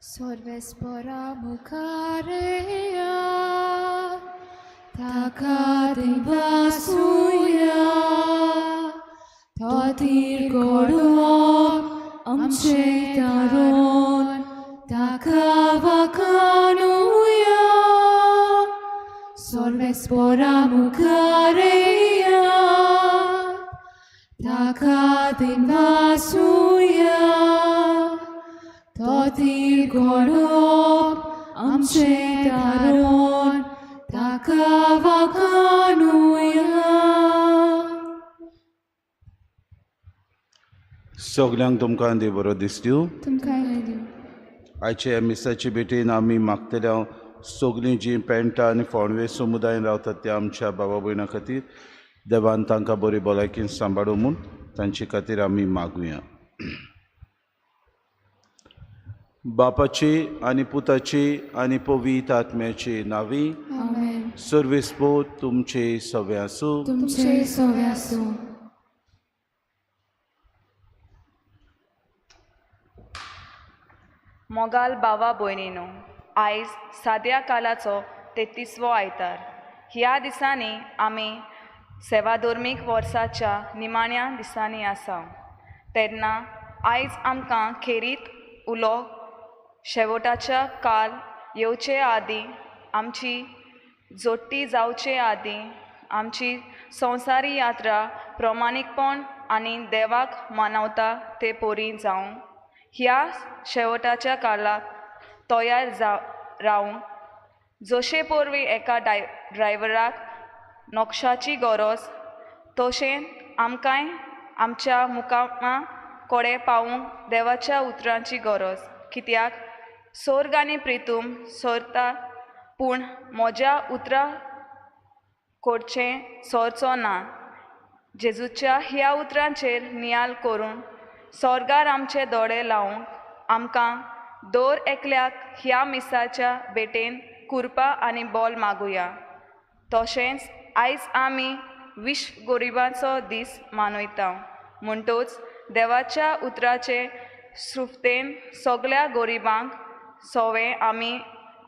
सर्वेस्परा मुखार येया, ताका दिवासुया तो तीर घडोवप आमचें तारोन ताका वाखाणुया सर्वेस्परा मुखार येया ताका दिवासुया तो तीर घडोवप आमचें तारोन ताका वाखाणुया. सगल्यांक तुमकां देव बरो दिसतू. तुमकां दिवं. आयचे मिसाचे भेटेन आमी मागतल्या सगळीं जीं पेंटा आनी फोंडवे समुदायान रावतात त्या आमच्या बाबा भयणां खातीर देवान तांकां बरी भलायकेन सांबाळूं म्हूण तांचे खातीर आमी मागुया. बापाची आनी पुताची आनी पवित्र आत्म्याची नांवी. आमेन. सर्वेस्पोत तुमचे सवे आसूं. तुमचे सवे आसूं. मोगाल बावा भयणीनो, आयज साद्या कालाचो 33वो आयतार. ह्या दिसांनी आमी सेवाधर्मीक वर्साच्या निमाण्या दिसांनी आसा. तेन्ना आयज आमकां खेरीत उलो शेवटाच्या काल येवचे आदीं, आमची जोडटी जावचे आदीं, आमची संवसारी यात्रा प्रमाणीकपण आनी देवाक मानवता ते परी जावं ह्या शेवटाच्या काळाक तयार रावंक जशे पोरवी एका ड्रायव्हराक नक्षाची गरज तशें आमकांय आमच्या मुकामा कडेन पावूंक देवाच्या उतरांची गरज. कित्याक सोर्ग आनी प्रितूम सोरता पूण म्हज्या उतरां कोडचें सोरचो ना. जेजूच्या ह्या उतरांचेर नियाल करून सोर्गार आमचे दोळे लावंक आमकां दर एकल्याक ह्या मिसाच्या भेटेन कुरपा आनी बोल मागुया. तशेंच आयज आमी विश्व गरिबांचो दीस मनयता म्हणटच देवाच्या उतराचे सुफ्तेन सगळ्या गरिबांक सोवे आमी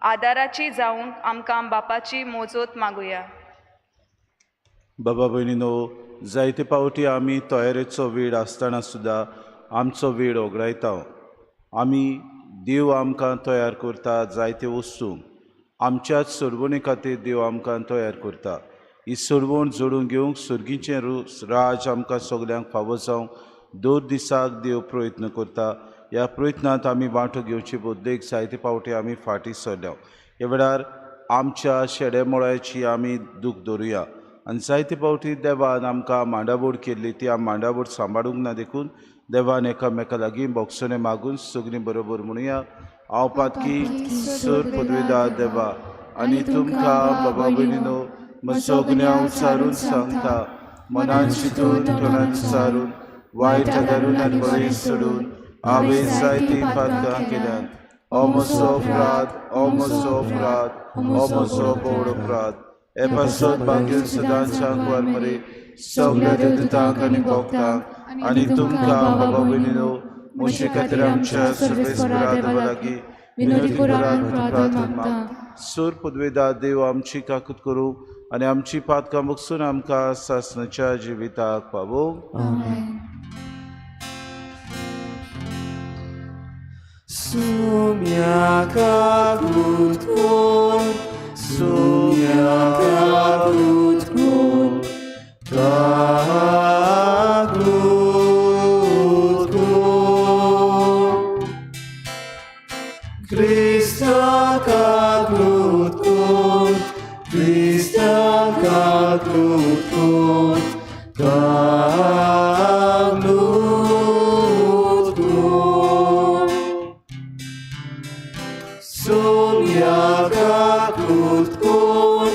आदाराची जावंक आमकां बापाची मोजत मागुया. बाबा भयणीनो, जायते पावटी आमी तयारेचो वेळ आसतना सुद्दां आमचो वेळ ओगडायता. आमी देव आमकां तयार करता जायते वस्तू आमच्याच सोडवणे खातीर देव आमकां तयार करता. ही सोडवण जोडून घेवंक सर्गीचें राज आमकां सगल्यांक फावो जावंक दर दिसाक देव प्रयत्न करता. ह्या प्रयत्नांत आमी वांटो घेवचे बदलेक जायते पावटी आमी फाटीं सरल्या. ह्या वेळार आमच्या शेड्या आमी दूख दवरुया आनी जायते पावटी देवान आमकां मांडावळ केल्ली ती आमी मांडावळ सांबाळूंक ना देखून देवान एकामेका लागीं बोगसणें मागून सगळीं बरोबर म्हणुया. हांव पातकी सर पदवेदार देवा आनी तुमकां बाबा भयणीनो म्हजो गुन्यांव सारून सांगता, मनान चिंतून तोंडान सारून वायट आदारून आनी बरें सोडून हांवें जायतीं पातकां केल्यात. हो म्हजो अपराध, हो म्हजो अपराध, हो म्हजो भोव अपराध. हे पासत भाग्य सदांच्या मरे सगळ्या देवतांक आनी भक्तांक आनी तुमकां बाबा भयणीनो म्हजे खातीर आमच्या सर्वेस्परा देवा लागीं विनंती करात प्रार्थना मागता. सूर पदवेदार देव आमची काकूत करूं आनी आमची पातकां बगसून आमकां सासणाच्या जिविताक पावोवं. Sumia kakut kun, sumia kakut kun, kakut kun. Krista kakut kun, Krista kakut kun, kakut kun. Sumia kakut kun,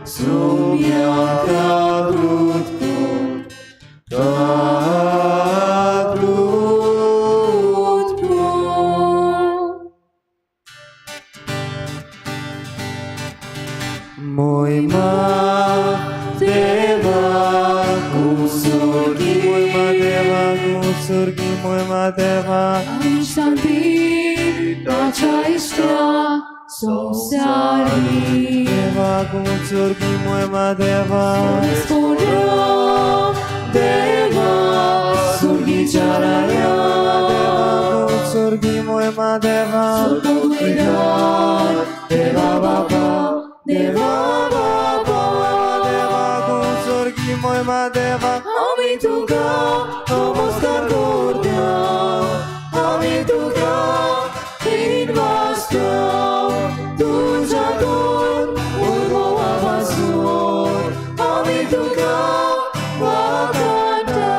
sumia kakut kun, kakut kun. Moima deva kusurgi, moima deva kusurgi, moima deva. आमी शांती ताच्या इश्टा संवसारी देवाक उत्सर्गी मोयमा देवा सोडा देवा सुर्गीच्या राया देवाक उत्सर्गी मोयमा देवा सोडा देवा बाबा देवा बाबा देवाक उत्सर्गी मोयमा देवा आमी तुका नमस्कार करता आमी तुका वाजता तुझ्या दोन उर्मोवापासून आमी तुका वाकाटा.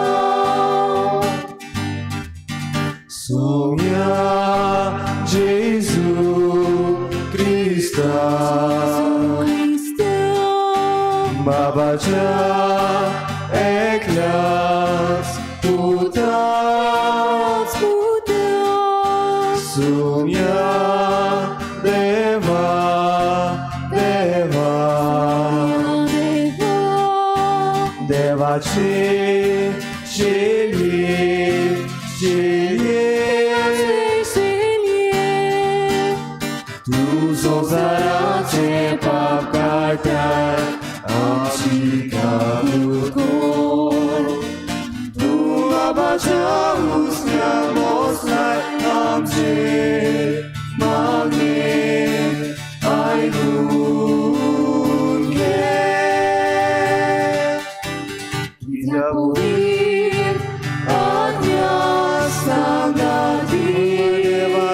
Sonia Gesù Cristo बाबाच्या एकल्याच पुता सुम्या देवा देवा देवाची शेली शेली तूं संवसाराचे पाप काडटाय आमची काकूट कर तूं बाबाच्या हुसक्या बसलाय आमचेर मागणें आयकून घे. कित्याक देवा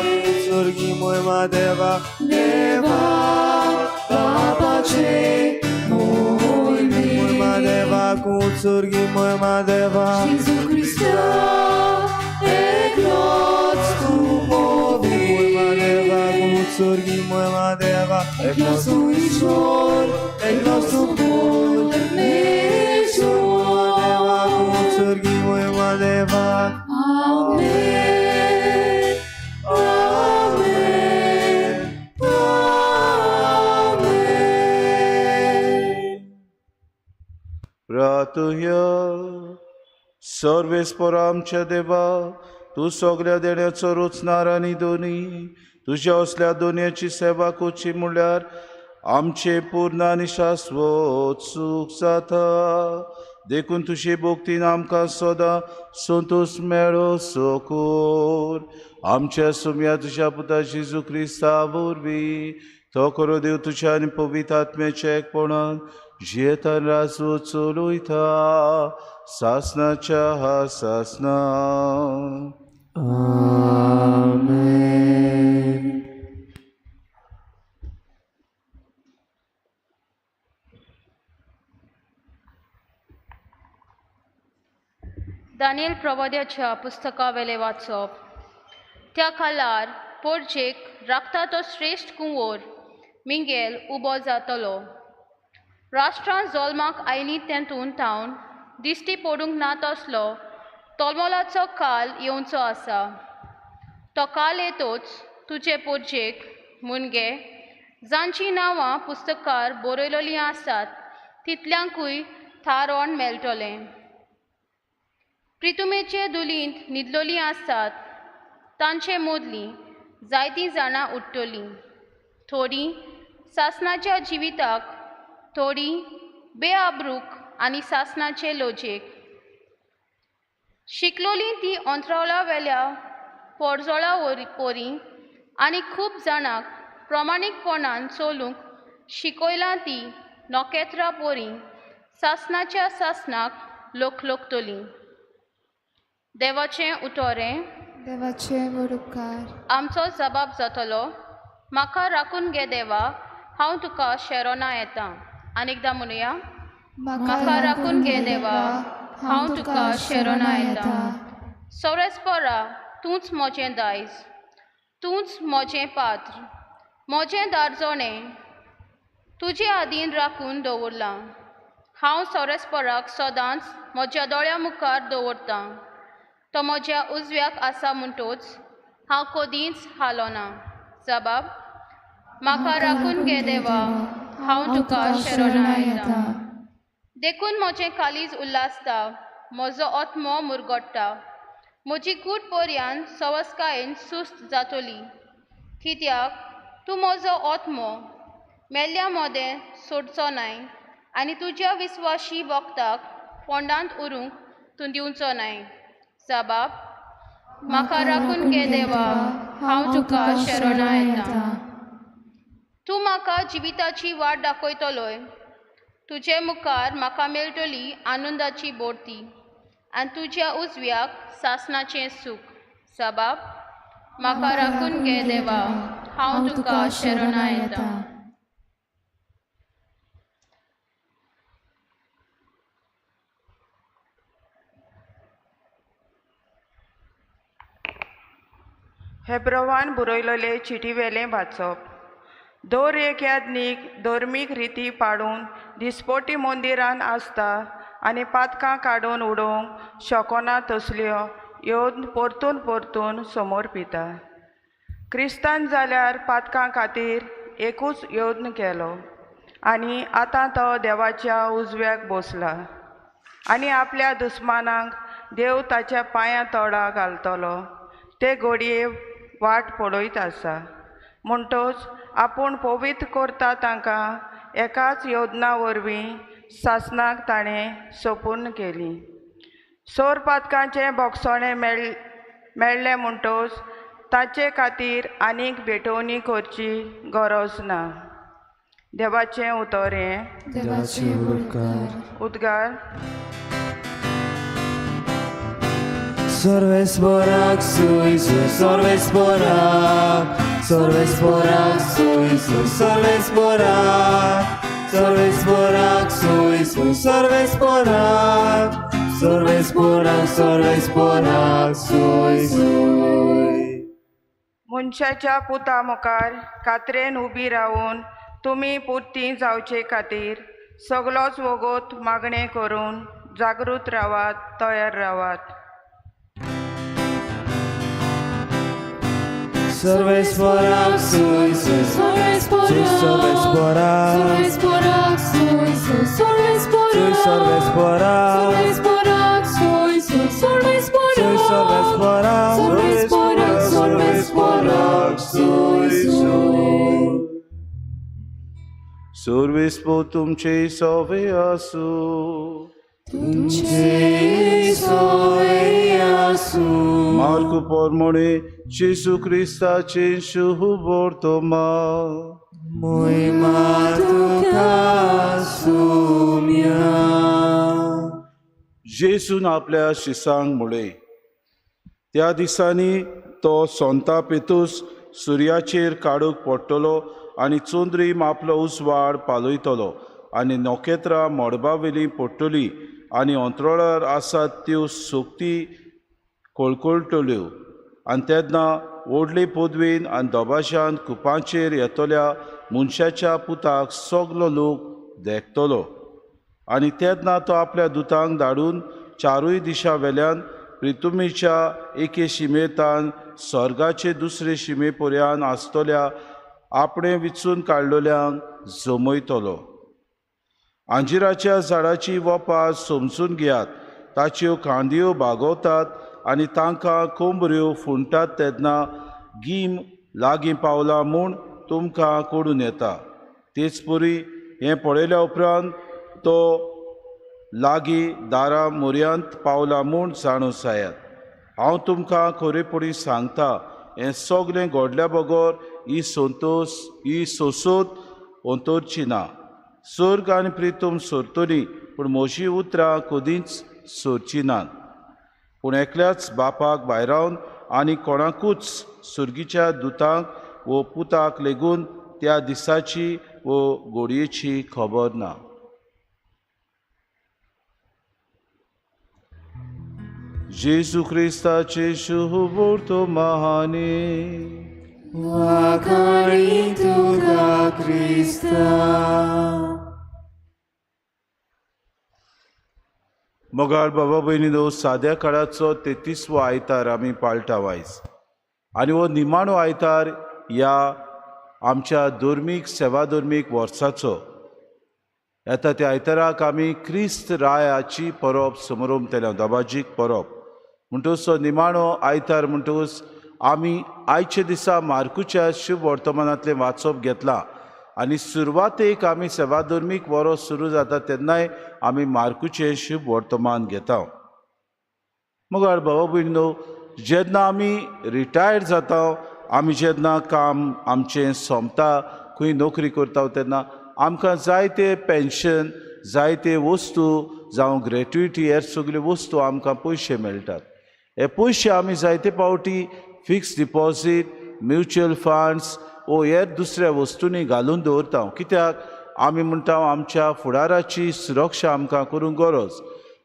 स्वर्गी मोयमा देवा देवा बापाचे मोयमा देवा स्वर्गी मोयमा देवा Gesù Cristo एकलोच तूं मोयमा देवा स्वर्गी मोयमा देवा एकलोच तूं ईश्वर एकलोच तूं परमेश्वर देवा स्वर्गी मोयमा देवा. आमेन आमेन आमेन. प्रातुह्य सर्वेस्पर आमच्या देवा, तूं सगल्या देण्याचो रचणार आनी दोनी तुज्या असल्या दोनयाची सेवा करची म्हणल्यार आमचें पूर्ण आनी शाश्वत सूख जाता. देखून तुजे भक्तीन आमकां सदां संतोश मेळो सोकोर आमच्या सुम्या तुज्या पुता जेजू क्रिस्ता वरवीं. तो करो देव तुज्या आनी पवित्र आत्म्याच्या एकपणान जियेता राजू चलयता सासनाच्या सासना. आमेन. दानियल प्रवाद्याच्या पुस्तकावेले वाचप. त्या काळार पोरजेक राखता तो श्रेश्ठ कुंवोर मिंगेल उबो जातलो. राष्ट्रां जल्माक आयली तेतून थावन दिश्टी पडूंक ना तसलो तोलमोलाचो काल येवचो आसा. तो काल येतोच तुजे पोरजेक मुणगे जांचीं नांवां पुस्तकार बरयलोलीं आसात तितल्यांकूय थारोण मेळटलें. प्रितुमेचे दुलींत न्हिदलोलीं आसात तांचे मदलीं जायतीं जाणां उठ्ठलीं, थोडीं सासणाच्या जिविताक, थोडीं बेआब्रूक आनी सासणाचे लजेक. शिकलोलीं ती अंतराळा वेल्या पोरजोळा पोरी आनी खूब जाणांक प्रमाणीकपणान चलूंक शिकयलां ती नखेत्रां पोरी सासणाच्या सासणाक लोकलोकतलीं. देवाचें उतोरें. देवाचे व्हड उपकार. आमचो जबाब जातलो. म्हाका राखून घे देवा, हांव तुका शेरोना येता. आनी एकदां म्हणुया. म्हाका राखून घे देवा, हांव तुका शेरोना येता. सोरेस्परा तूंच म्हजें दायज, तूंच म्हजें पात्र, म्हजें दारजोणें तुजे आदीन राखून दवरलां. हांव सोरेस्पराक सदांच म्हज्या दोळ्या मुखार दवरतां. तो म्हज्या उजव्याक आसा म्हणटोच हांव कदींच हालोना. जबाब. म्हाका राखून घे देवा, हांव तुका शरणा येता. देखून म्हजें काळीज उल्हासता, म्हजो आत्मो मुरगट्टा, म्हजी कूड पर्यान सवसकायेन सुस्त जातली, कित्याक तूं म्हजो आत्मो मेल्ल्या मोदें सोडचो नाय आनी तुज्या विस्वाशी वखदाक फोंडांत उरूंक तूं दिवचो नाय. जबाब, म्हाका राखून घे देवा, हांव तुका शरणा येता. तूं म्हाका जिविताची वाट दाखयतलोय. तुजे मुखार म्हाका मेळटली आनंदाची बोडती आनी तुज्या उजव्याक सासणाचें सूख. जबाब, म्हाका राखून घे देवा, हांव तुका शरणा येता. हेब्रवान बरयलेले चिटीवेलें वाचप. दर एक याज्ञीक धर्मीक रिती पाडून दिसपोटी मंदिरान आसता आनी पातकां काडून उडोवंक शकना तसल्यो येवन परतून परतून समोर पिता. क्रिस्तान जाल्यार पातकां खातीर एकूच यत्न केलो आनी आतां तो देवाच्या उजव्याक बसला आनी आपल्या दुस्मानांक देव ताच्या पांयां तोडा घालतलो ते घडये वाट पळयत आसा. म्हणटच आपूण पवित्र करता तांकां एकाच योजना वरवीं सासणाक ताणें सोपूर्ण केली. सोर पातकांचें बोगसणें मेळ्ळें म्हणटच ताचे खातीर आनीक भेटवणी करची गरज ना. देवाचें उतर हें. देवाचे उपकार. उद्गार. सर्वेस्पराक सुय सुय सर्वेस्पराक, सर्वेस्पराक सुय सुय सर्वेस्पराक, सर्वेस्पराक सुय सुय सर्वेस्पराक, सर्वेस्पराक सर्वेस्पराक सुय सुय. मनशाच्या पुता मुखार कात्रेन उबी रावून तुमी पुरती जावचे खातीर सगलोच वगोत मागणें करून जागृत रावात, तयार रावात. सर्वेस्पराक सुय सुय सर्वेस्पराक, सर्वेस्पराक, सर्वेस्पराक, सुय सुय सुय सर्वेस्पराक, सर्वेस्पराक, सर्वेस्पराक, सुय सुय सर्वेस्पराक, सुय सर्वेस्पराक, सर्वेस्पराक, सर्वेस्पराक, सुय सुय. सर्वेस्पो तुमचे सोवे आसूं. तुमचे सोवे आसूं. मार्कू पोरमोणे जेजू क्रिस्ताचे शुभवर्तमान. मोहिमा तुका सुम्या. जेजून आपल्या शिसांक म्हळें, त्या दिसांनी तो सोंता पेतूस सुर्याचेर काडूंक पडटलो आनी चंद्रीम आपलो उजवाड पालयतलो आनी नखेत्रां मळबावेलीं पडटलीं आनी अंतराळार आसात त्यो सोकती कळकळटल्यो. आनी तेन्ना व्हडले पदवेन आनी दबाज्यान कुपांचेर येतल्या मनशाच्या पुताक सगलो लोक देखतलो. आनी तेन्ना तो आपल्या दुतांक धाडून चारूय दिशां वेल्यान प्रितुमेच्या एके शिमेतान स्वर्गाचे दुसरे शिमे पर्यान आसतल्या आपणें विचून काडलेल्यांक जमयतलो. आंजिराच्या झाडाची वपां समजून घेयात. ताच्यो खांदयो बागवतात आनी तांकां कोंबऱ्यो फुंडटात तेन्ना गीम लागीं पावला म्हूण तुमकां कळून येता. तेच परी हें पळयल्या उपरांत तो लागीं दारा मोरयांत पावला म्हूण जाणून जायात. हांव तुमकां खरेपणी सांगता, हें सगलें घडल्या बगर ही संतोश ही सोसोत अंतरची ना. सर्ग आनी प्रितूम सोरतली, पूण म्हजी उतरां कदींच सोरची नात. पूण एकल्याच बापाक भायरावन आनी कोणाकूच सुर्गीच्या दुतांक वो पुताक लेगून त्या दिसाची वो घडयेची खबर ना. जेजू क्रिस्ताचे शुभवर्तमाने. वाखाणी तुका क्रिस्ता. मोगाळ बाबा भयणीनो, साद्या काळाचो 33वो आयतार आमी पाळटा वायज आनी हो निमाणो आयतार ह्या आमच्या धर्मीक सेवा धर्मीक वर्साचो. येता त्या आयताराक आमी क्रिस्त रायाची परब समरोम केल्या, दबाजीक परब. म्हणटकच तो निमाणो आयतार म्हणटकच आमी आयच्या दिसा मार्कुच्या शुभ वर्तमानांतलें वाचप घेतलां आनी सुरवातेक आमी सेवाधर्मीक वरो सुरू जाता तेन्नाय आमी मार्कुचें शुभ वर्तमान घेता. मगर भावा भयणीनो, जेन्ना आमी रिटायर्ड जाता, आमी जेन्ना काम आमचें सोंपता, खंय नोकरी करता तेन्ना आमकां जायते पेन्शन, जायते वस्तू जावं ग्रेट्युटी, हेर सगल्यो वस्तू आमकां पयशे मेळटात. हे पयशे आमी जायते फावटी फिक्स डिपॉजीट, म्युच्युअल फंड्स वो हेर दुसऱ्या वस्तूंनी घालून दवरता. कित्याक आमी म्हणटा आमच्या फुडाराची सुरक्षा आमकां करूंक गरज,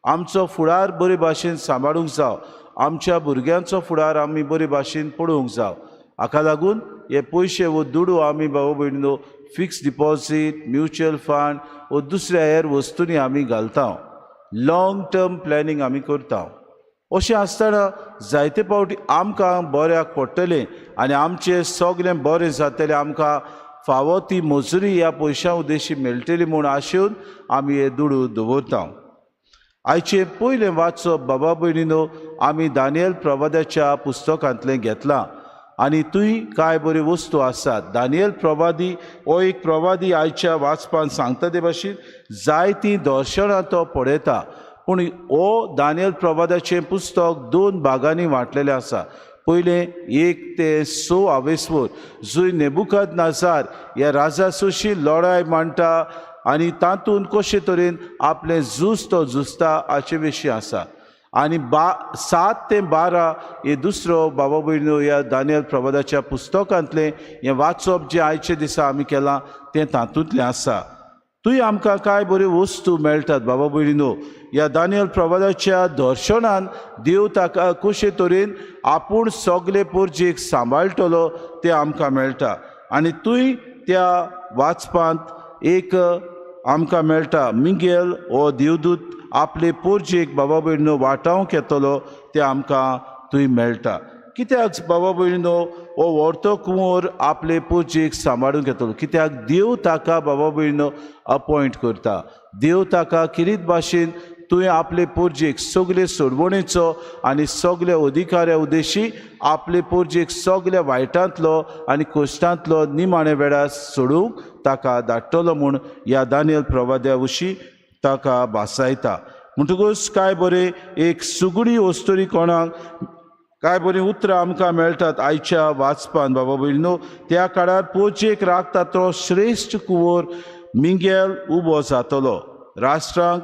आमचो फुडार बरे भाशेन सांबाळूंक जाव, आमच्या भुरग्यांचो फुडार आमी बरे भाशेन पळोवंक जाव. हाका लागून हे पयशे वो दुडू आमी बाबा भयणीनो फिक्स डिपॉजीट, म्युच्युअल फंड वो दुसऱ्या हेर वस्तूंनी आमी घालता. लॉंग टर्म प्लॅनिंग आमी करता. अशें आसतना जायते फावटी आमकां बऱ्याक पडटलें आनी आमचें सगळें बरें जातलें, आमकां फावो ती मजुरी ह्या पयशां उद्देशी मेळटली म्हूण आशेवन आमी हे दुडू दवरता. आयचें पयलें वाचप बाबा भयणीनो आमी दानियल प्रवादाच्या पुस्तकांतलें घेतलां आनी थंय कांय बऱ्यो वस्तू आसात. दानियल प्रवादी हो एक प्रवादी आयच्या वाचपान सांगता ते भाशेन जायतीं दर्शनां तो पळयता. पूण हो दानियल प्रवादाचें पुस्तक दोन भागांनी वांटलेलें आसा. पयलें 1 ते 6 आवेस्वर जंय नेबुकद नाजार ह्या राजा सोशी लढाय मांडटा आनी तातूंत कशे तरेन आपलें झूज तो झुजता हाचे विशीं आसा. आनी 7 ते 12 हे दुसरो बाबा भयणीनो ह्या दानियल प्रवादाच्या पुस्तकांतलें हें वाचप जें आयचे दिसा आमी केलां तें तातूंतलें आसा. थंय आमकां कांय बऱ्यो वस्तू मेळटात बाबा भयणीनो. ह्या दानियल प्रवादाच्या दर्शनान देव ताका कशे तरेन आपूण सगले पोरजेक सांबाळटलो तें आमकां मेळटा. आनी थंय त्या वाचपांत एक आमकां मेळटा, मिगेल हो देवदूत आपले पोरजेक बाबा भयणीनो वाटावंक येतलो तें आमकां थंय मेळटा. कित्याक बाबा भयणीनो हो व्हरतो कुंवर आपले पोरजेक सांबाळूंक येतलो? कित्याक देव ताका बाबा भयणीनो अपॉयंट करता. देव ताका किरीत भाशेन तुवें आपले पोरजेक सगळे सोडवणेचो आनी सगल्या अधिकाऱ्या उद्देशी आपले पोरजेक सगल्या वायटांतलो आनी कश्टांतलो निमाणे वेळार सोडूंक ताका धाडटलो म्हूण ह्या दानियल प्रवाद्या विशीं ताका भासायता. म्हणटकूच कांय बरें एक सुगडी वस्तुरी कोणाक कांय बरीं उतरां आमकां मेळटात आयच्या वाचपान बाबा भयणीनो. त्या काळार पोरजेक राखता तो श्रेश्ठ कुंवर मिंगेल उबो जातलो. राष्ट्रांक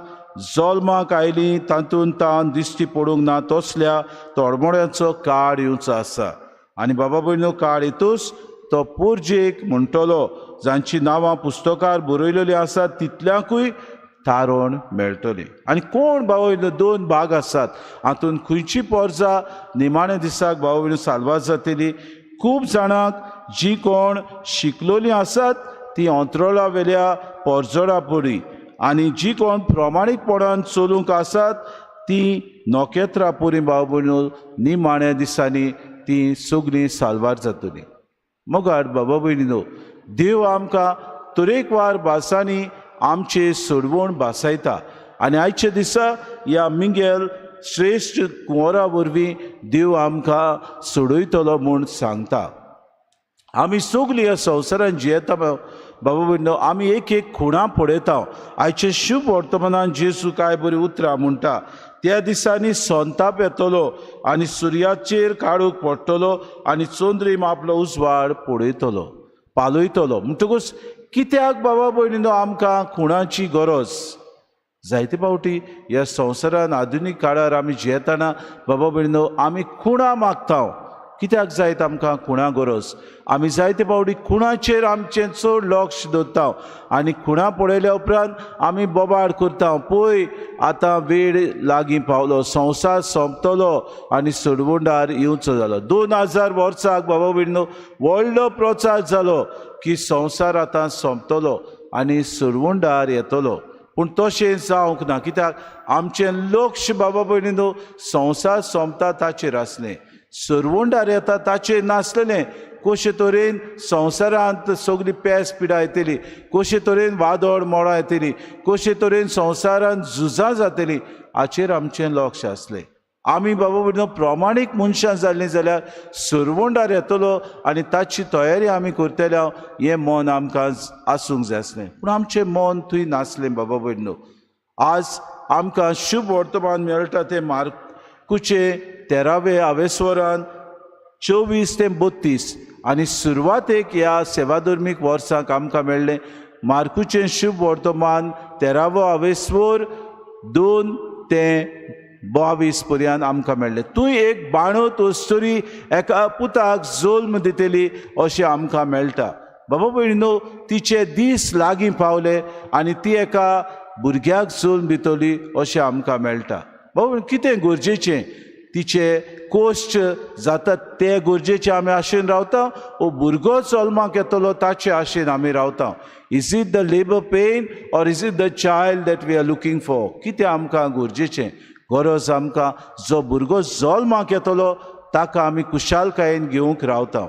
जल्माक आयली तातूंत तान दिश्टी पडूंक ना तसल्या तोडमोड्यांचो काळ येवचो आसा. आनी बाबा भयणीनो काळ येतूच तो पोरजेक म्हणटलो जांची नांवां पुस्तकार बरयलेलीं आसात तितल्यांकूय तारण मेळटली. आनी कोण बाबा भयणीनो दोन भाग आसात हातूंत खंयची पोरजा निमाण्या दिसाक बाबा भयणीनो साल्वार जातली. खूब जाणांक जी कोण शिकलोलीं आसात ती अंत्रोळा वेल्या पोरजोडा परी आनी जी कोण प्रमाणीकपणान चलूंक आसात ती नखेत्रां पुरी बाबा भयणीनो निमाण्या दिसांनी ती सगळीं साल्वार जातली. मगर बाबा भयणीनो देव आमकां तरेकवार भासांनी आमचे सोडवण भासायता आनी आयच्या दिसा ह्या मिंगेल श्रेश्ठ कुंवरा वरवीं देव आमकां सोडयतलो म्हूण सांगता. आमी सगलीं ह्या संवसारान जियेता बाबा भयणीनो, आमी एक एक खुणां पळयता. आयचे शुभ वर्तमानान जेजू कांय बरीं उतरां म्हणटा, त्या दिसांनी संताप येतलो आनी सुर्याचेर काळोख पडटलो आनी चंद्रीम आपलो उजवाड पळयतलो पालयतलो. म्हणटकूच कित्याक बाबा भयणीनो आमकां खुणाची गरज? जायते फावटी ह्या संवसारान आधुनीक काळार आमी जियेतना बाबा भयणीनो आमी खुणां मागता. कित्याक जायत आमकां खुणां गरज? आमी जायते फावटी खुणाचेर आमचें चड लक्ष दवरता आनी खुणां पळयल्या उपरांत आमी बोबाड करता, पळय आतां वेळ लागीं पावलो, संवसार सोंपतलो आनी सोडवणदार येवचो जालो. 2000 वर्साक बाबा भयणीनो व्हडलो प्रचार जालो की संवसार आतां सोंपतलो आनी सोडवणदार येतलो. पूण तशें जावंक ना. कित्याक आमचें लक्ष बाबा भयणीनो संवसार सोंपता ताचेर आसलें, सरवणदार येता ताचेर नासलेलें. कशे तरेन संवसारांत सगळी पेस पिडा येतली, कशे तरेन वादळ मोडां येतली, कशे तरेन संवसारांत झुजां जातली हाचेर आमचें लक्ष आसलें. आमी बाबा भयणीनो प्रमाणीक मनशां जालीं जाल्यार सुरवंडार येतलो आनी ताची तयारी आमी करतले हें मन आमकां आसूंक जाय आसलें. पूण आमचें मन थंय नासलें बाबा भयणीनो. आज आमकां शुभ वर्तमान मेळटा तें मार्कुचे 13वे आवेस्वरान 24 ते 32 आनी सुरवातेक ह्या सेवाधर्मीक वर्साक आमकां मेळ्ळें मार्कुचें शुभ वर्तमान 13वो आवेस्वर 2 ते 22 पर्यंत आमकां मेळ्ळें. तूं एक बाणत अस्तुरी एका पुताक जल्म दितली अशें आमकां मेळटा. बाबा भयणीनो, तिचे दीस लागीं पावले आनी ती एका भुरग्याक जल्म दितली अशें आमकां मेळटा. बाबा कितें गरजेचें तिचे कोश्ट जाता ते गरजेचे आमी आशेन रावता ओ भुरगो जल्माक येतलो ताचे आशेन आमी रावता. Is it the labour pain or is it the child that we are looking for? कितें आमकां गरजेचें गरज आमकां जो भुरगो जल्माक येतलो ताका आमी खुशालकायेन घेवंक रावता.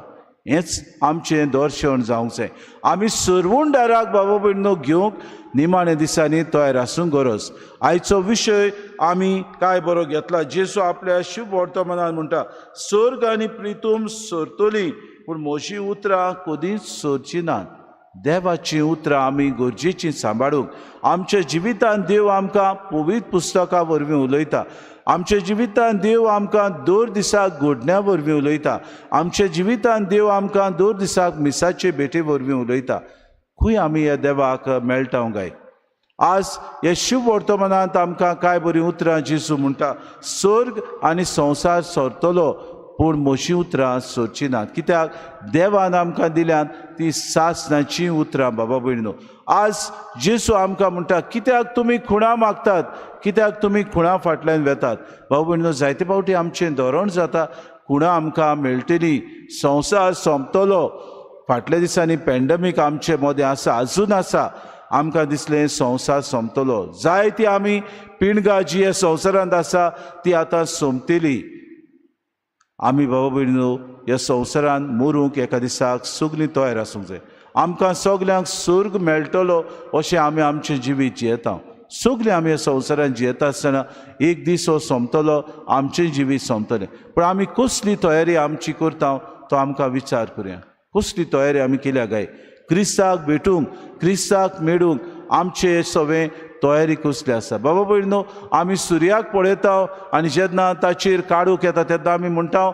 हेंच आमचें दर्शन जावंक जाय. आमी सरवणदाराक बाबा भयणीनो घेवंक निमाणे दिसांनी तयार आसूंक गरज. आयचो विशय आमी काय बरो घेतला. जेजू आपल्या शुभ वर्तमानान म्हणटा, सर्ग आनी प्रितूम सरतली पूण म्हजी उतरां कदींच सरचीं नात. देवाचीं उतरां आमी गरजेचीं सांबाळूंक. आमच्या जिवितांत देव आमकां पवित्र पुस्तकां वरवीं उलयता. आमच्या जिवितांत देव आमकां दर दिसाक घडण्या वरवीं उलयता. आमच्या जिवितांत देव आमकां दर दिसाक मिसाचे भेटे वरवीं उलयता. खंय आमी ह्या देवाक मेळटा काय? आज ह्या शुभ वर्तमानांत आमकां कांय बरीं उतरां जेजू म्हणटा, सर्ग आनी संवसार सरतलो पूण म्हजीं उतरां सरचीं नात. कित्याक देवान आमकां दिल्यांत ती सासणाचीं उतरां. बाबा भयणीनो, आज जेजू आमकां म्हणटा, कित्याक तुमी खुणां मागतात, कित्याक तुमी खुणां फाटल्यान वेतात? बाबा भयणीनो, जायते फावटी आमचें धोरण जाता खुणां आमकां मेळटली, संवसार सोंपतलो. फाटल्या दिसांनी पॅन्डमीक आमचे मदें आसा, आजून आसा. आमकां दिसलें संवसार सोंपतलो. जायती आमी पिणगां जी ह्या संवसारांत आसा ती आतां सोंपतली. आमी बाबा भयणीनो ह्या संवसारांत मरूंक एका दिसाक सगलीं तयार आसूंक जाय. आमकां सगल्यांक सर्ग मेळटलो अशें आमी आमचें जिवीत जियेता. सगलीं आमी ह्या संवसारांत जियेता आसतना एक दीस हो सोंपतलो, आमचें जिवीत सोंपतलें. पूण आमी कसली तयारी आमची करता तो आमकां विचार करुया. कसली तयारी आमी केल्या काय? क्रिस्ताक भेटूंक, क्रिस्ताक मेळूंक आमचे सगळें तयारी कसली आसा? बाबा भयणीनो, आमी सुर्याक पळयता आनी जेन्ना ताचेर काडूंक येता तेन्ना आमी म्हणटा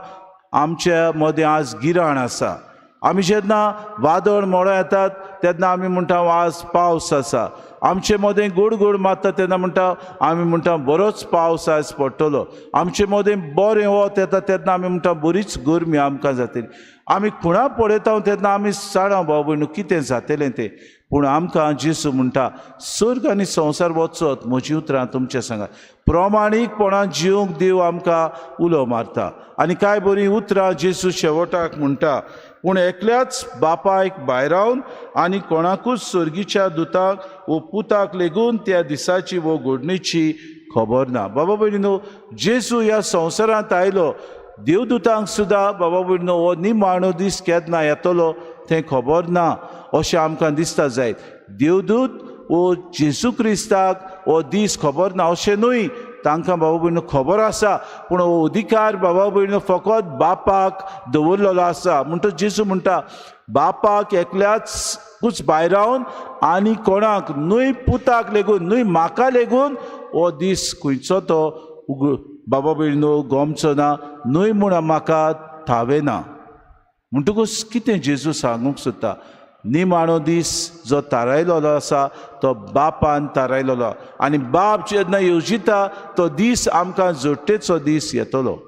आमच्या मदें आज गिराण आसा. आमी जेन्ना वादळ मोडां येतात तेन्ना आमी म्हणटा आज पावस आसा. आमचे मदें गोड गोड मारता तेन्ना म्हणटा आमी म्हणटा बरोच पावस आज पडटलो. आमचे मदें बरें वत येता तेन्ना आमी म्हणटा बरीच गरमी आमकां जातली. आमी खुणां पळयता तेन्ना आमी जाणा बाबा भयणीनो कितें जातलें तें. पूण आमकां जेजू म्हणटा, सर्ग आनी संवसार वचत म्हजीं उतरां तुमचें सांगा. प्रमाणीकपणान जिवंक देव आमकां उलो मारता. आनी कांय बरीं उतरां जेजू शेवटाक म्हणटा, पूण एकल्याच बापायक भायरावन आनी कोणाकूच सर्गीच्या दुताक वो पुताक लेगून त्या दिसाची वो घडणीची खबर ना. बाबा भयणीनो, जेजू ह्या संवसारांत आयलो. देवदूतांक सुद्दां बाबा भयणीनो हो निमाणो दीस केन्ना येतलो तें खबर ना अशें आमकां दिसता जायत. देवदूत वो जेजू क्रिस्ताक हो दीस खबर ना अशें न्हय, तांकां बाबा भयणीनो खबर आसा. पूण हो अधिकार बाबा भयणीनो फकत बापाक दवरलेलो आसा. म्हणटच जेजू म्हणटा, बापाक एकल्याच भायरावन आनी कोणाक न्हय, पुताक लेगून न्हय, म्हाका लेगून हो दीस खंयचो तो उग बाबा भयणीनो गोमचो ना न्हय म्हूण म्हाका थावें ना. म्हणटकूच कितें जेजू सांगूंक सोदता? निमाणो दीस जो थारायलेलो आसा तो बापान थारायलेलो आनी बाप जेन्ना येवजिता तो दीस आमकां जोडटेचो दीस येतलो.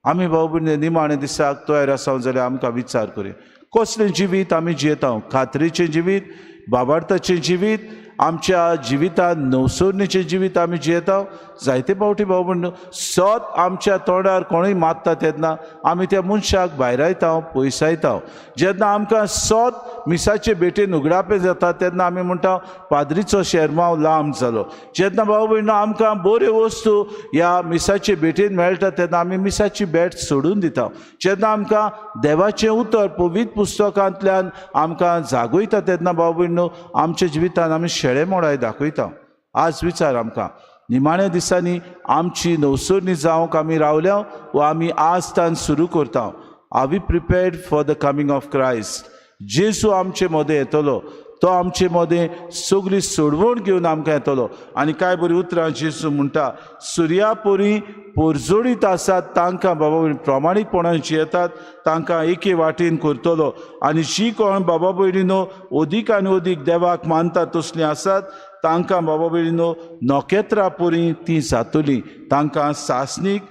आमी भाव भयणी निमाणे दिसाक तयार आसा जाल्यार आमकां विचार करुया, कसलें जिवीत आमी जियेता? खात्रीचें जिवीत, बाबार्थाचें जिवीत, आमच्या जिवितांत नवसरणीचें जिवीत आमी जियेता? जायते फावटी भाव भयणीनो सत आमच्या तोंडार कोणूय मारता तेन्ना आमी त्या मनशाक भायरायता, पयसायता. जेन्ना आमकां सत मिसाचे भेटेन उगडापें जाता तेन्ना आमी म्हणटा पाद्रीचो शेरमांव लांब जालो. जेन्ना भाव भयणीनो आमकां बऱ्यो वस्तू ह्या मिसाचे भेटेन मेळटा तेन्ना आमी मिसाची भेट सोडून दिता. जेन्ना आमकां देवाचें उतर पवित्र पुस्तकांतल्यान आमकां जागयता तेन्ना भाव भयणीनो आमच्या जिवितान आमी शेळे मोडाय दाखयता. आज विचार आमकां, निमाण्या दिसांनी आमची नवसरणी जावंक आमी रावल्या वा आमी आज तान सुरू करता? Are we prepared for the coming of Christ? जेजू आमचे मदें येतलो, तो आमचे मदें सगळी सोडवण घेवन आमकां येतलो. आनी कांय बरीं उतरां जेजू म्हणटा, सुर्या परी पोरजोडीत आसात तांकां बाबा प्रमाणीकपणान जियेतात तांकां एके वाटेन करतलो. आनी जी कोण बाबा भयणीनो अदीक आनी अदीक देवाक मानतात तसलीं आसात तांकां बाबा भयणीनो नखेत्रां परी तीं जातलीं, तांकां सासणीक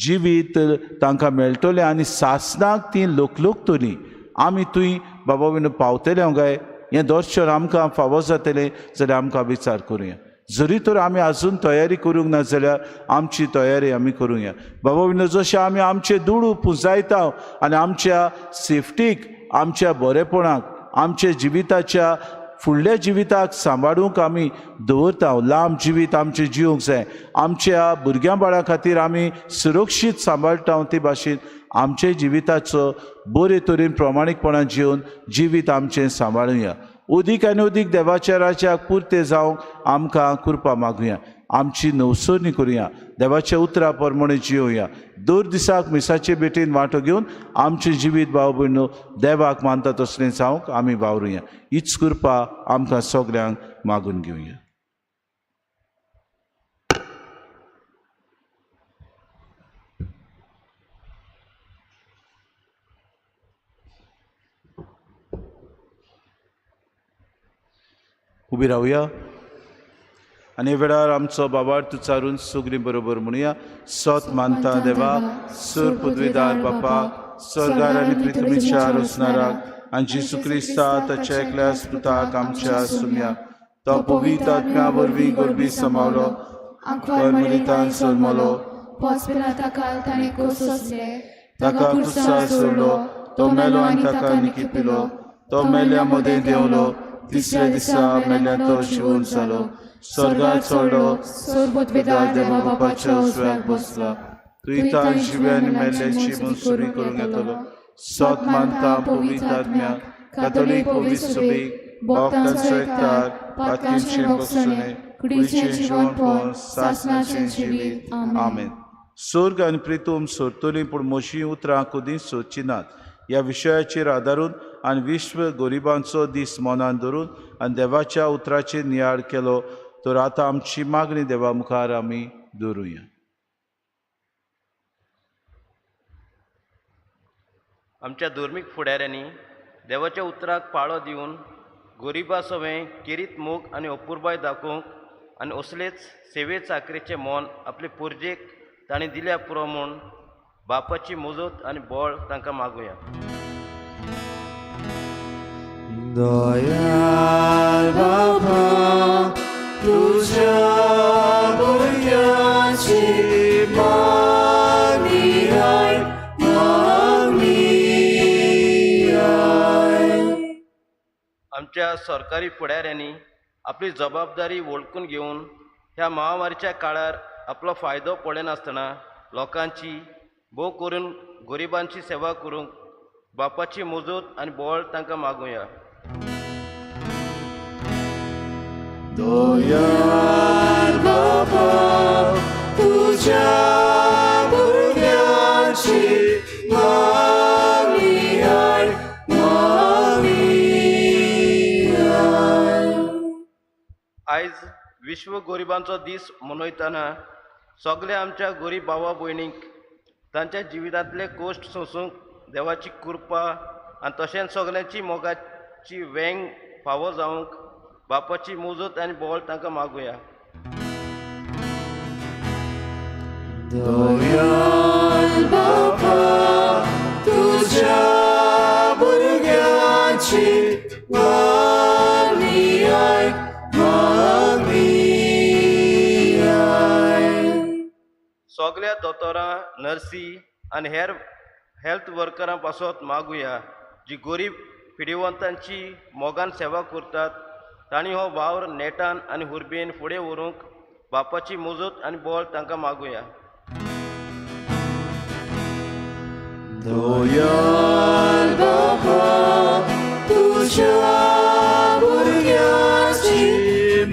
जिवीत तांकां मेळटलें आनी सासणाक तीं लोकलोकतलीं. आमी थंय बाबा भयणीनो पावतले काय हें दर्शन आमकां फावो जातलें जाल्यार आमकां विचार करुया. जरी तर आमी आजून तयारी करूंक ना जाल्यार आमची तयारी आमी करुया. बाबा भयणीनो जशें आमी आमचे दुडू पुंजायता आनी आमच्या सेफ्टीक, आमच्या बरेपणाक, आमच्या जिविताच्या फुडल्या जिविताक सांबाळूंक आमी दवरता. लांब जिवीत आमचें जिवंक जाय, आमच्या भुरग्यां बाळां खातीर आमी सुरक्षीत सांबाळटा. ते भाशेन आमच्या जिविताचो बरे तरेन प्रमाणीकपणान जिवन जिवीत आमचें सांबाळुया. अदीक आनी अदीक देवाच्या राज्याक पुरते जावंक आमकां कृपा मागुया. आमची नवसरणी करुया, देवाच्या उतरा प्रमाणे जिवया. दर दिसाक मिसाचे भेटीन वांटो घेवन आमचें जिवीत भाव भयणो देवाक मानता तसलें जावंक आमी वावरुया. हीच कृपा आमकां सगल्यांक मागून घेवया. उबी रावया आनी वेळार आमचो बाबार्थ उच्चारून सगळीं बरोबर म्हणुया. सत मानता देवा, सूर पदवीदार बापा, स्वर्गार आनी पृथ्वीच्या रचणाराक आनी जेजू क्रिस्ता ताच्या एकल्या पुताक आमच्या सुम्या, तो पवित्र आत्म्या वरवीं गोरबी समावलो, मरितान जल्मलो, ताका क्रुसार सोडलो, तो मेलो आनी ताका निकिपिलो, तो मेल्या मदें देंवलो, तिसऱ्या दिसा मेल्या तो जिवन जालो, स्वर्गार चडलो, सोरबोदवेदार देवा बापाच्या उजव्याक बसला, तुयतान जिव्या आनी मेल्ल्याची मनसुरी करूंक येतलो. सत मानता पवित्र आत्म्या, कातोलीक पवित्र सुबीक, भक्तांचो एकतार, पातकींचें बगसुणें, कुडीचें जिवनपण, सासणाचें जिवीत. आमेन. स्वर्ग आनी प्रितूम सोदतलीं पूण म्हजीं उतरां कदींच सोदचीं नात. ह्या विशयाचेर आदारून आनी विश्व गरिबांचो दीस मनान धरून आनी देवाच्या उतराचेर नियाळ केलो तर आतां आमची मागणी देवा मुखार आमी दवरुया. आमच्या धर्मीक फुडाऱ्यांनी देवाच्या उतराक पाळो दिवन गरिबा सवें केरीत मोग आनी अपुरबाय दाखोवंक आनी असलेच सेवे चाकरेचें मन आपले पुरजेक तांणी दिल्या पुरो म्हूण बापाची मजत आनी बळ तांकां मागुया. दयाळ बाबा तुझ्या भुरग्याची मागणी आयक, मागणी आयक. आमच्या सरकारी फुडाऱ्यांनी आपली जबाबदारी वळखून घेवन ह्या महामारीच्या काळार आपलो फायदो पळयनासतना लोकांची भोव करून गरिबांची सेवा करूंक बापाची मजत आनी बळ तांकां मागुया. दयाळ बाबा तुझ्या भुरग्याची मागणी आयक, मागणी आयक. आयज विश्व गरिबांचो दीस मनयतना सगल्या आमच्या गरीब भावा भयणींक तांच्या जिवितांतले कश्ट सोंसूंक देवाची कृपा आनी तशेंच सगल्यांची मोगाची वेंग फावो जावंक बापाची मजत आनी बळ तांकां मागुया. दयाळ बाबा तुझ्या भुरग्याची मागणी आयक, मागणी आयक. सगल्या दोतोरां, नर्सी आनी हेर हेल्थ वर्करां पासत मागुया जी गरीब पिडिवंतांची मोगान सेवा करतात तांणी हो वावर नेटान आनी हुर्बेन फुडें व्हरूंक बापाची मजत आनी बळ तांकां मागुया. दयाळ बाबा तुझ्या भुरग्याची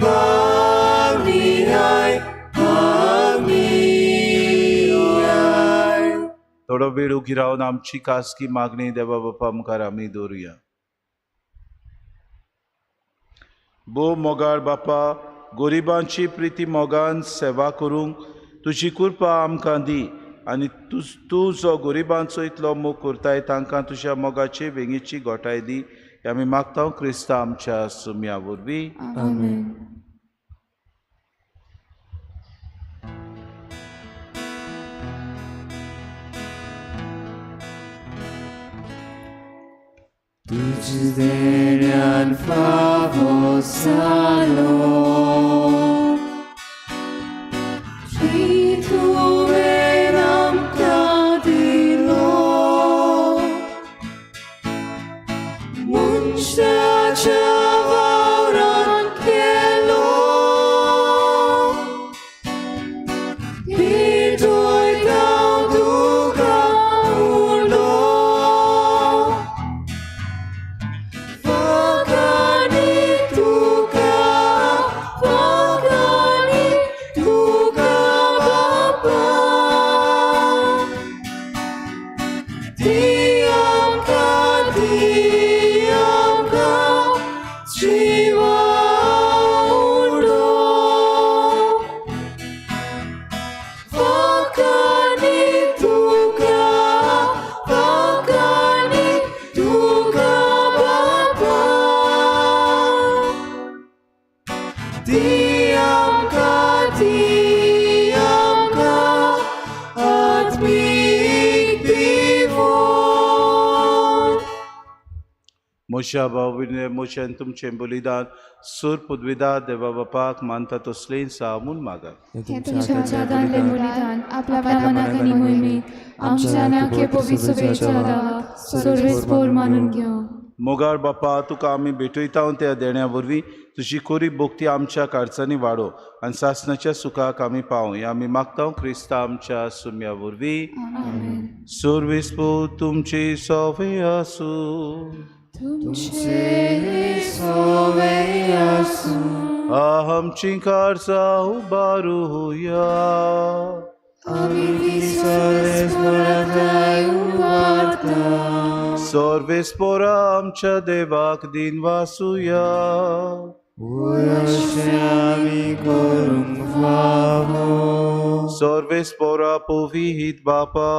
मागणी आयक, थोडो वेळ उगी रावन आमची खासगी मागणी देवा बापा मुखार आमी दवरुया. भोव मोगाळ बापा, गरिबांची प्रिती मोगान सेवा करूंक तुजी कृपा आमकां दी आनी तूं जो गरिबांचो इतलो मोग करताय तांकां तुज्या मोगाची वेंगेची गोठाय दी. आमी मागता क्रिस्ता आमच्या सुम्या वरवीं. आमेन. तुझ देण्यान फावो जालो की तुवें आमकां दिलो मनशाच्या वावरान केलो भेटयता तुका उलो फकाणी तुका बापा दी आमकां जिवा उडो फकाणी तुका बापा दी आमकां आत्मीक दिवोन. म्हज्या भाव म्हज्यान तुमचें बलिदान सूर पुदविदा देवा बापाक मानता तसलेंच म्हूण मागात. हें तुमच्या हातांतलें बलिदान आपल्या मनाक आनी मोहिमेक आमच्या नाके पवित्र देवाक सर्वेस्पोर मानून घेवं. मोगाळ बापा, तुका आमी भेटयता त्या देण्या वरवीं तुजी कोरी भोक्ती आमच्या कारचांनी वाडो आनी सासणाच्या सुखाक आमी पावूं. हें आमी मागता क्रिस्ता आमच्या सुम्या वरवीं. आमेन. सर्वेस्पोर तुमची सवे आसूं. तुमचे सोवे आसूं. आमची कारचां उबारुया. आमी सर्वेस्पोराक उबारता. सर्वेस्पोरा आमच्या देवाक दिन वासुया. अशें आमी करूंक फावो. सर्वेस्पोरा पवित बापा,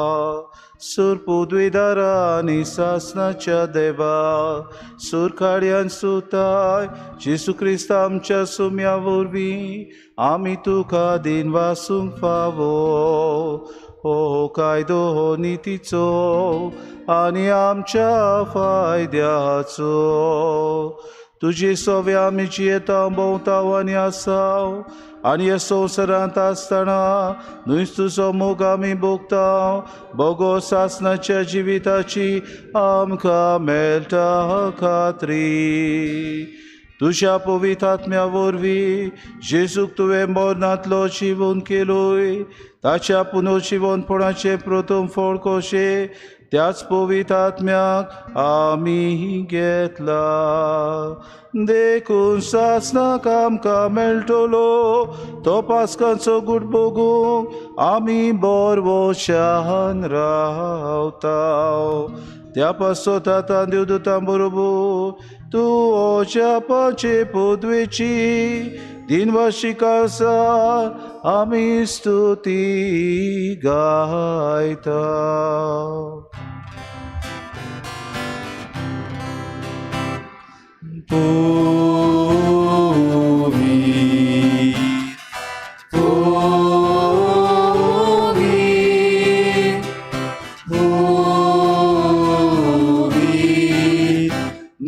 सूर पुदविदारा आनी सासणाच्या देवा, सूर काड्यान सुताय जेजू क्रिस्त आमच्या सुम्या वरवीं आमी तुका दिन वासूंक फावो. हो कायदो हो नितीचो आनी आमच्या फायद्याचो. तुजे सोवे आमी जियेता भोंवता आनी आसाव आनी ह्या संवसारांत आसतना न्हूच तुजो मोग आमी भोगता. बोगो सासणाच्या जिविताची आमकां मेळटा खात्री. तुज्या पवित्र आत्म्या वरवीं जेजूक तुवें मरणांतलो जिवन केलोय ताच्या पुनर्जिवनपणाचें प्रथम फळ कशें त्याच पवित्र आत्म्याक आमी घेतला. देखून सासणाक आमकां मेळटलो तो पास्कांचो गूट भोगूंक आमी बरवशान रावता. त्या पासत आतां देवदूतां बरोबर तूं अजापाचे पदवेची दिनवाशीक आसा आमी स्तुती गायता. पवित्र पवित्र पवित्र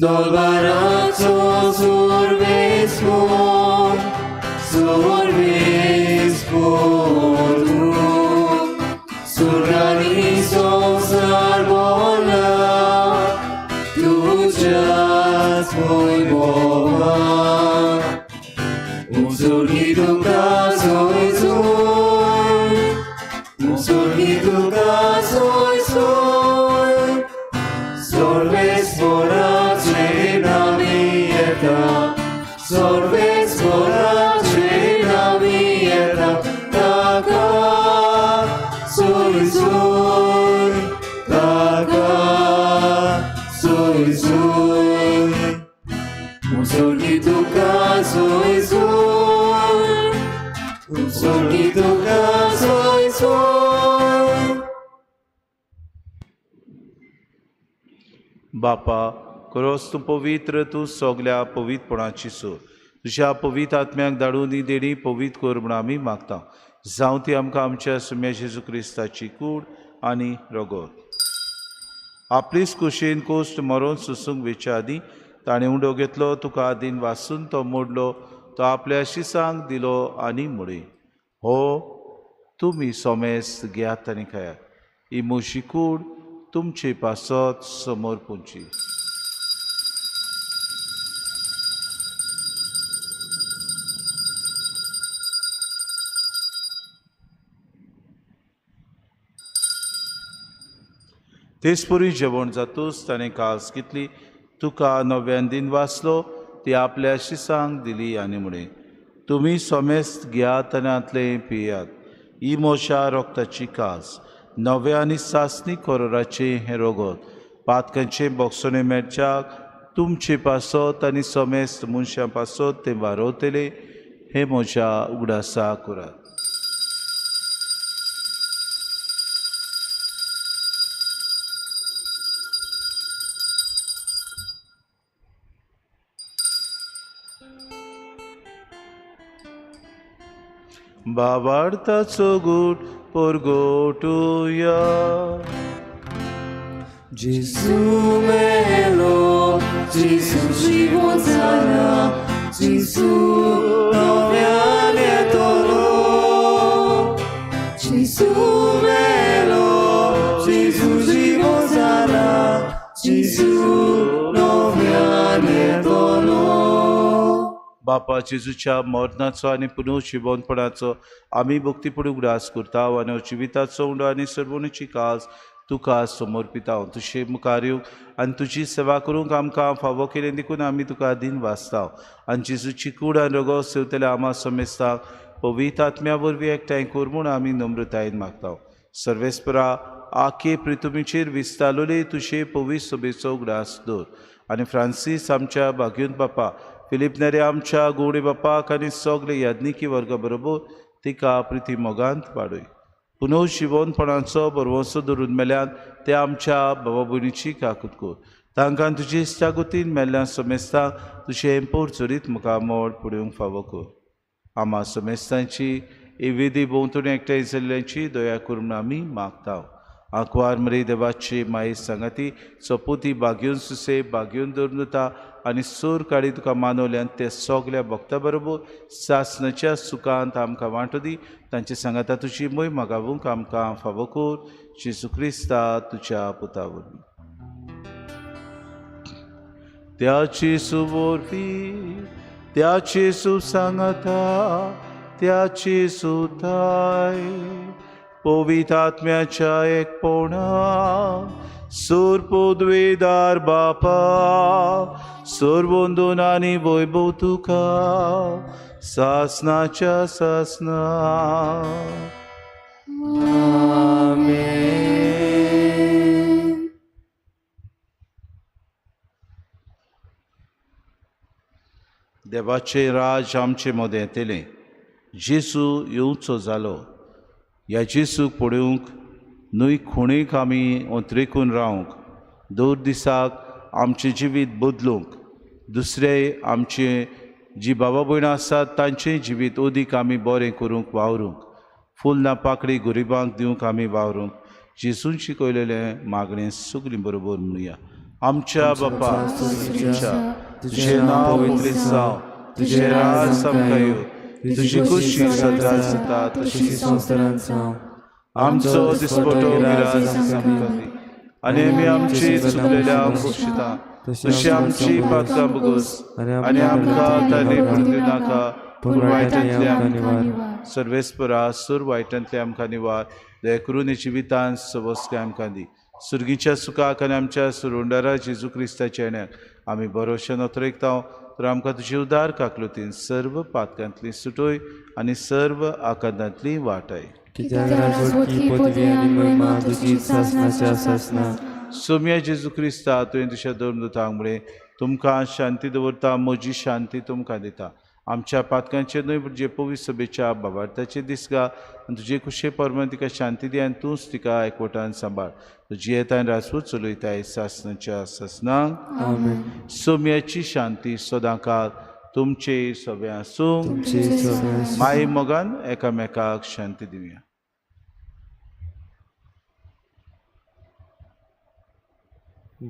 दरबाराचो सर्वेस्पोर सर्वेस्पोर तूं सुरांनी संवसार भरला तुज्याच वैभवान. उंचुली तुका सोय सोय उंचुली तुका सोय सोय सर्वेस्पोराचे नामी येता सर्वेस्पोराचे नामी येता ताका सोय सोय. सोय सोय, सोर्गी तुका सोय सोय. बापा, क्रोस तूं पवित्र, तूं सगल्या पवित्रपणाची सूर. तुज्या पवित्र आत्म्याक धाडून ही देणी पवित्र कर म्हूण आमी मागता. जावं ती आमकां आमच्या सुम्या जेजू क्रिस्ताची कूड आनी रगत. आपलीच कुशीन कोश्ट मरोन सोसूंक वेच्या आदीं ताणें उंडो घेतलो, तुका आदीन वासून तो मोडलो, तो आपल्या शिसांक दिलो आनी म्हळें, हो तुमी सोमेस्त घेयात आनी खायात, ही म्हजी कूड तुमचे पासत समोर पुंची. तेचपरी जेवण जातूच ताणें कास घेतली, तुका नव्यान दिन वाचलो, ती आपल्या शिसांक दिली आनी म्हळें, तुमी सोमेस्त घेयात आनी हांतलें पियात, ही म्हज्या रोगताची कास, नव्या आनी सासणी कोरोराचें हें रोगत, पातकांचें बोगसणें मेळच्याक तुमचे पासत आनी सोमेस्त मनशां पासत तें वारोवतलें, हें म्हज्या उगडासा करात. बाबार्थाचो गूट परगोटुया. Gesù melo, Gesù živozana, Gesù novian etolo. Gesù melo, Gesù živozana, Gesù novian etolo. बापा, जेजूच्या मरणाचो आनी पुनर्जिवनपणाचो आमी भक्तीपूर्ण उगडास करता आनी जिविताचो उंडो आनी सर्वणीची कास तुका समर्पिता. तुजे मुखार येवंक आनी तुजी सेवा करूंक आमकां फावो केलें देखून आमी तुका दिन वाचता. आनी जेजूची कूड आनी रगत सेवतल्या आमा समेस्तांक पवित्र आत्म्या वरवीं एकठांय कर म्हूण आमी नम्रतायेन मागता. सर्वेस्परा, आखे प्रितुमीचेर विस्तारलोले तुजे पवित्र सभेचो उगडास दवर आनी फ्रांसीस आमच्या भाग्यून बापा, फिलीप नेरे आमच्या गोवडे बापाक आनी सगळे याज्ञिकी वर्गा बरोबर तिका प्रिती मोगांत वाडय. पुनर्जिवनपणाचो बरवंसो धरून मेल्यान ते आमच्या बाबा भयणीची काकूत कर. तांकां तुजी इश्टागतीन मेल्ल्या समेस्तांक तुजें पोरचोरीत मुखामळ पळोवंक फावो कर. आमा समेस्तांची ही विधी भोंवतणी एकठांय जाल्ल्यांची दया करून आमी मागता. आंकवार मरे देवाची माई सांगाती सोपुती बागेवन सुसे बागेवन दवरून दिता आनी सूर काडी तुका मानवल्यान ते सगल्या भक्ता बरोबर सासणाच्या सुखांत आमकां वांटो दी. तांचे सांगाता तुजी मोय मागावूंक आमकां फावो कर. जेजू क्रिस्ता तुज्या पुता वरवीं. त्याची सुवोरवी, त्याची सुसांगाता, त्याची सुताय पवित्र आत्म्याच्या एकपणा सूर पदवेदार बापा, सर्वंदून आनी वैभव तुका सासनाच्या सासना. आमेन. देवाचें राज आमचे मदें येतलें. जेजू येवचो जालो. ह्या जेजूक पळोवंक न्हय खुणीक आमी ओंतरेकून रावंक, दर दिसाक आमचें जिवीत बदलूंक, दुसरे आमचे जी बाबा भयणां आसात तांचें जिवीत अदीक आमी बरें करूंक वावरूंक, फुल ना पाकळी गरिबांक दिवंक आमी वावरूंक जेजून शिकयलेलें मागणें सगळीं बरोबर म्हणुया. आमच्या बापा तुज्या, तुजें नांव पवित्र जावं, तुजें राज आमकां येवं, तुजी खुशी सदां जाता तशी संवसारांत जावं. आमचो दिसपटो गिराज आमकां दी आनी आमी आमची चुकलेल्या बक्षिता तशी आमची पातकां बगोस आनी आमकां ताणे पडूं दिवनाका, पूण वायटांतले आमकां निवार. सर्वेस्परा, सूर वायटांतले आमकां निवार. दया करून जिवितांत सवस्काय आमकां दी. सुर्गीच्या सुखाक आनी आमच्या सुरुंडारा जेजू क्रिस्ताच्या येण्याक आमी बरोशे नोतरेकता. तर आमकां तुजी उदार काकलुतीन सर्व पातकांतली सुटोय आनी सर्व आकांतांतली वाटाय. कित्याक राजवटकी, पदवी आनी महिमा तुजी सासणाच्या सासना. सोम्या जेजू क्रिस्ता, तुवें तुज्या धर्मदूतांक म्हळें, तुमकां शांती दवरता, म्हजी शांती तुमकां दिता. आमच्या पातकांचेर न्हय पूण जे पवित्र सभेच्या बाबार्थाचे दिसगा आनी तुजे कुशे परमान तिका शांती दी आनी तूंच तिका एकवटान सांबाळ. तुजी येतान राजपूत चलयताय सासनाच्या सासनाक. आमेन. सोम्याची शांती सदांकाळ तुमचे सगळे आसूं. तुमचे सगळे आसूं. माई मोगान एकामेकाक शांती दिवया.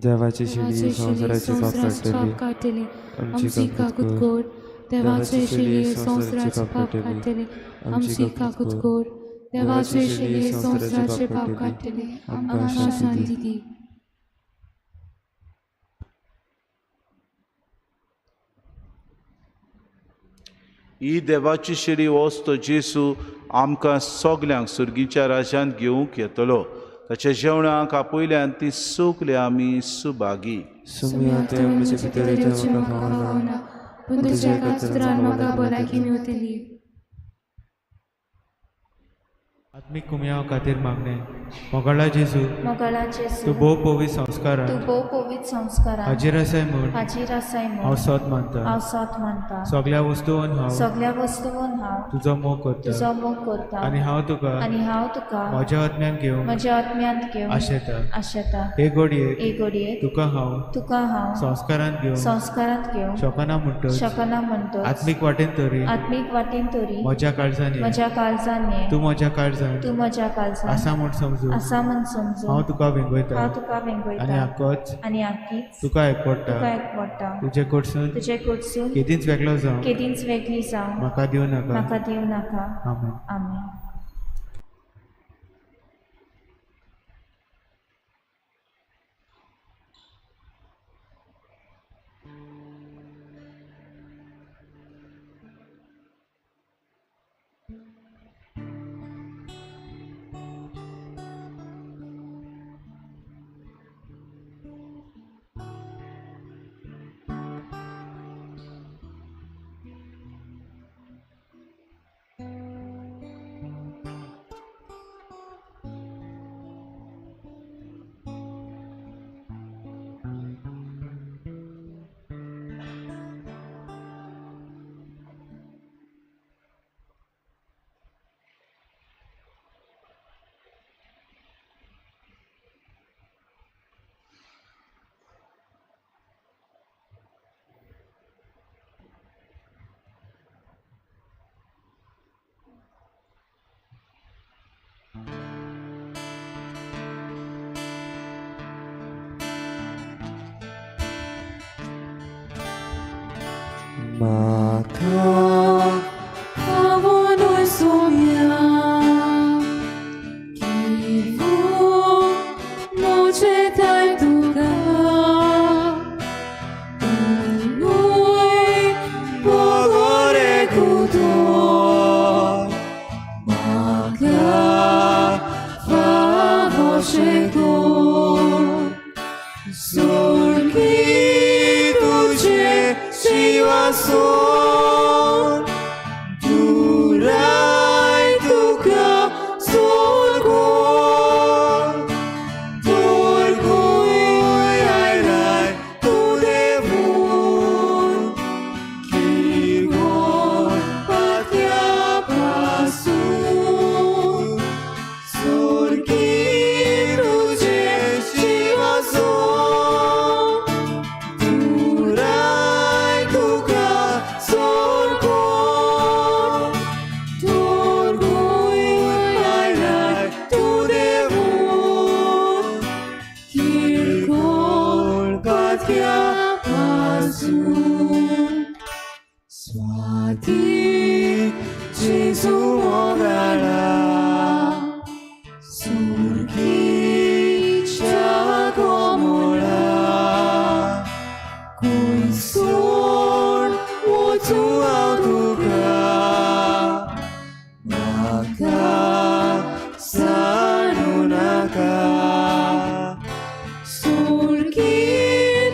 देवाची शिडी संवसाराचे पाप काडटली, पाप काडटले, आमची काकूत कर. देवाचे शिडी संवसाराचे पाप काडटले, आमची काकूत कर. देवाचे शिडी संवसाराचे पाप काडटले, आमकां शांती दी. ही देवाची शिडी वस्त जेसू आमकां सगल्यांक सुर्गीच्या राज्यांत घेवंक येतलो. ताच्या जेवणाक आपयल्यान ती सगली आमी सुभागी. सुम्या ते म्हजे भितर येवचें म्हाका फावना, पूण तुज्या एकाच उतरान म्हाका भलायकी मेवतली. आत्मीक कुमयाव खातीर मागणें. मोगाळा जेजू, मोगाळा जेजू, तूं भोव पवित्र संस्कारान तूं भोव पवित्र संस्कारान हाजीर आसाय म्हूण हाजीर आसाय म्हूण हांव सत मानता. हांव सत मानता. सगल्या वस्तून हांव सगल्या वस्तून हांव तुजो मोग करता तुजो मोग करता आनी हांव तुका आनी हांव तुका म्हज्या आत्म्यान घेवंक म्हज्या आत्म्यांत घेवंक आशेता. आशेता. हे घडयेक हे घडयेक तुका हांव तुका हांव संस्कारांत घेवंक संस्कारांत घेवंक शकना म्हणटच शकना म्हणटच आत्मीक वाटेन तरी आत्मीक वाटेन तरी म्हज्या काळजान ये. म्हज्या काळजान ये. तूं म्हज्या काळजान तूं म्हज्या काळजान आसा म्हूण समजून आसा म्हूण समजून हांव तुका वेंगयता हांव तुका आनी वेंगयता आकोच आनी आकीच तुका एकवटा. तुका एकवटा. तुजे कडसून तुजे कडसून केदींच वेगळो जावं केदींच वेगळी जावं म्हाका दिवं नाका. म्हाका दिवं नाका. आमेन. आमेन. म्हाका फावोनूय सोम्या किवू म्हजें थाय तुका न्हय बगर एकूतर म्हाका फावोशें कर. सुर्गी तुजें शिवासन दुराय तुका सोरगोन तोरगोय आयलाय तूं देवून किरकोळ पात्या पासून सुर्गी तुजें शिवासन दुराय तुका सोरगोन तोरगोय आयलाय तूं देवून किरकोळ पात्या पासून. स्वाती जेजू मोगाळा सुर्गीच्या कोमोळा कुयसून वचूं हांव तुका म्हाका सांडूं नाका. सुर्गी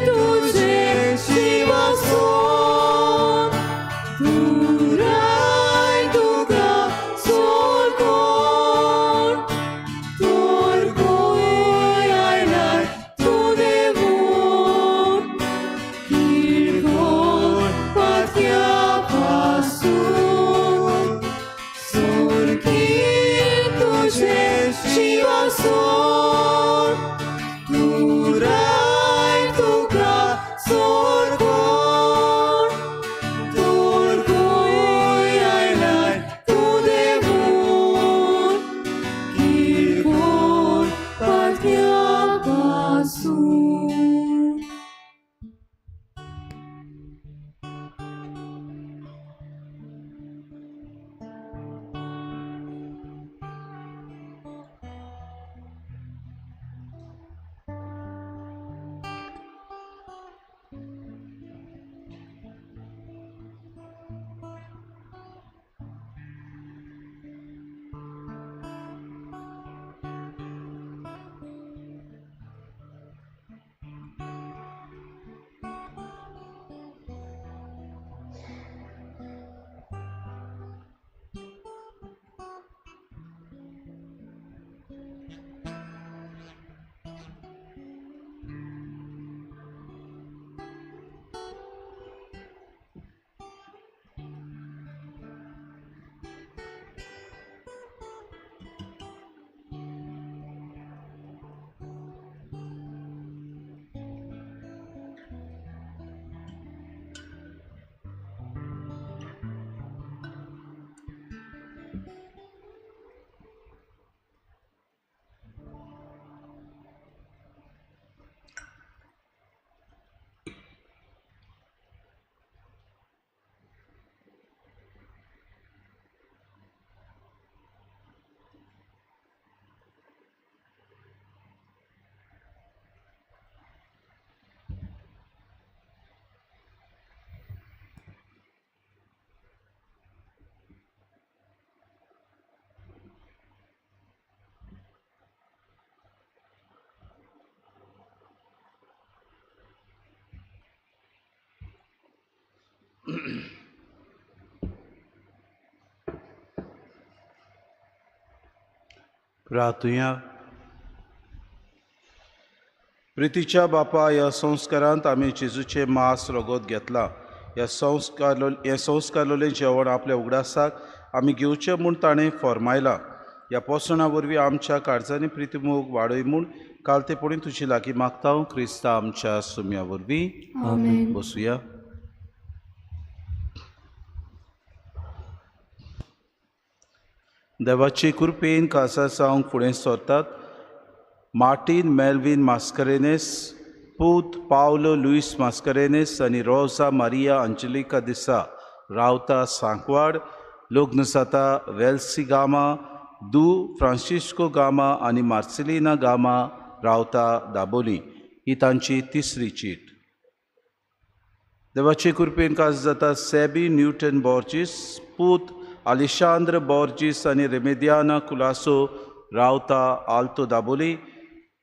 तुजें शिवासन दुराय तुका सोरगोन प्रार्थुया. प्रितीच्या बापा, ह्या संस्कारांत आमी जेजूचें मास रगत घेतलां. ह्या संस्कार हें संस्कारलेलें जेवण आपल्या उगडासाक आमी घेवचें म्हूण ताणें फॉर्मायलां. ह्या पोसणा वरवीं आमच्या काळजांनी प्रितीमोग वाडय म्हूण कालतेपणी तुजी लागीं मागता हांव, क्रिस्ता आमच्या सुम्या वरवीं. आमेन. बसुया. देवाचे कृपेन खासा जावंक फुडें सरतात मार्टीन मेल्वीन मास्करेनेस, पूत पावलो लुईस मास्करेनेस आनी रोजा मारिया अंजलिका दिसा, रावता सांकवाड. लग्न जाता वेल्सी गामा दू फ्रांसिस्को गामा आनी मार्सेलिना गामा, रावता दाबोली. ही तांची तिसरी चीट. देवाचे कृपेन काज जाता सेबी न्यूटन बॉर्जीस, पूत आलिशांद्र बॉर्जीस आनी रेमेदियाना कुलासो, रावता आल्तो दाबोली.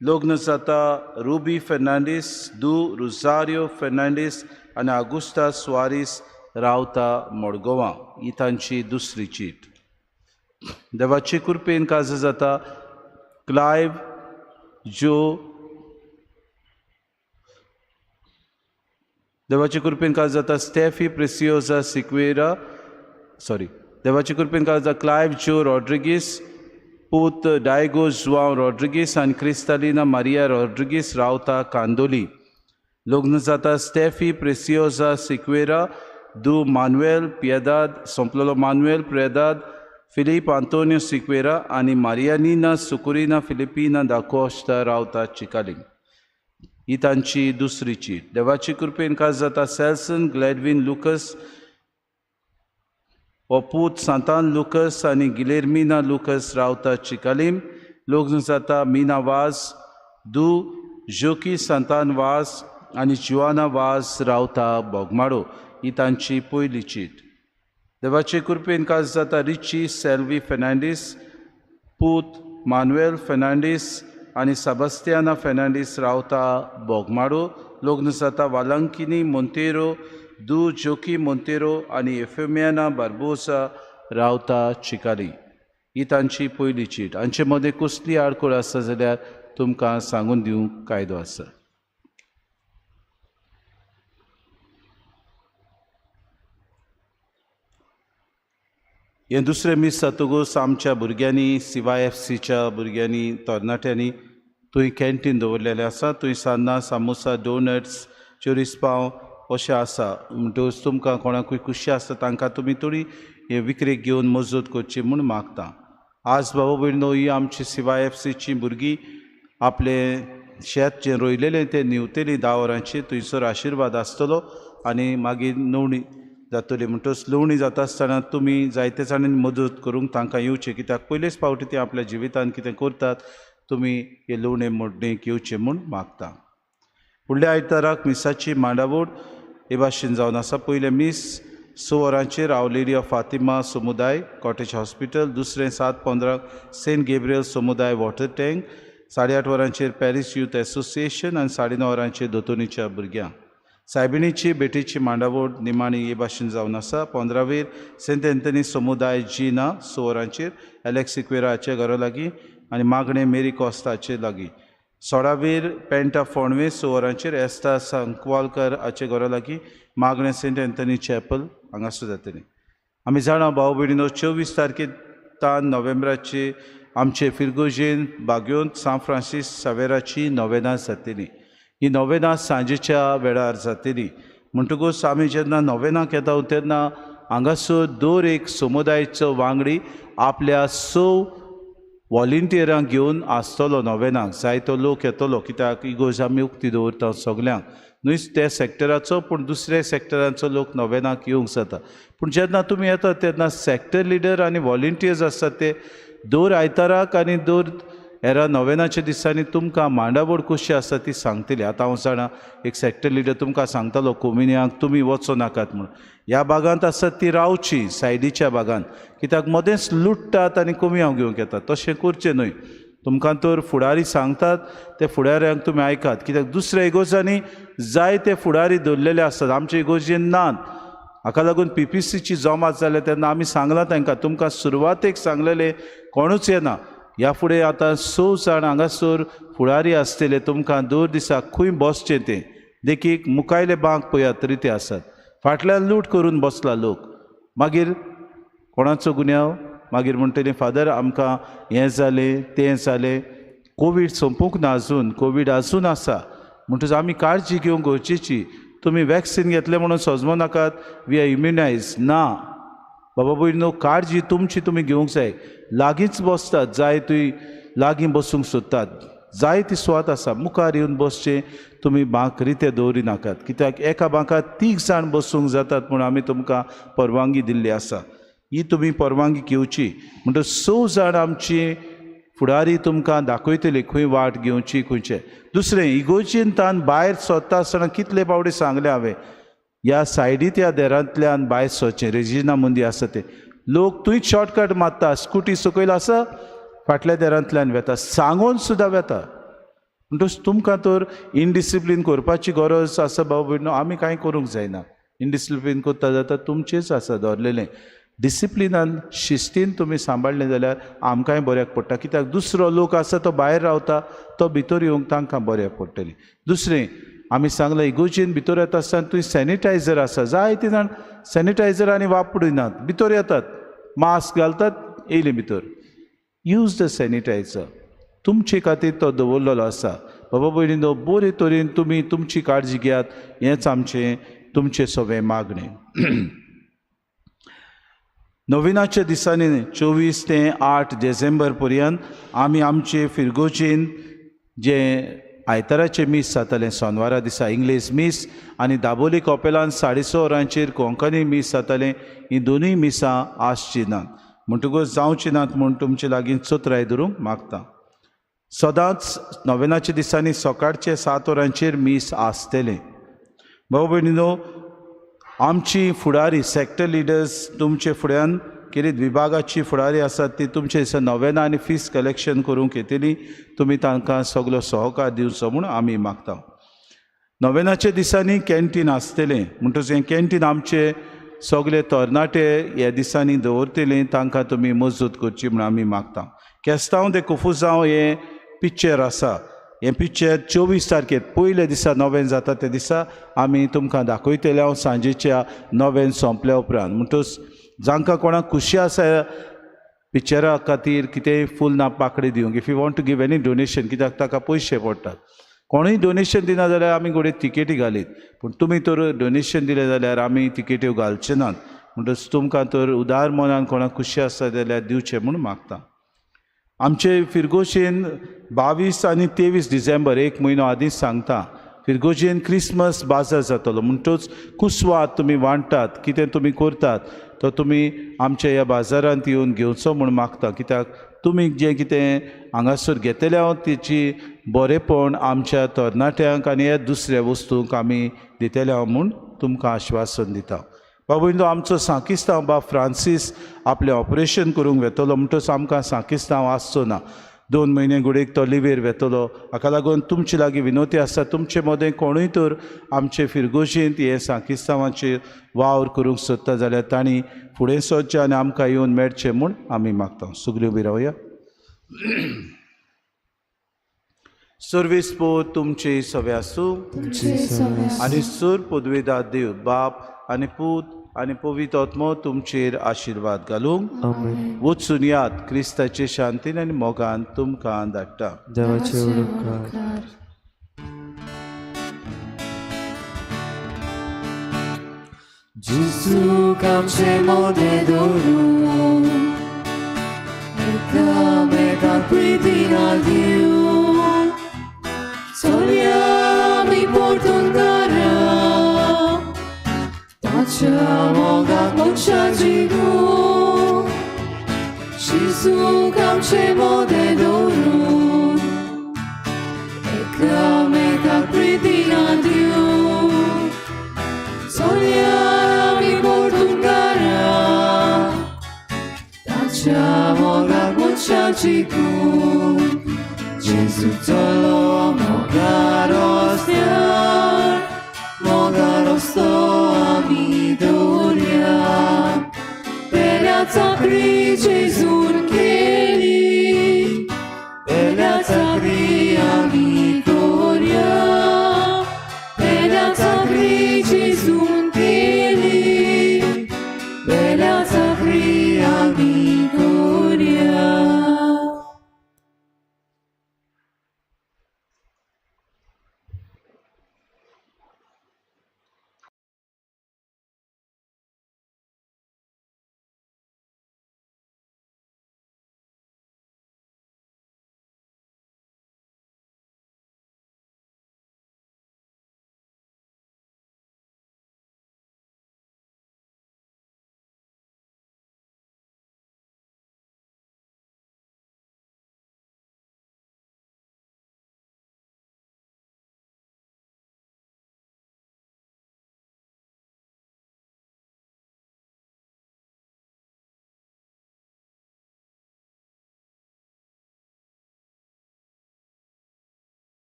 लग्न जाता रुबी फेर्नांडीस दू रुजारियो फेर्नांडीस आनी आगुस्ता सुवारीस, रावता मडगोवा. ही तांची दुसरी चीट. देवाचे कृपेन काज जाता क्लायव जो देवाचे कृपेन काज जाता स्टेफी प्रेसियोजा सिक्वेरा, सॉरी, देवाचे कृपेन काज जाता क्लायव जो रॉड्रिगीस, पूत डायगो जुआंव रॉड्रिगीस आनी क्रिस्तालिना मारिया रॉड्रिगीस, रावता कांदोली. लग्न जाता स्टेफी प्रेसियोजा सिक्वेरा दू मानुएल पियेदाद, सोंपलेलो मानुएल प्रेदाद फिलीप आंतोनियो सिक्वेरा आनी मारियानिना सुकुरिना फिलिपिना दाकोश्ता, रावता चिकाली. ही तांची दुसरी चीट. देवाची कृपेन काज जाता सेल्सन ग्लॅडवीन लुकस हो पूत सांतान लुकस आनी गिलेर्मिना लुकस, रावता चिकालीम. लग्न जाता मीना वाज दू जोकी सांतान वाज आनी जुआना वाज, रावता बोगमाडो. ही तांची पयली चीट. देवाचे कृपेन काज जाता रिची सेल्वी फेर्नांडीस, पूत मानुएल फेर्नांडीस आनी सेबास्तियाना फेर्नांडीस, रावता बोगमाडो. लग्न जाता वालांकिनी मोंतेरो दू जोकी मोंतेरो आनी एफेमियाना बार्बोसा, रावता चिकाली. ही तांची पयली चीट. हांचे मदें कसली आडखळ आसा जाल्यार तुमकां सांगून दिवंक कायदो आसा. हें दुसरें मीस जातकूच आमच्या भुरग्यांनी, सिवाय एफ सीच्या भुरग्यांनी, तरणाट्यांनी थंय कॅन्टीन दवरलेलें आसा. थंय सान्नां, सामोसा, डोनट्स, चोरीस पाव अशें आसा. म्हणटकूच तुमकां कोणाकूय खुशी आसा तांकां तुमी थोडी हे विक्रेक घेवन मजत करची म्हूण मागता. आज बाबा भयणो, ही आमची सिवाय एफ सीची भुरगीं आपलें शेत जें रोयलेलें तें निवतलीं 10 वरांचेर. थंयसर आशिर्वाद आसतलो आनी मागीर लुवणी जातली. म्हणटकच लुवणी जाता आसतना तुमी जायते जाणांनी मदत करूंक तांकां येवचें, कित्याक पयलेच फावटी ती आपल्या जिवितांत कितें करतात. तुमी हे लुवणे मोडणेक येवचें म्हूण मागता. फुडल्या आयताराक मिसाची मांडावळ हे भाशेन जावन आसा. पयलें मीस 6 वरांचेर our lady of Fatima समुदाय कॉटेज हॉस्पिटल, दुसरें 7:15 सेंट गेब्रियल समुदाय वॉटर टँक, 8:30 वरांचेर पॅरीस यूथ एसोसिएशन आनी 9:30 वरांचेर दोतोनीच्या भुरग्यांक. सायबिणीची भेटीची मांडावळ निमाणी हे भाशेन जावन आसा. 15वेर सेंट एंथनी समुदाय जिना 6 वरांचेर एलेक्स सिक्वेरा हाचे घरा लागीं आनी मागणें मेरी कॉस्ता हाचे लागीं. 16वेर पेंटा फोंडवे 6 वरांचेर एस्ता सांकवालकर हाचे घरा लागीं मागणें सेंट एंथनी चॅपल हांगासर जातलें. आमी जाणा भाव भयणीनो, 24 तारखे तान नोव्हेंबराचे आमचे फिरगोजेन बागयोंत सांत फ्रांसीस सावेराची नोवेनां जातली. ही नोवेनां सांजेच्या वेळार जातली. म्हणटकूच आमी जेन्ना नोवेनाक येता तेन्ना हांगासर दर एक समुदायाचो वांगडी आपल्या 6 वॉलंटियरांक घेवन आसतलो नोवेनाक. जायतो लोक येतलो, कित्याक इगोर्ज आमी उक्ती दवरता सगल्यांक, न्हय त्या सॅक्टराचो पूण दुसऱ्या सॅक्टरांचो लोक नोवेनाक येवंक जाता. पूण जेन्ना तुमी येतात तेन्ना सॅक्टर लिडर आनी वॉलंटियर्स आसतात ते दर आयताराक आनी दर हेरा नोवेनाच्या दिसांनी तुमकां मांडावळ कशी आसा ती सांगतली. आतां हांव जाणा एक सॅक्टर लिडर तुमकां सांगतालो कोमिनियांक तुमी वचो नाकात म्हूण. ह्या भागांत आसात ती रावची सायडीच्या भागांत, कित्याक मदेंच लुट्टात आनी कोमियांव घेवंक येतात. तशें करचें न्हय. तुमकां तर फुडारी सांगतात ते फुडाऱ्यांक तुमी आयकात, कित्याक दुसऱ्या इगोर्जांनी जायते फुडारी दवरलेले आसतात, आमचे इगोर्जेन नात. हाका लागून PPCची जमात जाल्या तेन्ना आमी सांगलां तांकां, तुमकां सुरवातेक सांगलेलें कोणूच येना. ह्या फुडें आतां 6 जाण हांगासर फुडारी आसतले, तुमकां दर दिसा खंय बसचें तें. देखीक मुखायले बांक पळयात तरी ते आसात, फाटल्यान लूट करून बसला लोक. मागीर कोणाचो गुन्यांव? मागीर म्हणटले फादर आमकां हें जालें तें जालें. कोवीड सोंपूंक ना आजून, कोवीड आजून आसा. म्हणटच आमी काळजी घेवंक गरजेची. तुमी वॅक्सिन घेतलें म्हणून सजमो नाकात, we are immunise ना. बाबा भयणीनो, काळजी तुमची तुमी घेवंक जाय. लागींच बसतात, जाय तुय लागीं बसूंक सोदतात, जाय ती सुवात आसा, मुखार येवन बसचें. तुमी बांक रिते दवरी नाकात, कित्याक एका बांकार 3 जाण बसूंक जातात म्हूण आमी तुमकां परवानगी दिल्ली आसा. ही तुमी परवानगी घेवची. म्हणटच 6 जाण आमची फुडारी तुमकां दाखयतली खंय वाट घेवची खंयचे. दुसरें, इगोर्जेन तान भायर सरता आसतना कितले फावटी सांगलें हांवें, ह्या सायडीत ह्या देरांतल्यान भायर सरचें. रेजिना मुंदी आसा ते लोक थंयच शॉर्टकट मारता, स्कुटी सकयल आसा फाटल्या देरांतल्यान वेता, सांगून सुद्दां वेता. म्हणटच तुमकां तर इनडिसिप्लीन करपाची गरज आसा बाबा भयणो, आमी कांय करूंक जायना. इनडिसिप्लीन करता जाता तुमचेच आसा दवरलेलें. डिसिप्लिनान शिस्तीन तुमी सांबाळ्ळें जाल्यार आमकांय बऱ्याक पडटा, कित्याक दुसरो लोक आसा तो भायर रावता, तो भितर येवंक तांकां बऱ्याक पडटलें. दुसरें, आमी सांगलें इगोर्जेन भितर येता आसतना थंय सॅनिटायझर आसा, जायते जाण सॅनिटायझर आनी वापरिनात, भितर येतात, मास्क घालतात, येयलीं भितर. Use the sanitiser, तुमचे खातीर तो दवरलेलो आसा. बाबा भयणीनो, बरे तरेन तुमी तुमची काळजी घेयात, हेंच आमचें तुमचें सगळें मागणें. नविनाच्या दिसांनी 24 ते 8 डिसेंबर पर्यंत आमी आमचे फिरगोजेन जे आयताराचें मीस जातालें, सोनवारा दिसा इंग्लीश मीस आनी दाबोली कॉपेलान 6:30 वरांचेर कोंकणी मीस जातालें, हीं दोनूय मिसां आसचीं नात, म्हणटकूच जावचीं नात म्हूण तुमचे लागीं चतराय धरूंक मागता. सदांच नवेनाच्या दिसांनी सकाळचे 7 वरांचेर मीस आसतलें. भाव भयणीनो, आमची फुडारी सेक्टर लिडर्स तुमचे फुड्यान कितें विभागाची फुडारी आसात ती तुमचे दिसा नवेना आनी फीस कलेक्शन करूंक येतली, तुमी तांकां सगलो सहकार दिवचो म्हूण आमी मागता. नवेनाच्या दिसांनी कॅन्टीन आसतलें, म्हणटच हें कॅन्टीन आमचे सगले तरणाटे ह्या दिसांनी दवरतले, तांकां तुमी मजत करची म्हूण आमी मागता. केस्तांव दे कोफुजांव हें पिक्चर आसा, हें पिक्चर 24 तारखेर पयल्या दिसा नवेन जाता त्या दिसा आमी तुमकां दाखयतले हांव सांजेच्या नवेन सोंपल्या उपरांत. म्हणटच जांकां कोणाक खुशी आसा पिक्चरा खातीर कितेंय फूल ना पाकडी दिवंक, if you want to give any donation, कित्याक ताका पयशे पडटात. कोणूय डोनेशन दिना जाल्यार आमी घडये तिकेटी घालीत, पूण तुमी तर डोनेशन दिलें जाल्यार आमी तिकेट्यो घालचे नात. म्हणटच तुमकां तर उदार मनान कोणाक खुशी आसा जाल्यार दिवचें म्हूण मागता. आमचे फिरगोशेन 22 आनी 23 डिसेंबर 1 म्हयनो आदींच सांगता, फिरगोजेन क्रिसमस बाजार जातलो. म्हणटच कुसवात तुमी वांट्टात, कितें तुमी करतात तो तुमी आमच्या ह्या बाजारांत येवन घेवचो म्हूण मागता, कित्याक तुमी जें कितें हांगासर घेतले हांव तेची बरेंपण आमच्या तरणाट्यांक आनी ह्या दुसऱ्या वस्तूंक आमी दितले हांव म्हूण तुमकां आश्वासन दिता. बाबूंनो, आमचो सांकिस्तांव बाब फ्रांसीस आपलें ऑपरेशन करूंक वेतलो, म्हणटच आमकां सांकिस्तांव आसचो ना. 2 म्हयने घडयेक तो लिवेर वेतलो. हाका लागून तुमचे लागीं विनवती आसा, तुमचे मदें कोणूय तर आमचे फिरगोजेंत हे सांकिस्तांवाचेर वावर करूंक सोदता जाल्यार तांणी फुडें सरचें आनी आमकां येवन मेळचें म्हूण आमी मागता. सगळीं उबी रावया. सर्वेस पोत तुमचे सवे आसूं आनी सूर पदवेदार देव बाप आनी पूत आनी पवित्र आत्मो तुमचेर आशिर्वाद घालूंक. वचून यात, क्रिस्ताचे शांतीन आनी मोगान तुमकां धाडटा. देवाचे उपकार. जेजूक आमचे मोदें दवरून एकामेकाक प्रितीन दिवन चलया आमी परतून घरा ताच्या मोगाक मनशां जिगून जेजूक आमचे मोदें दवरून एकामेकाक प्रितीन दिवन चलया आमी परतून घरा ताच्या मोगाक मनशां जिगून जेजू चलो मोगा रस्त्यार मोगा रस्तो आमी दवरिया. बेल्या चाकरी जेजून केली, बेल्या चाकरी आमी कोरया, बेल्या चाकरी जेजून केली, बेल्या चाकरी आमी कोरया.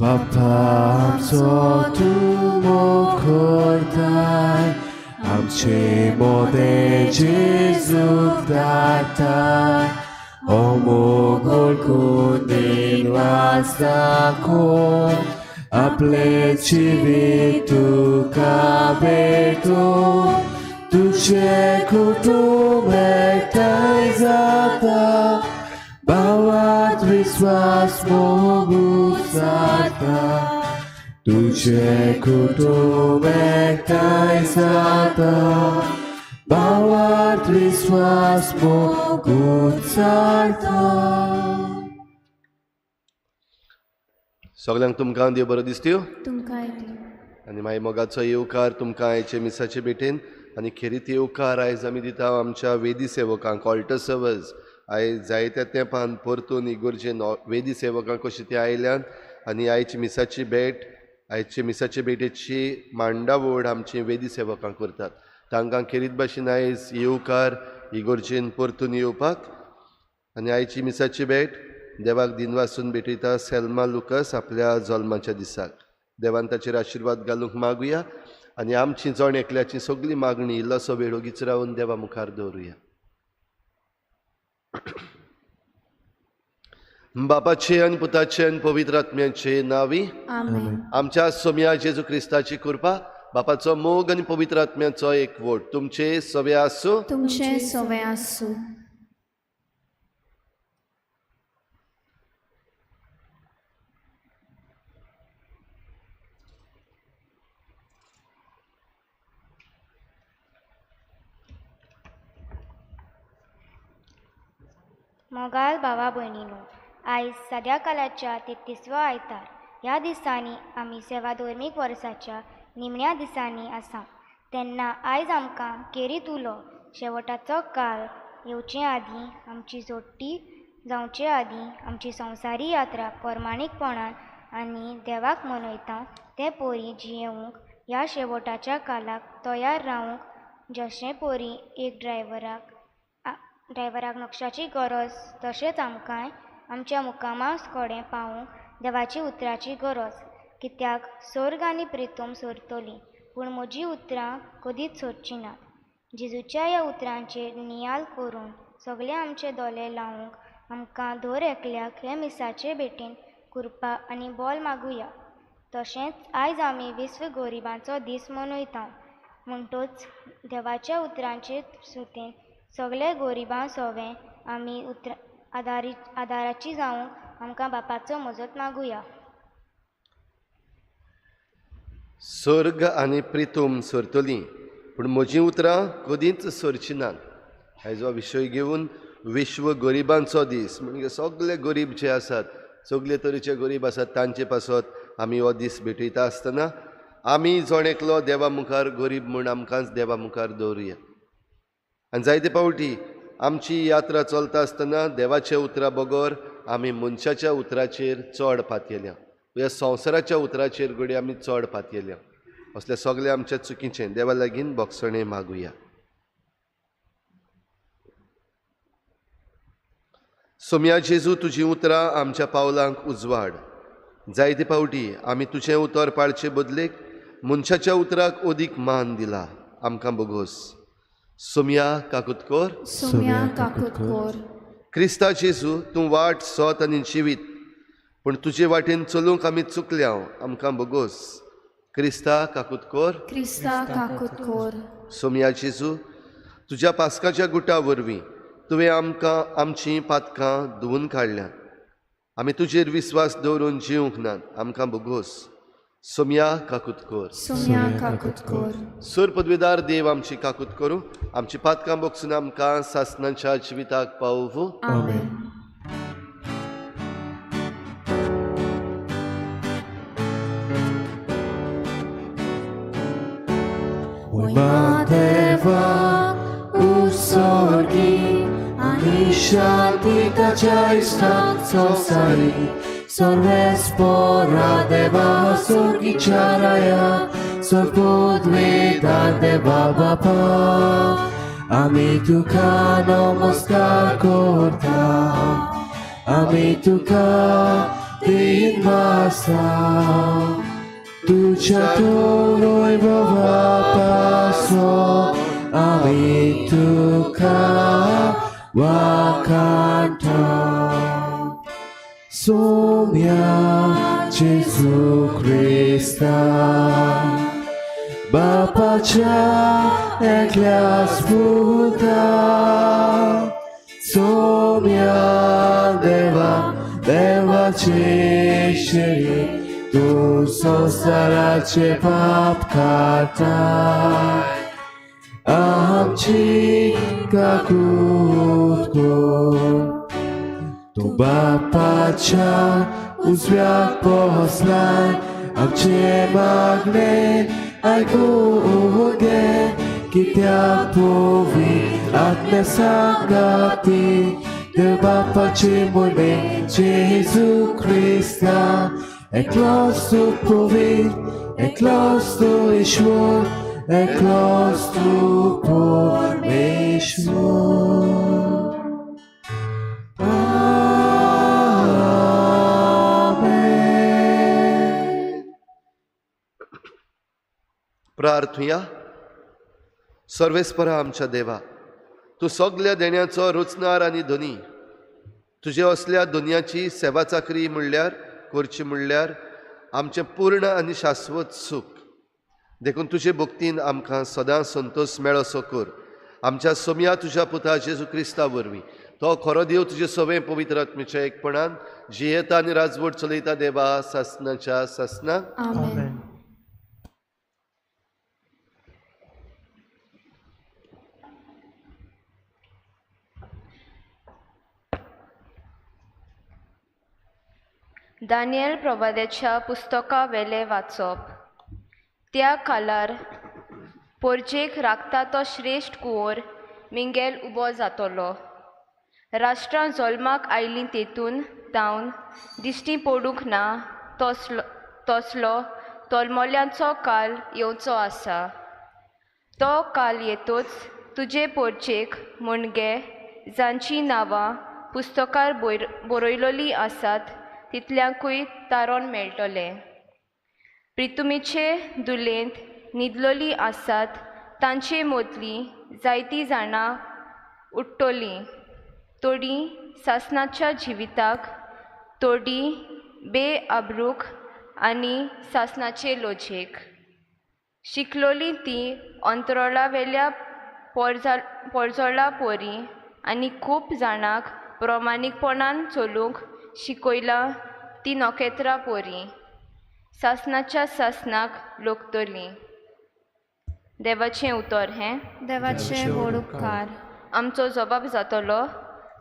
बाप्पा आमचो तूं मोग करताय आमचे मोदें जेजूक धाडटाय हो मोग वळखून दिनवास दाखोवन आपलें जिवीत तुका भेटोवन तुजें कुटुंब एकठांय जाता भावात विस्वास मोग उचारता तुजें कुटुंब एकठांय जाता भावात विस्वास मोग उचारता. सगल्यांक तुमकां देव बरो दिसत्यो तुमकांय. आनी मागीर मोगाचो येवकार तुमकां आयचे मिसाचे भेटेन आनी खेरीत येवकार आयज आमी दिता आमच्या वेदी सेवकांक, ऑल्टर सर्वर्स. आयज जायत्या तेंपान परतून इगोर्जेन वेदी सेवकांक कशी ती आयल्यान आनी आयची मिसाची भेट, आयचे मिसाचे भेटेची मांडावळ आमची वेदी सेवकां करतात. तांकां खेरीत भाशेन आयज येवकार इगोर्जेन परतून येवपाक. आनी आयची मिसाची भेट देवाक दिनवासून भेटयता सेल्मा लुकस आपल्या जल्माच्या दिसाक. देवान ताचेर आशिर्वाद घालूंक मागुया आनी आमची जण एकल्याची सगळी मागणी इल्लोसो वेळ ओगीच रावन देवा मुखार दवरुया. बापाचे आनी पुताचे आनी पवित्र आत्म्याचे नांवी आमेन. आमच्या सोम्या जेजू क्रिस्ताची कृपा, बापाचो मोग आनी पवित्र आत्म्याचो एकवट तुमचे सवे आसूं. तुमचे सवे आसूं. मोगाल भावा भयणीनो, आयज सद्या कालाच्या 33वो आयतार. ह्या दिसांनी आमी सेवा धर्मीक वर्साच्या निमण्या दिसांनी आसा. तेन्ना आयज आमकां केरीत उलो शेवटाचो काळ येवचे आदीं, आमची जोडटी जावचे आदीं, आमची संवसारी यात्रा प्रमाणीकपणान आनी देवाक मनयता ते परी जियेवंक ह्या शेवटाच्या कालाक तयार रावंक जशें परी एक ड्रायव्हराक नक्षाची गरज, तशेंच आमकांय आमच्या मुकामा कडेन पावूंक देवाची उतराची गरज. कित्याक सर्ग आनी प्रितम सोरतली, पूण म्हजी उतरां कदीच सोदची नात. जेजूच्या ह्या उतरांचेर नियाल करून सगळे आमचे दोले लावंक आमकां दर एकल्याक हे मिसाचे भेटेन कृपा आनी बोल मागुया. तशेंच आयज आमी विश्व गरिबांचो दीस मनयता, म्हणटूच देवाच्या उतरांचे सुतेन सगळे गरिबां सोवे आमी आदाराची जावंक आमकां बापाचो मजत मागुया. सर्ग आनी प्रितूम सरतली, पूण म्हजीं उतरां कदींच सरचीं नात. आयज हो विशय घेवन विश्व गरिबांचो दीस म्हणजे सगळे गरीब जे आसात, सगळे तरेचे गरीब आसात, तांचे पासत आमी हो दीस भेटयता आसतना आमी जण एकलो देवा मुखार गरीब म्हूण आमकांच देवा मुखार दवरुया. आनी जायते फावटी आमची यात्रा चलता आसतना देवाच्या उतरा बगर आमी मनशाच्या उतराचेर चड पातयेल्या, ह्या संवसाराच्या उतराचेर घडये आमी चड पातयेल्या. असले सगळे आमच्या चुकीचें देवा लागीं बोगसणें मागुया. सोम्या जेजू, तुजीं उतरां आमच्या पावलांक उजवाड. जायते फावटी आमी तुजें उतर पाळचे बदलेक मनशाच्या उतराक अदीक मान दिला, आमकां बोगोस. सोम्या काकूत कर. सोम्या काकूत कर. क्रिस्ता जेजू, तूं वाट, सोत आनी जिवीत, पूण तुजे वाटेन चलूंक आमी चुकल्या, आमकां बोगोस. क्रिस्ता काकूत कर. क्रिस्ता काकूत कर. सोम्या जेजू, तुज्या पास्काच्या गुटा वरवीं तुवें आमकां आमचीं पातकां धुवून काडल्यात. आमी तुजेर विस्वास दवरून जिवंक नात, आमकां बोगोस. सोम्या काकूत कर. सोम्या काकूत कर. सूर पदवीदार देव आमची काकूत करूं, आमची पातकां बोगसून आमकां सासनाच्या जिविताक पावोवं. आमेन. देवाक उसोर्गी आनी शांती ताच्या इश्टांक संवसारी सर्वेस्पोरा देवा सोर्गीच्या राया सर्वपदवीदार देवा बापा आमी तुका नमस्कार करता, आमी तुका तीन वासा तुझ्या तोरोय बापासो आमी तुका वाखाणटा. सोम्या जेजू क्रिस्ता बापाच्या एकल्याच पुता सोम्या देवा देवाचे शेळी तूं संवसाराचे पाप काडटाय आमची काकूत कर. तूं बापाच्या उजव्याक बसलाय आमचे मागणे आयकून घे कित्याक पवित्र आत्म्या सांगाती देव बापाचे मोहिमे जेजू क्रिस्ता एकलोच तूं पवित्र एकलोच तूं ईश्वर एकलोच तूं परमेश्वर. आमेन. प्रार्थुया. सर्वेस्परा आमच्या देवा, तूं सगल्या देण्याचो रचणार आनी धनी. तुजे असल्या दुनियाची सेवा चाकरी म्हणल्यार करची म्हणल्यार आमचें पूर्ण आनी शाश्वत सूख. देखून तुजे भक्तीन आमकां सदां संतोश मेळसो कर. आमच्या सोम्या तुज्या पुता जेजू क्रिस्ता वरवीं तो खरो देव तुजे सवें पवित्र आत्मेच्या एकपणान जियेता आनी राजवट चलयता देवा सासनाच्या सासना. आमेन. दानियल प्रवाद्याच्या पुस्तका वेलें वाचप. त्या कालार पोरजेक राखता तो श्रेश्ठ कुंवर मिंगेल उबो जातलो. राष्ट्रां जल्माक आयलीं तेतून तावन दिश्टी पडूंक ना तसलो तसलो तोलमोल्यांचो काल येवचो आसा. तो काल येतोच तुजे पोरचेक म्हणगे जांचीं नांवां पुस्तकार बरयलोलीं आसात तितल्यांकूय तारण मेळटलें. प्रितुमीचे दुलेंत न्हिदलोलीं आसात तांचे मदलीं जायतीं जाणां उठ्ठलीं, थोडीं सासनाच्या जिविताक, थोडीं बेआबरूक आनी सासनाचे लोजेक. शिकलोलीं तीं अंतरोळावेल्या पोरजोळा पोरी आनी खूब जाणांक प्रमाणीकपणान चलूंक शिकयलां ती नखेत्रां पोरी सासनाच्या सासनाक लोकतलीं. देवाचें उतर हें. देवाचे व्हड उपकार. आमचो जबाब जातलो,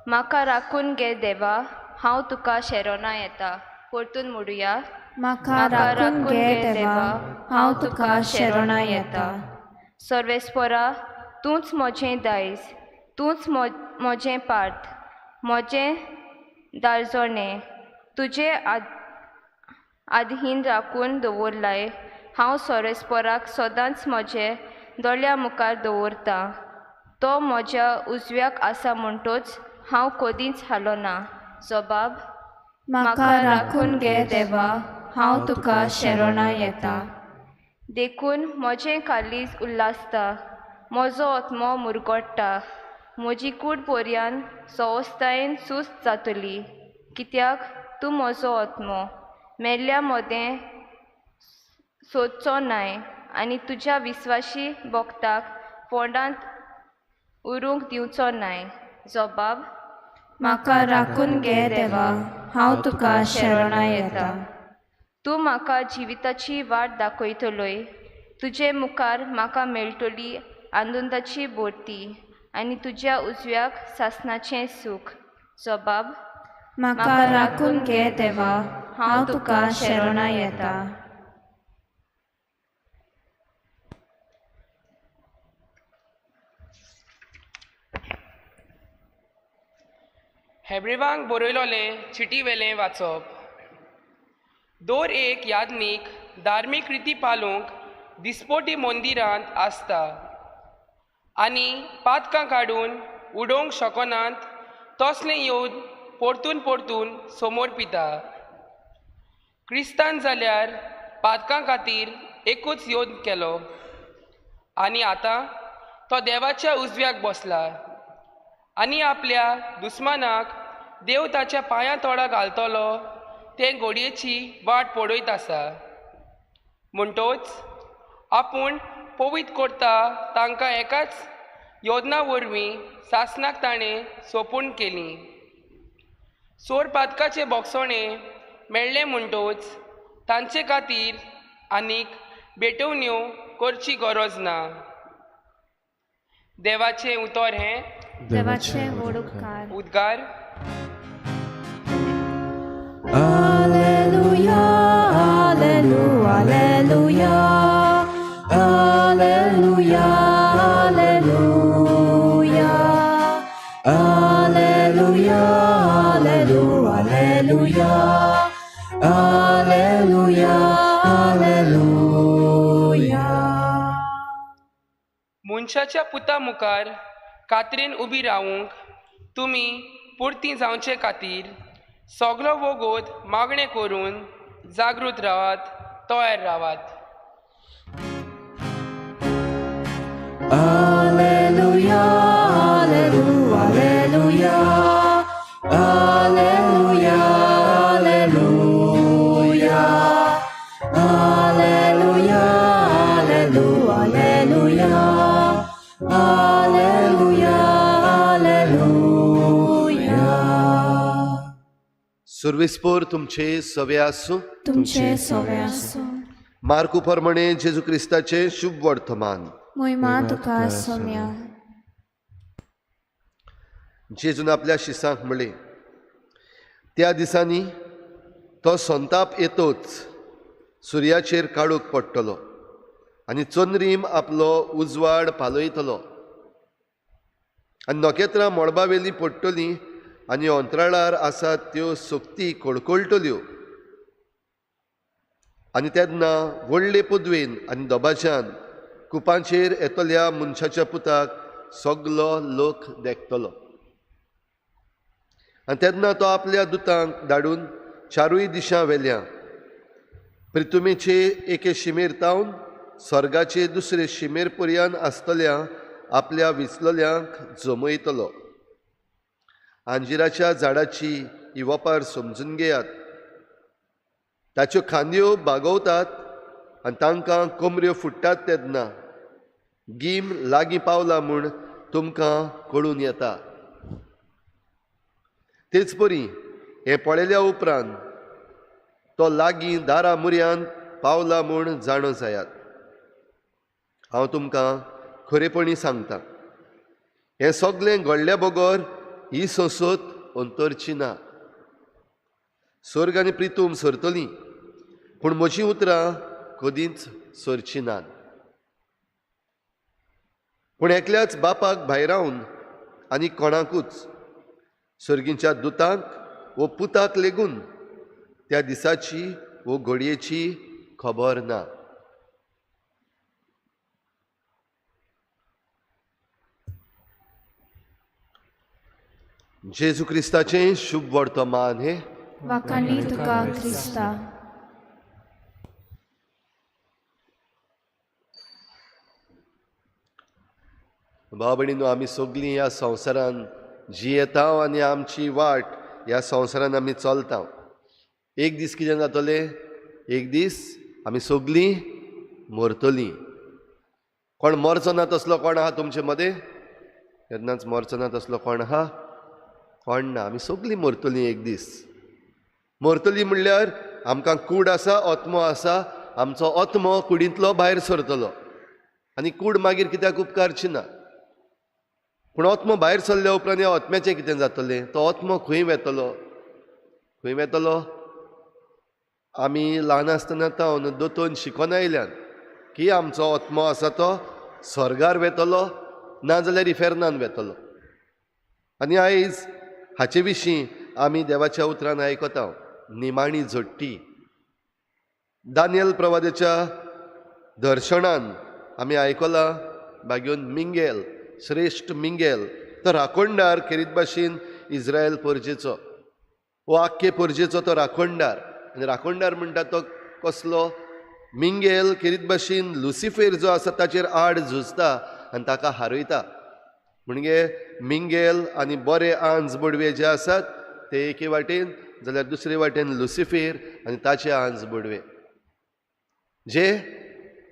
म्हाका राखून घे देवा, हांव तुका शेरोना येता. परतून म्हणुया. म्हाका राखून घे देवा, हांव तुका शेरोना येता. सर्वेस्परा, तूंच म्हजें दायज, तूंच म्हजें पार्थ, म्हजें दारजोणें तुजे आधीन राखून दवरलाय. हांव सर्वेस्पराक सदांच म्हजे दोळ्या मुखार दवरतां. तो म्हज्या उजव्याक आसा म्हणटोच हांव कदींच हालोना. जबाब. म्हाका राखून घे देवा, हांव तुका शेरोना येता. देखून म्हजें काळीज उल्हासता, म्हजो आत्मो मुरगट्टा, म्हजी कूड पर्यान सवस्तायेन सुस्त जातली. कित्याक तूं म्हजो आत्मो मेल्ल्या मदें सोदचो नाय आनी तुज्या विस्वाशी भक्ताक फोंडांत उरूंक दिवचो नाय. जबाब. म्हाका राखून घे देवा, हांव तुका शेरोना येता. तूं म्हाका जिविताची वाट दाखयतलोय. तुजे मुखार म्हाका मेळटली आनंदाची भरती आनी तुज्या उजव्याक सासनाचें सूख. जबाब. म्हाका राखून घे देवा, हांव तुका शेरोना येता. हेब्रेवांक बरयलोलें चिटी वेलें वाचप. दर एक याज्ञीक धार्मीक रिती पालूंक दिसपोटी मंदिरांत आसता आनी पातकां काडून उडोवंक शकनात तसलें येवन परतून परतून समोर पिता. क्रिस्तान जाल्यार पातकां खातीर एकूच योद्ध केलो आनी आतां तो देवाच्या उजव्याक बसला आनी आपल्या दुस्मानाक देव ताच्या पांयां तोडा घालतलो ते घोडयेची वाट पळयत आसा. म्हणटोच आपूण पवीत करता तांकां एकाच योजना वरवीं सासणाक ताणें सोंपून केली. सोर पातकाचे बोगसोणे मेळ्ळें म्हणटोच तांचे खातीर आनीक भेटवण्यो करची गरज ना. देवाचें उतर हें देवाचें व्हड उपकार. उद्गार. Alleluia, alleluia, alleluia, alleluia, alleluia, alleluia, alleluia, alleluia. मनशाच्या पुता मुखार कातरेन उबी रावूंक तुमी पुरती जावचे खातीर सगलो वोगोत मागणें करून जागृत रावात, तयार रावात. Alleluia, alleluia, alleluia, alleluia, alleluia, alleluia, alleluia, alleluia. सुर्विस्पोर तुमचे सवे आसूं. तुमचे सवे आसूं. मार्कू प्रमाणे जेजू क्रिस्ताचें शुभ वर्तमान. मोहिमा तुका सोम्या. जेजून आपल्या शिसांक म्हणलें, त्या दिसांनी तो संताप येतोच सुर्याचेर काडूंक पडटलो आनी चंद्रीम आपलो उजवाड पालयतलो आनी नखेत्रां मळबावेलीं पडटलीं आनी अंतराळार आसात त्यो सक्ती कडकडटल्यो. आनी तेन्ना व्हडले पदवेन आनी दबाज्यान कुपांचेर येतल्या मनशाच्या पुताक सगलो लोक देखतलो. आनी तेन्ना तो आपल्या दुतांक धाडून चारूय दिशां वेल्या प्रितुमेचे एके शिमेर तावन स्वर्गाचे दुसरे शिमेर पर्यान आसतल्या आपल्या विचलल्यांक जमयतलो. आंजिराच्या झाडाची ही वपार समजून घेयात. ताच्यो खांदयो बागवतात आनी तांकां कोमऱ्यो फुट्टात तेन्ना गीम लागीं पावला म्हूण तुमकां कळून येता. तेच परी हें पळयल्या उपरांत तो लागीं दारा मुऱ्यान पावला म्हूण जाणो जायात. हांव तुमकां खरेपणी सांगता, हें सगळें घडल्या बगर ही संसद अंतरची ना. स्वर्ग आनी प्रितूम सरतली, पूण म्हजीं उतरां कदींच सरचीं नात. पूण एकल्याच बापाक भायरावन आनी कोणाकूच सर्गींच्या दुतांक वो पुताक लेगून त्या दिसाची वो घडयेची खबर ना. जेजू क्रिस्ताचें शुभ वर्तमान हें. वाखाणी तुका क्रिस्ता. भाव भयणीनो, आमी सगळीं ह्या संवसारान जियेता आनी आमची वाट ह्या संवसारान आमी चलता. एक दीस कितें जातलें? एक दीस आमी सगळीं मरतलीं. कोण मरचो ना तसलो कोण आहा तुमचे मदें? केन्नाच मरचो ना तसलो कोण आहा? कोण ना. आमी सगळीं मरतलीं एक दीस. मरतलीं म्हणल्यार आमकां कूड आसा, आत्मो आसा. आमचो आत्मो कुडींतलो भायर सरतलो आनी कूड मागीर कित्याक उपकारची ना. पूण आत्मो भायर सरल्या उपरांत ह्या आत्म्याचें कितें जातलें? तो आत्मो खंय वेतलो? खंय वेतलो? आमी ल्हान आसतना तावन दोतोन शिकोन आयल्यान की आमचो आत्मो आसा तो स्वर्गार वेतलो, नाजाल्यार इफेर्नान वेतलो. आनी आयज हाचे विशीं आमी देवाच्या उतरान आयकता. निमाणी झडटी दानियल प्रवादाच्या दर्शनान आमी आयकलां बागेवन मिंगेल, श्रेश्ठ मिंगेल तो राखणदार खेरीत भाशेन इस्रायल पोरजेचो, वो आख्खे पोरजेचो तो राखणदार. आनी राखणदार म्हणटा तो कसलो? मिंगेल खेरीत भाशेन लुसिफेर जो आसा ताचेर आड झुजता आनी ताका हारयता. म्हणजे मिंगेल आनी बरे आंज बोडवे जे आसात ते एके वाटेन, जाल्यार दुसरे वाटेन लुसिफेर आनी ताचे आंज बोडवे जे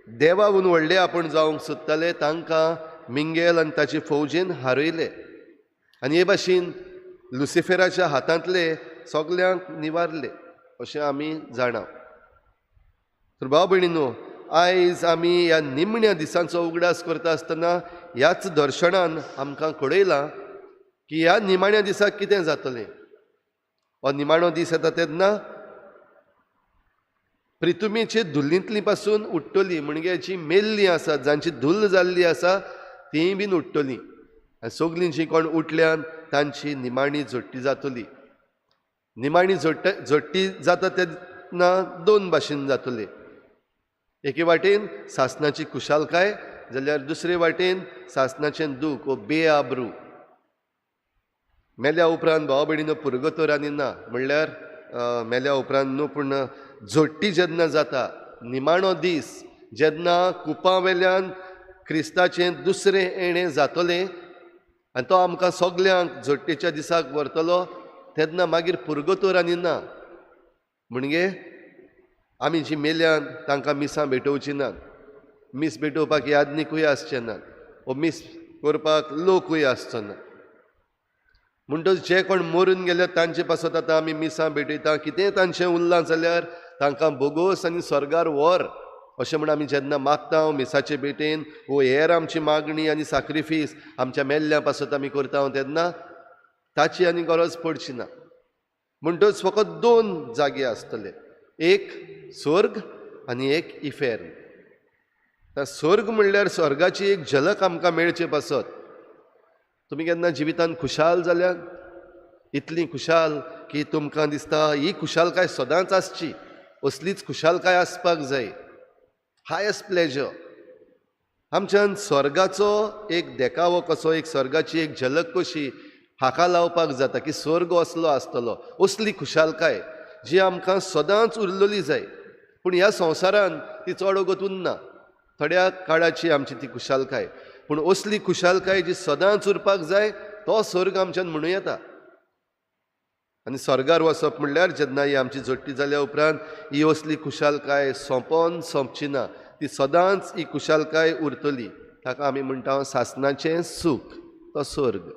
देवाहून व्हडले आपूण जावंक सोदताले तांकां मिंगेल आनी ताचे फौजेन हारयले आनी हे भाशेन लुसिफेराच्या हातांतले सगल्यांक निवारले अशें आमी जाणा. तर भाव भयणीनो, आयज आमी ह्या निमण्या दिसांचो उगडास करता आसतना ह्याच दर्शनान आमकां कळयलां की ह्या निमाण्या दिसाक कितें जातलें. हो निमाणो दीस येता तेन्ना प्रितुमेचे धुल्लींतली पासून उठ्ठली, म्हणजे जी मेल्लीं आसात, जांची धुल्ल जाल्ली आसा तींय बीन उठ्ठलीं आनी सगलीं जीं कोण उठल्यान तांची निमाणी झोट्टी जातली. निमाणी झोट्टी जाता तेन्ना दोन भाशेन जातली. एके वाटेन सासणाची खुशालकाय, जाल्यार दुसरे वाटेन सासणाचें दूख वो बेआब्रू. मेल्या उपरांत भाव भयणीनो पुर्गतोर आनी ना, म्हणल्यार मेल्या उपरांत न्हू, पूण झोट्टी जेन्ना जाता, निमाणो दीस जेन्ना कुपां वेल्यान क्रिस्ताचें दुसरें येणें जातलें आनी तो आमकां सगल्यांक झोट्टेच्या दिसाक व्हरतलो, तेन्ना मागीर पुर्गतोर आनी ना. म्हणजे आमी जी मेल्यान तांकां मिसां भेटोवची नात, मीस भेटोवपाक यादनिकूय आसचे नात वो मीस करपाक लोकूय आसचो ना. म्हणटच जे कोण मरून गेले तांचे पासत आतां आमी मिसां भेटयता, कितेंय तांचें उरलां जाल्यार तांकां बोगोस आनी स्वर्गार व्हर अशें म्हूण आमी जेन्ना मागता मिसाचे भेटेन वो हेर आमची मागणी आनी साक्रिफीस आमच्या मेल्ल्या पासत आमी करता तेन्ना ताची आनी गरज पडची ना. म्हणटच फकत दोन जागे आसतले, एक स्वर्ग आनी एक इफेर्न. स्वर्ग म्हणल्यार स्वर्गाची एक झलक आमकां मेळचे पासत. तुमी केन्ना जिवितान खुशाल जाल्यात? इतली खुशाल की तुमकां दिसता ही खुशालकाय सदांच आसची, असलीच खुशालकाय आसपाक जाय, हायस्ट प्लेजर. आमच्यान स्वर्गाचो एक देखावो कसो, एक स्वर्गाची एक झलक कशी हाका लावपाक जाता की स्वर्ग असलो आसतलो, असली खुशालकाय जी आमकां सदांच उरलेली जाय. पूण ह्या संवसारान ती चड वगत उरना, थोड्या काळाची आमची ती खुशालकाय. पूण असली खुशालकाय जी सदांच उरपाक जाय तो स्वर्ग आमच्यान म्हणूं येता. आनी स्वर्गार वचप म्हणल्यार जेन्ना ही आमची जोडटी जाल्या उपरांत ही असली खुशालकाय सोंपोन सोंपची ना, ती सदांच ही खुशालकाय उरतली. ताका आमी म्हणटा सासणाचें सूख, तो स्वर्ग.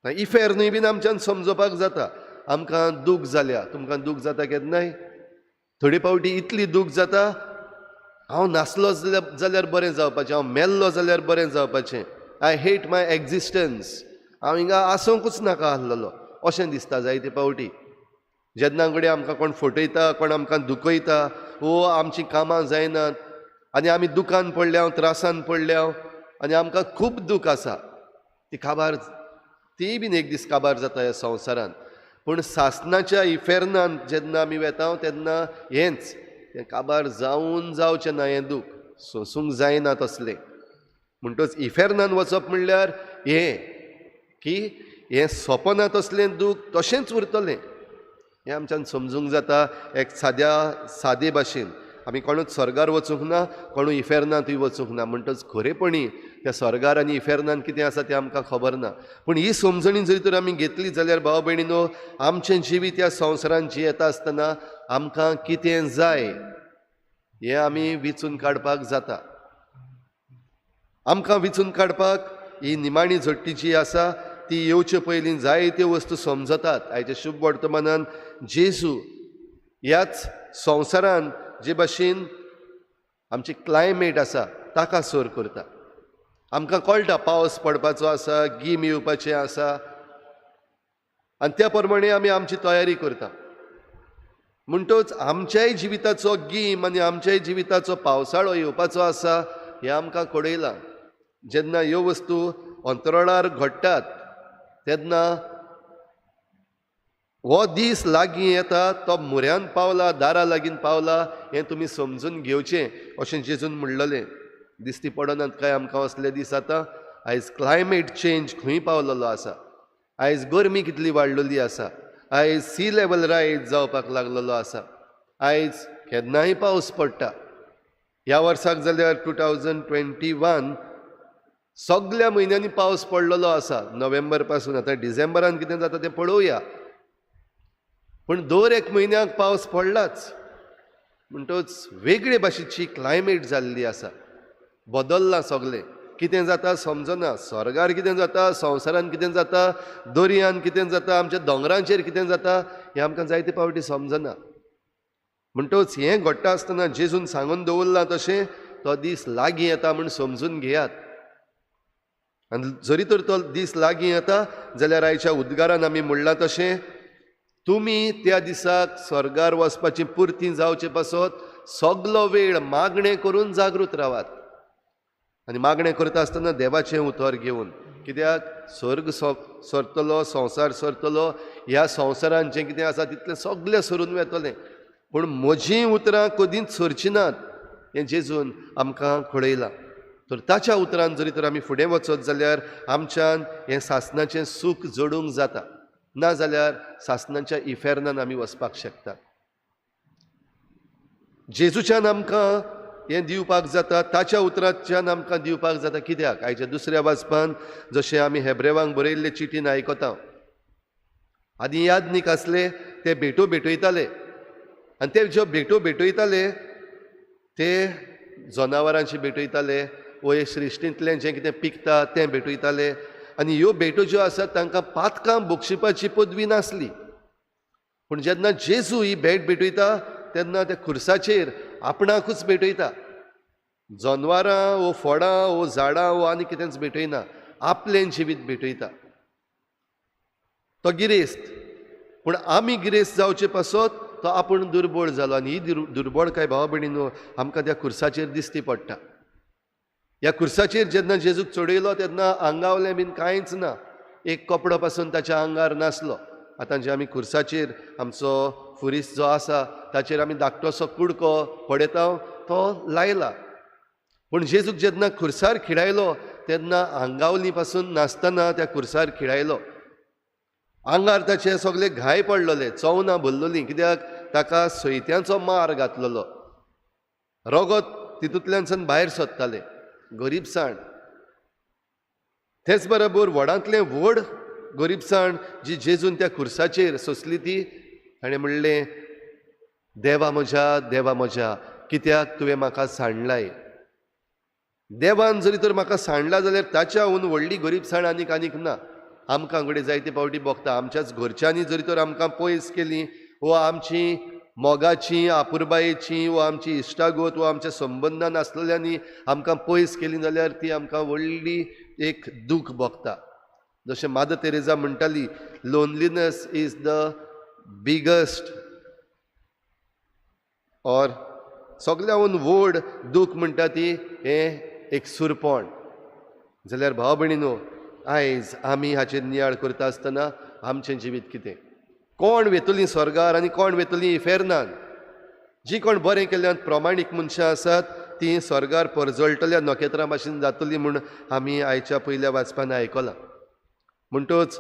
इफेर्नूय बीन आमच्यान समजोवपाक जाता. आमकां दूख जाल्या, तुमकां दूख जाता केन्नाय? थोडे फावटी इतली दूख जाता, हांव नासलो जाल्यार बरें जावपाचें, हांव मेल्लो जाल्यार बरें जावपाचें, I hate my existence, हांव हिंगा आसूंकूच नाका आसलेलो अशें दिसता जायते फावटी. जेन्ना कडेन आमकां कोण फटयता, कोण आमकां दुखयता वो आमचीं कामां जायनात आनी आमी दुखान पडल्या, त्रासान पडल्या आनी आमकां खूब दूख आसा, ती काबार, तीय बीन एक दीस काबार जाता ह्या संवसारांत. पूण सासणाच्या इफेर्नांत जेन्ना आमी वेता तेन्ना हेंच तें काबार जावन जावचें ना, हें दूख सोंसूंक जायना तसलें. म्हणटच इफेर्नान वचप म्हणल्यार हें की हें सोंपना तसलें दूख तशेंच उरतलें, हें आमच्यान समजूंक जाता एक साद्या सादे भाशेन. आमी कोणूच स्वर्गार वचूंक ना, कोणूय इफेर्नांतूय वचूंक ना. म्हणटच खरेपणी त्या स्वर्गार आनी इफेर्नांत कितें आसा तें आमकां खबर ना. पूण ही समजणी जरी तर आमी घेतली जाल्यार भाव भयणीनो, आमचें जिवीत ह्या संवसारांत जियेता आसतना आमकां कितें जाय हें आमी विचून काडपाक जाता. आमकां विचून काडपाक ही निमाणी झोट्टी जी आसा ती येवचे पयलीं जायत्यो वस्तू समजतात. आयच्या शुभ वर्तमानान जेजू ह्याच संवसारान जे भाशेन आमची क्लायमेट आसा ताका सर करता. आमकां कळटा पावस पडपाचो आसा, गीम येवपाचें आसा आनी त्या प्रमाणे आमी आमची तयारी करता. म्हणटच आमच्याय जिविताचो गीम आनी आमच्याय जिविताचो पावसाळो येवपाचो आसा हें आमकां कळयलां. जेन्ना ह्यो वस्तू अंतराळार घडटात तेन्ना हो दीस लागीं येता, तो म्हऱ्यान पावला, दारा लागीं पावला हें तुमी समजून घेवचें अशें जेजून म्हणलेलें. दिसती पडनात काय आमकां असले दीस आतां? आयज क्लायमेट चेंज खंय पावलेलो आसा, आयज गरमी कितली वाडलेली आसा. आयज सी लेवल रायज जावपाक लागलेलो आसा. आयज केन्नाय पावस पडटा. ह्या वर्साक जाल्यार 2021 सगल्या म्हयन्यांनी पावस पडलेलो आसा, नोव्हेंबर पासून. आतां डिसेंबरान कितें जाता तें पळोवया, पूण दर एक म्हयन्याक पावस पडलाच. म्हणटच वेगळे भाशेची क्लायमेट जाल्ली आसा, बदल्लां सगळें. कितें जाता समजना. स्वर्गार कितें जाता, संवसारान कितें जाता, दर्यान कितें जाता, आमच्या दोंगरांचेर कितें जाता हें आमकां जायते फावटी समजना. म्हणटच हें घडटा आसतना जेजून सांगून दवरलां तशें तो दीस लागीं येता म्हूण समजून घेयात. आनी जरी तर तो दीस लागीं येता जाल्यार आयच्या उद्गारान आमी म्हणलां तशें तुमी त्या दिसाक स्वर्गार वचपाची पुरती जावचे पासत सगलो वेळ मागणें करून जागृत रावात. आनी मागणें करता आसतना देवाचें उतर घेवन, कित्याक स्वर्ग सरतलो, संवसार सरतलो, ह्या संवसारान जें कितें आसा तितलें सगलें सरून वेतलें, पूण म्हजीं उतरां कदींच सरचीं नात हें जेजून आमकां कळयलां. तर ताच्या उतरान जरी तर आमी फुडें वचत जाल्यार आमच्यान हें सासणाचें सूख जोडूंक जाता, ना जाल्यार सासणाच्या इफेर्नान आमी वचपाक शकतात. जेजूच्यान आमकां हें दिवपाक जाता, ताच्या उतराच्यान आमकां दिवपाक जाता. कित्याक आयच्या दुसऱ्या वाचपान जशें आमी हेब्रेवांक बरयल्ले चिटीन आयकता, आदी यादनीक आसले ते भेटो भेटयताले आनी ते ज्यो भेटो भेटयताले ते जनावरांची भेटयताले वो हे सृश्टींतलें जें कितें पिकता तें भेटयताले. आनी ह्यो भेटो ज्यो आसात तांकां पातकां बक्षिपाची पदवी नासली, पूण जेन्ना जेजू ही भेट भेटयता तेन्ना त्या खुर्साचेर आपणाकूच भेटयता. जनवरां वो फळां वो झाडां वो आनी कितेंच भेटयना, आपलें जिवीत भेटयता. तो गिरेस्त, पूण आमी गिरेस्त जावचे पासत तो आपूण दुर्बळ जालो. आनी ही दुर्बळकाय भावा भयणीनो आमकां त्या खुर्साचेर दिसती पडटा. ह्या खुर्साचेर जेन्ना जेजूक चडयलो तेन्ना आंगावलें बीन कांयच ना, एक कपडो पासून ताच्या आंगार नासलो. आतां जे आमी खुर्साचेर आमचो फुरीस जो आसा ताचेर आमी धाकटोसो कुडको पळयता तो लायला, पूण जेजूक जेन्ना खुर्सार खिळायलो तेन्ना आंगावली पासून नासतना त्या खुर्सार खिळायलो. आंगार ताचे सगळे घाय पडलेले, चवनां भरलेलीं, कित्याक ताका सैत्यांचो मार घातलेलो, रगत तितूंतल्यानसून भायर सोदताले. गरीबसाण, तेच बरोबर व्हडांतलें व्हड गरीबसाण जी जेजून त्या खुर्साचेर सोंसली ती ताणें म्हणलें, देवा म्हज्या, देवा म्हज्या, कित्याक तुवें म्हाका सांडलाय. देवान जरी तर म्हाका सांडला जाल्यार ताच्याहून व्हडली गरीबसाण आनीक आनीक ना. आमकां घडये जायते फावटी भोगता, आमच्याच घरच्यांनी जरी तर आमकां पयस केली वो आमची मोगाची आपुरबायेची वो आमची इश्टागत वो आमच्या संबंदान आसलेल्यांनी आमकां पयस केली जाल्यार ती आमकां व्हडली एक दूख भोगता. जशें मादर तेरेजा म्हणटाली, लोनलीनस is the biggest or सगळ्याहून व्हड दूख म्हणटा ती हें एक सुरपण. जाल्यार भाव भयणीनो, आयज आमी हाचेर नियाळ करता आसतना आमचें जिवीत कितें, कोण वेतलीं स्वर्गार आनी कोण वेतलीं इफेर्नान. जी कोण बरें केल्ल्यान प्रमाणीक मनशां आसात तीं स्वर्गार परजळटल्या नखेत्रां भाशेन जातलीं म्हूण आमी आयच्या पयल्या वाचपान आयकलां. म्हणटच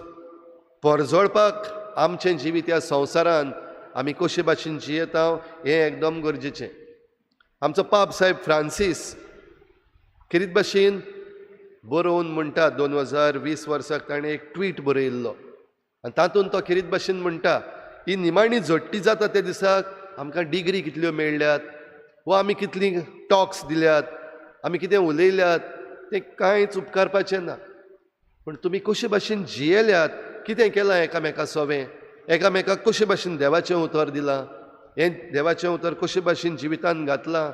परजळपाक आमचें जिवीत ह्या संवसारान आमी कशे भाशेन जियेता हें एकदम गरजेचें. आमचो पाप साहेब फ्रांसीस खेरीत भाशेन बरोवन म्हणटा, 2020 वर्साक ताणें एक ट्वीट बरयल्लो आनी तातूंत तो खेरीत भाशेन म्हणटा, ही निमाणी झडटी जाता त्या दिसाक आमकां डिग्री कितल्यो मेळ्ळ्यात वो आमी कितलीं टॉक्स दिल्यात, आमी कितें उलयल्यात तें कांयच उपकारपाचें ना, पूण तुमी कशे भाशेन जियेल्यात, कितें केलां एकामेका सोवें, एकामेकाक कशे भाशेन देवाचें उतर दिलां, हें देवाचें उतर कशे भाशेन जिवितान घातलां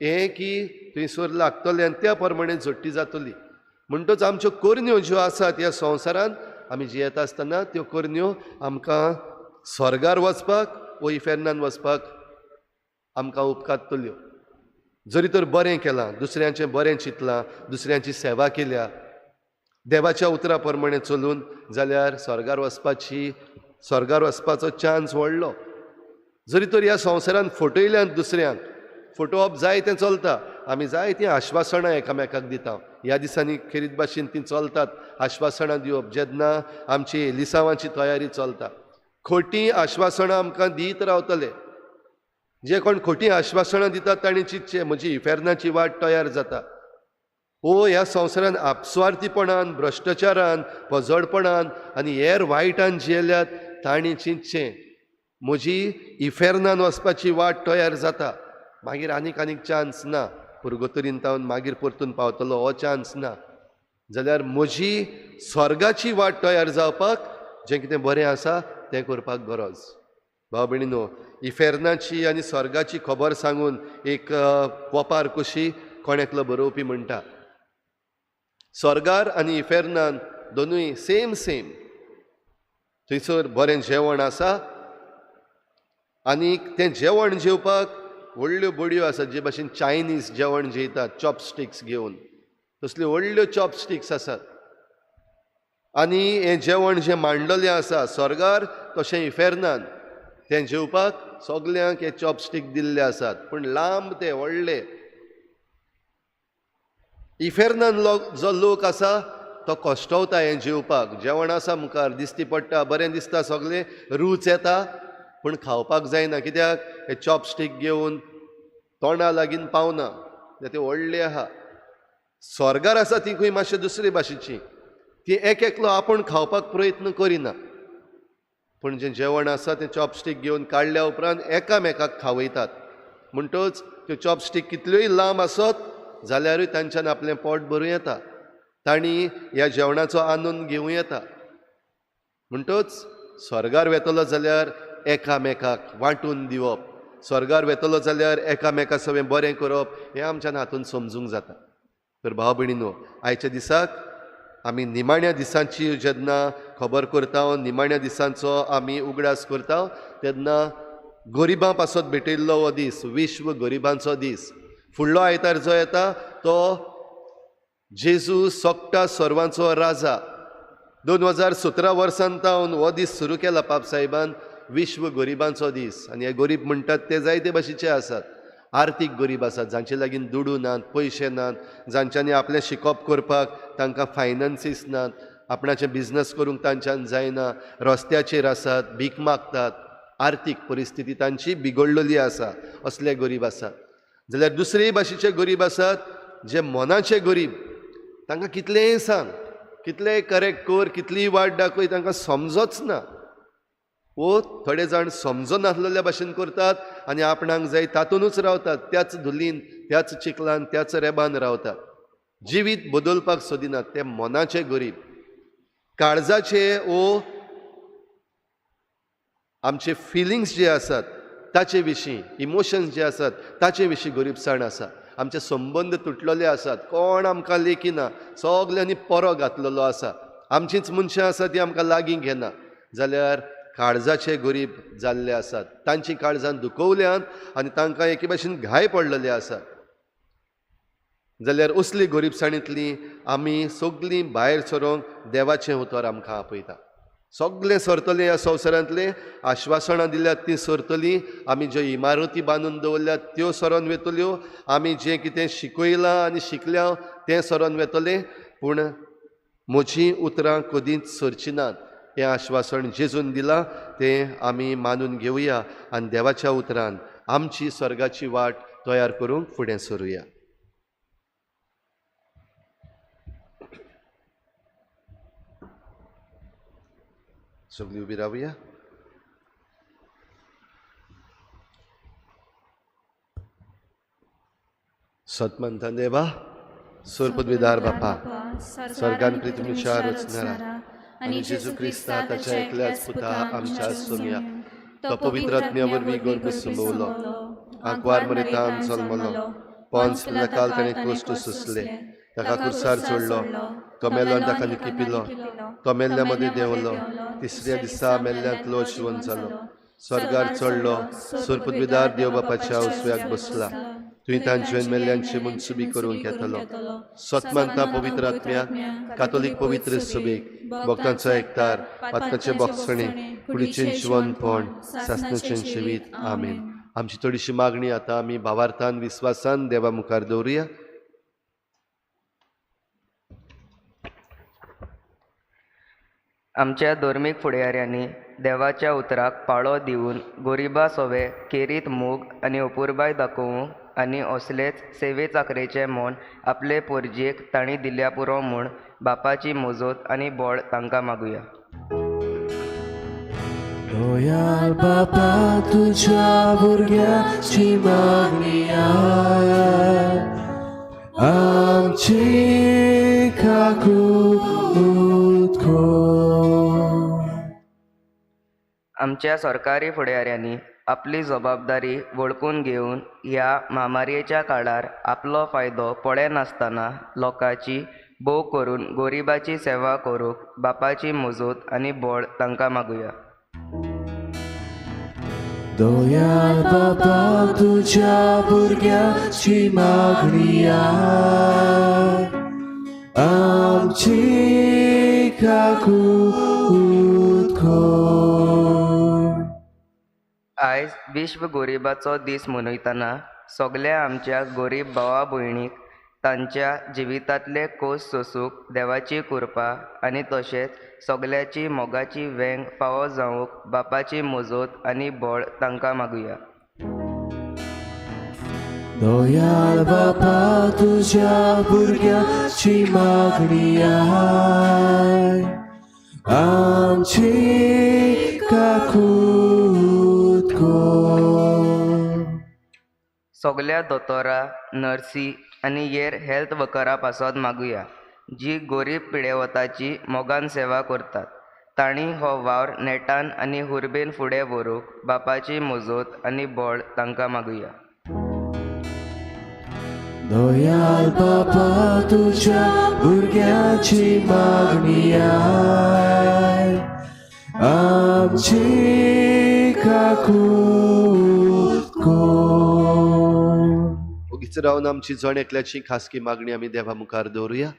हें की थंयसर लागतलें आनी त्या प्रमाणे झडटी जातली. म्हणटच आमच्यो करण्यो ज्यो आसात ह्या संवसारान आमी जियेता आसतना त्यो करण्यो आमकां स्वर्गार वचपाक वो इफेर्नान वचपाक आमकां उपकारतल्यो. जरी तर बरें केलां, दुसऱ्यांचें बरें चिंतलां, दुसऱ्यांची सेवा केल्या, देवाच्या उतरा प्रमाणे चलून जाल्यार स्वर्गार वचपाचो चान्स व्हडलो. जरी तर ह्या संवसारान फटयल्यान दुसऱ्यांक, फटोवप जाय तें चलता, आमी जायतीं आश्वासनां एकामेकाक दिता. ह्या दिसांनी खेरीत भाशेन तीं चलतात आश्वासनां दिवप, जेन्ना आमची एलिसांवाची तयारी चलता. खोटी आश्वासनां आमकां दीत रावतले. जे कोण खोटी आश्वासनां दितात तांणी चिंतचें म्हजी इफेर्नाची वाट तयार जाता. ओ ह्या संवसारान आपस्वार्थीपणान, भ्रश्टाचारान, पजडपणान आनी हेर वायटान जियेल्यात तांणी चिंतचें म्हजी इफेर्नान वचपाची वाट तयार जाता. मागीर आनीक आनीक चान्स ना, पुर्गोतरीन तावन मागीर परतून पावतलो हो चान्स ना. जाल्यार म्हजी स्वर्गाची वाट तयार जावपाक जें कितें बरें आसा तें करपाक गरज. भाव भयणीनो, इफेर्नाची आनी स्वर्गाची खबर सांगून एक वपार कशी कोण एकलो बरोवपी म्हणटा, स्वर्गार आनी इफेर्नान दोनूय सेम सेम, थंयसर बरें जेवण आसा आनी तें जेवण जेवपाक व्हडल्यो बडयो आसात, जे भाशेन चायनीज जेवण जेयतात चॉपस्टिक्स घेवन, तसल्यो व्हडल्यो चॉपस्टिक्स आसात. आनी हें जेवण जें मांडलेलें आसा स्वर्गार तशें इफेर्नान, तें जेवपाक सगल्यांक हे चॉपस्टीक दिल्ले आसात, पूण लांब ते व्हडले. इफेर्नान जो लोक आसा तो कश्टवता हें जेवपाक. जेवण आसा मुखार दिसती पडटा, बरें दिसता, सगळें रूच येता, पूण खावपाक जायना. कित्याक? हे चॉपस्टीक घेवन तोंडा लागीं पावना, ते व्हडले आहा. स्वर्गार आसा ती खंय मातशे दुसरे भाशेची, ती एक एकलो आपूण खावपाक प्रयत्न करिना, पूण जें जेवण आसा तें चॉपस्टीक घेवन काडल्या उपरांत एकामेकाक खावयतात. म्हणटच त्यो चॉपस्टीक कितल्योय लांब आसत जाल्यारूय तांच्यान आपलें पोट भरूं येता, तांणी ह्या जेवणाचो आनंद घेवं येता. म्हणटच स्वर्गार वेतलो जाल्यार एकामेकाक वांटून दिवप, स्वर्गार वेतलो जाल्यार एकामेका सवें बरें करप, हें आमच्यान हातून समजूंक जाता. तर भाव भयणीनो, आयच्या दिसाक आमी निमाण्या दिसांची जेन्ना खबर करता, निमाण्या दिसांचो आमी उगडास करता, तेन्ना गरिबां पासत भेटयल्लो हो दीस, विश्व गरिबांचो दीस. फुडलो आयतार जो येता तो जेजू सोकटा सर्वांचो राजा. 2017 वर्सान तावन हो दीस सुरू केला पाप साहेबान, विश्व गरिबांचो दीस. आनी हे गरीब म्हणटात ते जायते भाशेचे आसात. आर्थीक गरीब आसात, जांचे लागीं दुडू नात, पयशे नात, जांच्यांनी आपलें शिकप करपाक तांकां फायनान्सीस नात, आपणाचें बिजनस करूंक तांच्यान जायना, रस्त्याचेर आसात, भीक मागतात, आर्थीक परिस्थिती तांची बिगडलेली आसा, असले गरीब आसात. जाल्यार दुसरेय भाशेचे गरीब आसात जे मनाचे गरीब, तांकां कितलेंय सांग, कितलेंय करेक्ट कर, कितलीय वाट दाखय, तांकां समजोच ना. वो थोडे जाण समजनासलेल्या भाशेन करतात आनी आपणाक जाय तातूनच रावतात, त्याच धुलीन, त्याच चिखलान, त्याच रेबान रावतात, जिवीत बदलपाक सोदिनात. ते मनाचे गरीब. काळजाचे वो आमचे फिलिंग्स जे आसात ताचे विशीं, इमोशन्स जे आसात ताचे विशीं गरीबसाण आसा. आमचे संबंद तुटलेले आसात, कोण आमकां लेखिना, सगल्यांनी परो घातलेलो आसा, आमचींच मनशां आसा ती आमकां लागीं घेना. जाल्यार काळजाचे गरीब जाल्ले आसात, तांची काळजान दुखवल्यांत आनी तांकां एके भाशेन घाय पडलेले आसात. जाल्यार असली गरीबसाणींतली आमी सगळीं भायर सरोंक देवाचें उतर आमकां आपयता. सगळें सरतलें ह्या संवसारांतलें, आश्वासनां दिल्यात तीं सरतलीं, आमी ज्यो इमारती बांदून दवरल्यात त्यो सरोन वेतल्यो, आमी जें कितें शिकयलां आनी शिकल्या तें सरोन वेतलें, पूण म्हजीं उतरां कदींच सरचीं नात. हें आश्वासन जेजून दिलां तें आमी मानून घेवया आनी देवाच्या उतरान आमची स्वर्गाची वाट तयार करूंक फुडें सरुया. सगळीं उबी रावया. सतमंता देवा, सोरपदवीदार बापा, स्वर्गान पृथ्वीच्या रचणारा आनी जेजू क्रिस्ता ताच्या एकल्याच पुता आमच्या सोमया, तो पवित्र आत्म्या वरवीं गर्भ संभवलो, आंकवार मरेतान जल्मलो, पोन्स पिलातान ताणें कश्ट सोंसले, ताका कुर्सार चडलो, तो मेलो आनी ताका निकिपिलो, तो मेल्ल्या मदीं देंवलो, तिसऱ्या दिसा मेल्ल्यांतलो जिवन जालो, स्वर्गार चडलो, सोरपदवीदार देव बापाच्या उजव्याक बसला, तुवें तांचे मेल्ल्यांची मनसुबी करूंक येतलो. सतमानता पवित्र आत्म्याक, कातोलीक पवित्र सभेक, भक्तांचो एकतार, पातकाचें बोगसणें, कुडीचें जिवनपण, सासणाचें जिवीत. आमेन. आमची थोडीशी मागणी आतां आमी भावार्थान विस्वासान देवा मुखार दवरुया. आमच्या धर्मीक फुडाऱ्यांनी देवाच्या उतराक पाळो दिवन गोरिबा सोवे खेरीत मोग आनी अपुरबाय दाखोवंक आनी असलेच सेवे चाकरेचें मन आपले पोरजेक तांणी दिल्या पुरो म्हूण बापाची मजत आनी बळ तांकां मागुया. दयाळ बापा तुझ्या भुरग्याची मागणी आय, आमची काकूत कर. आमच्या सरकारी फुडाऱ्यांनी आपली जबाबदारी वळखून घेवन ह्या म्हामारयेच्या काळार आपलो फायदो पळयनासतना लोकांची भोव करून गोरिबाची सेवा करूंक बापाची मजत आनी बळ तांकां मागुया. दयाळ बापा तुझ्या भुरग्याची मागणी आय, आमची काकूत कर. आयज विश्व गोरिबाचो दीस मनयतना सगल्या आमच्या गोरीब भावा भयणीक तांच्या जिवितांतले खोस सोसूंक देवाची कृपा आनी तशेंच सगल्यांची मोगाची वेंग फावो जावंक बापाची मजत आनी बळ तांकां मागुया. दयाळ बापा तुझ्या भुरग्याची मागणी आय, आमची काकूत कर. सगल्या दोतोरां, नर्सी आनी हेर हेल्थ वर्करां पासत मागुया जी गोरीब पिडेवताची मोगान सेवा करतात. तांणी हो वावर नेटान आनी हुर्बेन फुडें व्हरूंक बापाची मजत आनी बळ तांकां मागुया. दयाळ बापा तुझ्या भुरग्याची मागणी आय, आमची काकूत कर. ओगीच रावन आमची जण एकल्याची खासगी मागणी आमी देवा मुखार दवरुया.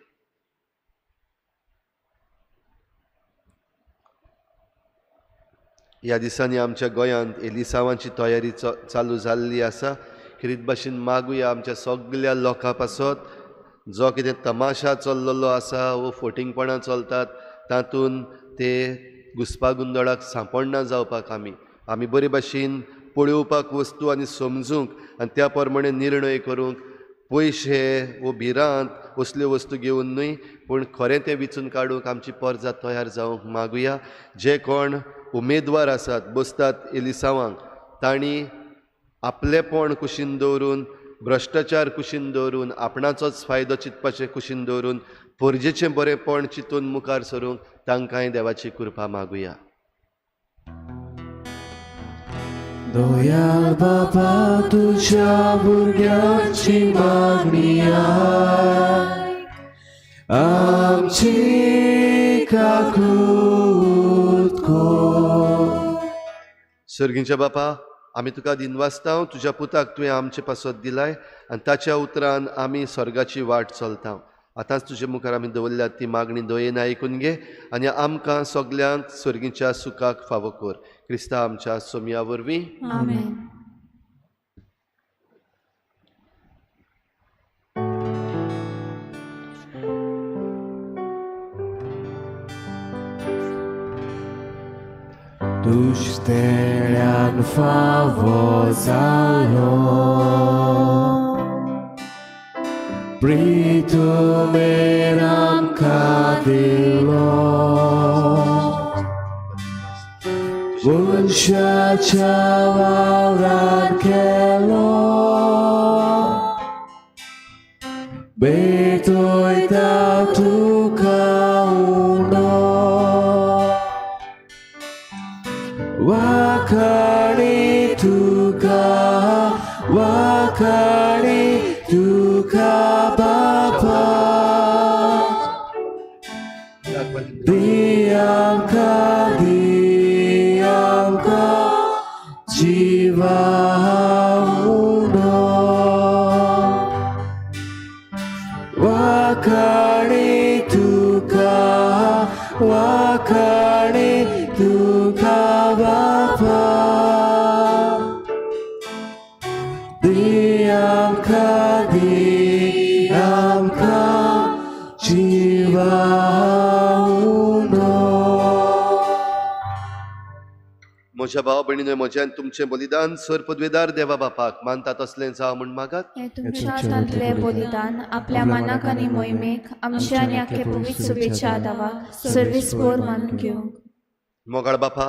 ह्या दिसांनी आमच्या गोंयांत एलिसांवाची तयारी चालू जाल्ली आसा. खेरीत भाशेन मागुया आमच्या सगल्या लोकां पासत जो कितें तमाशा चल्लेलो आसा वो फोटिंगपणां चलतात तातूंत ते घुस्पागुंदळाक सांपडना जावपाक आमी आमी बरे भाशेन पळोवपाक वस्तू आनी समजूंक आनी त्या प्रमाणे निर्णय करूंक पयशे वो भिरांत असल्यो वस्तू घेवन न्हय पूण खरें तें विचून काडूंक आमची परजा तयार जावंक मागुया. जे कोण उमेदवार आसात बसतात एलिसांवांक तांणी आपलेपण कुशीन दवरून, भ्रश्टाचार कुशीन दवरून, आपणाचोच फायदो चिंतपाचें कुशीन दवरून परजेचें बरेंपण चिंतून मुखार सरूंक तांकांय देवाची कृपा मागुया. दयाळ बापा तुझ्या भुरग्याची मागणी आय, आमची काकूत कर. सर्गींच्या बापा आमी तुका दिनवासता, तुज्या पुताक तुवें आमचे पासत दिलाय आनी ताच्या उतरान आमी स्वर्गाची वाट चलता. आतांच तुजे मुखार आमी दवरल्यात ती मागणी दयेन आयकून घे आनी आमकां सगल्यांक सर्गीच्या सुखाक फावो कर. क्रिस्ता आमच्या सोमया वरवीं. आमेन. दुश्टेल्यान फावो जालो प्रितुमेर आमकां दिलो, मनशाच्या वावरान केलो बेतोयता तुका उणो. वाखाणी तुका, वाखाणी तुका बापा, दी आमकां, दी आमकां जिवा उणो. वाखाणी तुका, वाखाणी तुका बापा, दी आमकां, दी आमकां जिवा उणो. म्हज्या भाव भयणीनो, म्हज्यान तुमचें बलिदान सर पदवेदार देवा बापाक मानता तसलें जावं म्हूण मागात. हें तुमच्या हातांतलें बलिदान आपल्या मानाक आनी मोहिमेक आमच्या आनी आख्खे पवित्र शुभेच्छा दावाक सर्वीस पोर मानून घेवंक. मोगाळ बापा,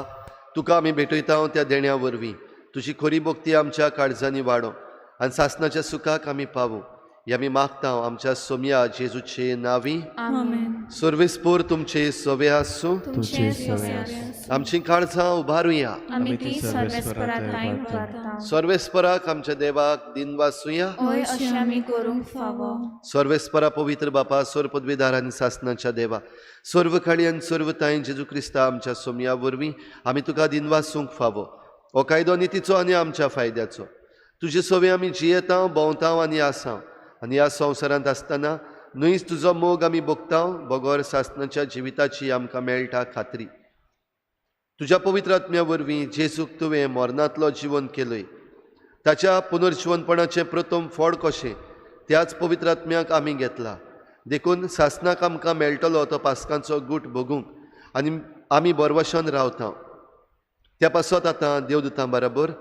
तुका आमी भेटयता त्या देण्या वरवीं तुजी खरी भक्ती आमच्या काळजांनी वाडो आनी सासणाच्या सुखाक आमी पावूं हे आमी मागता आमच्या सोमया जेजूचे नांवी. आमेन. सर्वेस्पोर तुमचे सवे आसूं. तुमचे सवे आसूं. आमची काळजां उबारुया. आमी ती सर्वेस्परा थांय उबारता. सर्वेस्पराक आमच्या देवाक दिनवासुया. हय, अशें आमी करूंक फावो. सर्वेस्परा पवित्र बापा, सर्व पदवीदार आनी सासणाच्या देवा, सर्व काळी आनी सर्व तांय जेजू क्रिस्ता आमच्या सोमया वरवीं आमी तुका दिनवासूंक फावो. हो कायदो नितीचो आनी आमच्या फायद्याचो. तुजे सवे आमी जियेता, भोंवता आनी आसा आनी ह्या संवसारांत आसतना न्हयच तुजो मोग आमी भोगता, बगर सासणाच्या जिविताची आमकां मेळटा खात्री. तुज्या पवित्र आत्म्या वरवीं जेजूक तुवें मरणांतलो जिवन केलय, ताच्या पुनर्जिवनपणाचें प्रथम फळ कशें त्याच पवित्र आत्म्याक आमी घेतला. देखून सासणाक आमकां मेळटलो तो पास्कांचो गूट भोगूंक आनी आमी बरवशन रावता. त्या पासत आतां देवदूतां बराबर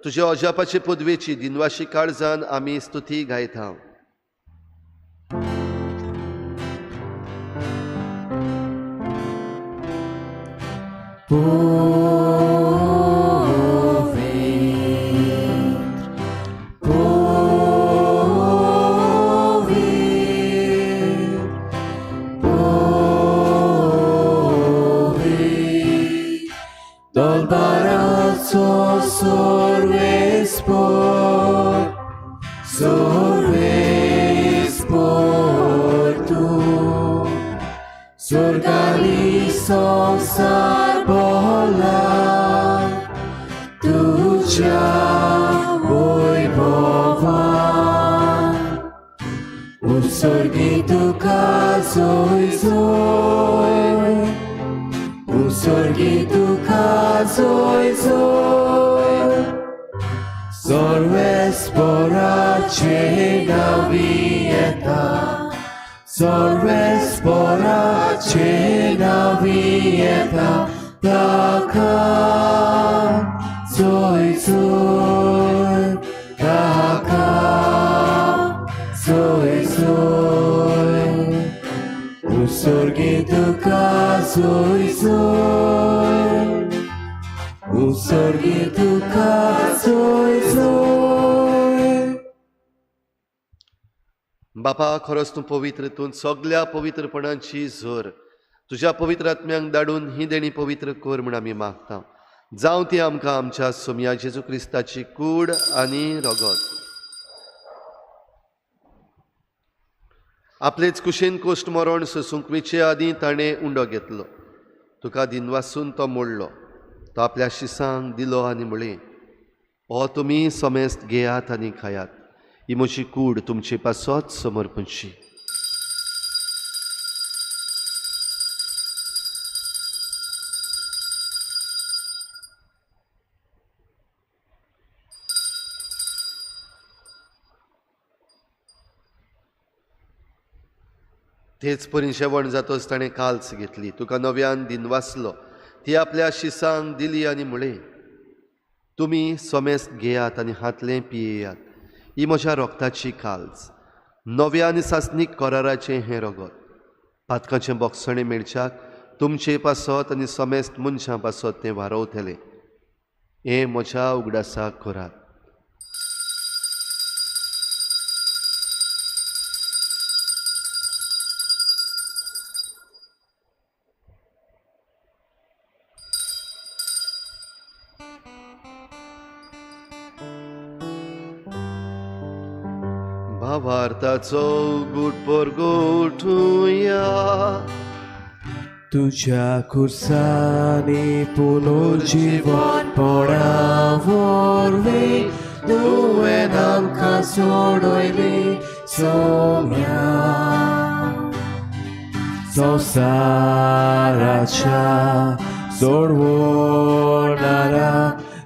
तुज्या अजापाचे पदवेची दिनवाशी काळजान आमी स्तुती गायता. Dal sorvespor, sorvespor tu, sorgali संसार बोला तुझ्या वैभवान. उत्सर्गी तुका जोय जोय, उत्सर्गी तुका जोय जोय, सर्वेस्पराचे नांवी येता, सर्वेस्पराचे नांवी येता, ताका जोय जोय, ताका जोय जोय, उत्सर्गी तुका जोय जोय, उत्सर्गी तुका जोय जोय. बापा, खरोच तूं पवित्र, तूं सगल्या पवित्रपणाची झर. तुज्या पवित्र आत्म्यांक धाडून ही देणी पवित्र कर म्हूण आमी मागता. जावं ती आमकां आमच्या सोमया जेजू क्रिस्ताची कूड आनी रगत. आपलेच कुशीन कोश्ट मरण सोसूंक वेचे आदीं ताणें उंडो घेतलो, तुका दिनवासून तो मोडलो, तो आपल्या शिसांक दिलो आनी म्हळें, हो तुमी समेस्त घेयात आनी खायात, ही म्हजी कूड तुमचे पासत समर्पणची. तेच परी जेवण जातच ताणें काल्स घेतली, तुका नव्यान दिनवासलो, ती आपल्या शिसांक दिली आनी म्हळें, तुमी समेस्त घेयात आनी हातलें पियेयात, ही म्हज्या रोगताची काल्स, नव्या आनी सासणीक कराराचें हें रगत. पातकाचें बोगसणें मेळच्याक तुमचे पासत आनी समेस्त मनशां पासत तें वारवतलें. हें म्हज्या उगडासाक करात. भावार्थाचो गूट परगोठुया. तुझ्या खुर्सांनी पुनर्जीवनपणा वरवीं तुवें आमकां सोडयली सोम्या. संवसाराच्या सोडवणारा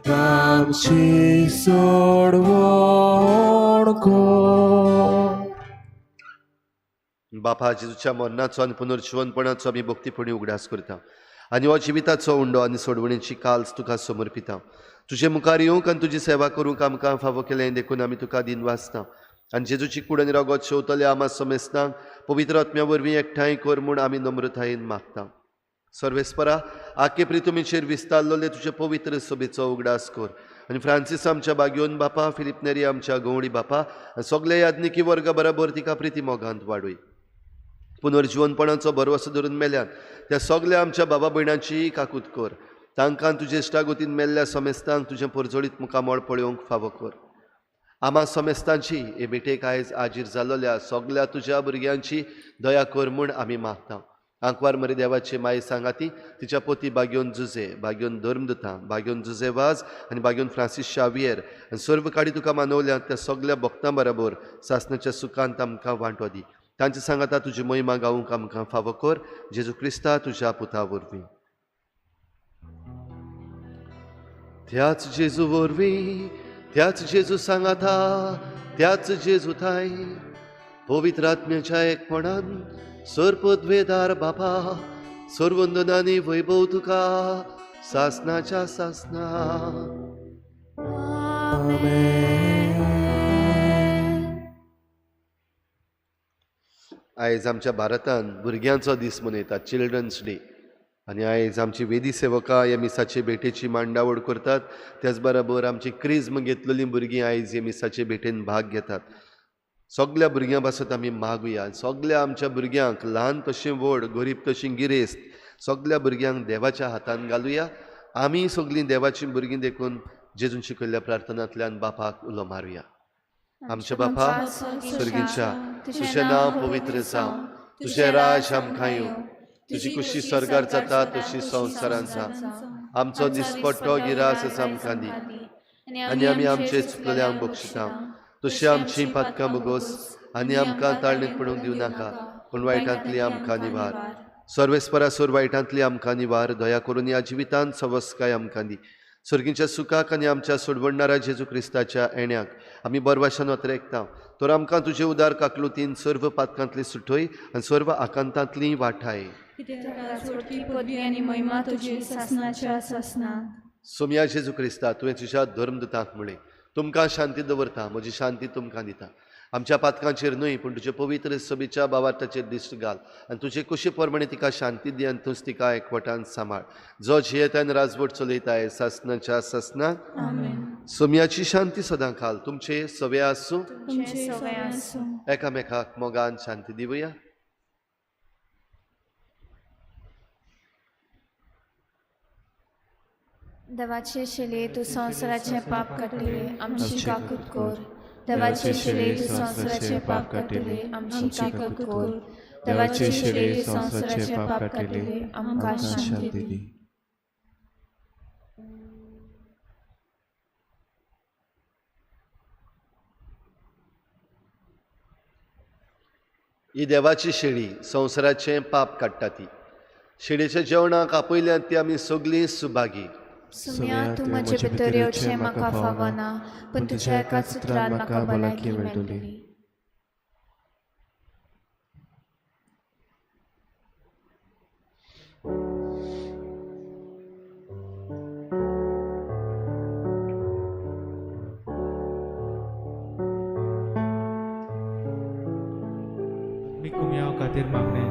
आमची सोडवण कर. बापा, जेजूच्या मरणाचो आनी पुनर्जिवनपणाचो आमी भक्तीपणी उगडास करता. आनी हो जिविताचो उंडो आनी सोडवणेची काल्स तुका समर्पिता. तुजे मुखार येवंक आनी तुजी सेवा करूंक आमकां फावो केलें देखून आमी तुका दिनवासता. आनी जेजूची कूड आनी रगत शेवतले आमा समेस्तांक पवित्र आत्म्या वरवीं एकठांय कर म्हूण आमी नम्रतायेन मागता. सर्वेस्परा आखे प्रितुमीचेर विस्तारलेले तुजे पवित्र सभेचो उगडास कर आनी फ्रांसीस आमच्या बागयोन बापा, फिलीप नेरी आमच्या गवळी बापा आनी सगल्या याज्ञिकी वर्गा बराबर तिका प्रिती मोगांत वाडय. पुनर्जिवनपणाचो भरवसो धरून मेल्यात त्या सगल्या आमच्या बाबा भयणांची काकूत कर. तांकां तुजे इश्टागतीन मेल्ल्या समेस्तांक तुजें परजळीत मुखामळ पळोवंक फावो कर. आमा समेस्तांची हे भेटेक आयज आजीर जाल्ल्या सगल्या तुज्या भुरग्यांची दया कर म्हूण आमी मागता. आंकवार मरे देवाची माई सांगाती तिच्या पोती बाग्योन जुजे, बाग्योन धर्मदुतां, बाग्योन जुजे वाज आनी बाग्योन फ्रांसीस शावियर आनी सर्व काडी तुका मानवल्या त्या सगल्या भक्तां बराबर सासणाच्या सुखांत आमकां वांटो दी. तांचे सांगाता तुजी महिमा गावूंक आमकां फावो कर. जेजू क्रिस्ता तुज्या पुता वरवीं. त्याच जेजू वरवीं, त्याच जेजू सांगाता, त्याच जेजू थांय पवित्र आत्म्याच्या एकपणान सर्पद्वेदार बापा सर्वंदनानी वैभव तुका सासनाच्या सासना. आयज आमच्या भारतान भुरग्यांचो दीस मनयतात, चिल्ड्रन्स डे. आनी आयज आमची वेदी सेवकां ह्या मिसाचे भेटेची मांडावळ करतात. त्याच बराबर आमची क्रिज्म घेतलेलीं भुरगीं आयज ह्या मिसाचे भेटेन भाग घेतात. सगल्या भुरग्यां पासत आमी मागुया. सगल्या आमच्या भुरग्यांक, ल्हान तशें व्हड, गरीब तशीं गिरेस्त, सगल्या भुरग्यांक देवाच्या हातान घालुया. आमी सगलीं देवाचीं भुरगीं देखून जेजून शिकयल्ल्या प्रार्थनांतल्यान बापाक उलो मारुया. आमच्या बापा स्वर्गीच्या, तुजें नांव पवित्र जावं, तुजें राज आमकां येवं, तुजी कुशी स्वर्गार जाता तशी संवसारांत जावं. आमचो दिसपट्टो गिरास आमकां दी आनी आमी आमचे चुकलेल्यांक बक्षिता तशी आमची पातकां बोगोस आनी आमकां ताळणेक पडूंक दिवं नाका, पूण वायटांतली आमकां निवार. सर्वेस्परा सोर वायटांतली आमकां निवार. दया करून ह्या जिवितांत सवस्काय आमकां दी. सर्गीच्या सुखाक आनी आमच्या सोडवणणारा जेजू क्रिस्ताच्या येण्याक आमी बरवाशान वतरेकता. तर आमकां तुजे उदार काकलुतीन सर्व पातकांतली सुटय आनी सर्व आकांतांतली वाठाय. सोमया जेजू क्रिस्ता, तुवें तुज्या धर्मदुतांक म्हळें, तुमकां शांती दवरता, म्हजी शांती तुमकां दिता. आमच्या पातकांचेर न्हय पूण तुजे पवित्र सभेच्या बावार्थाचेर दिश्ट घाल आनी तुजे कुशी प्रमाणे तिका शांती दी आनी तूंच तिका एकवटान सांबाळ. जो जियेता आनी राजवट चलयताय सासनाच्या सासना. सोमयाची शांती सदां खाल तुमचे सवे आसूं. एकामेकाक मोगान शांती दिवया. देवाचे शिले तूं संवसाराचें पाप काडटले, आमची काकूत कर. देवाचे शिले तूं संवसाराचें पाप काडटले, आमची काकूत कर. देवाचे शिले तूं संवसाराचें पाप काडटले, आमकां शांती दी. ही देवाची शेळी संवसाराचें पाप काडटा. ती शेळीच्या जेवणाक आपयल्यात ती आमी सगळीं सुभागी. सुम्या, तूं म्हजे भितर येवचें म्हाका फावना, पूण तुज्या एका सुत्रान म्हाका भलायकी मेळटली. आत्मीक कुमयाव खातीर मागणें.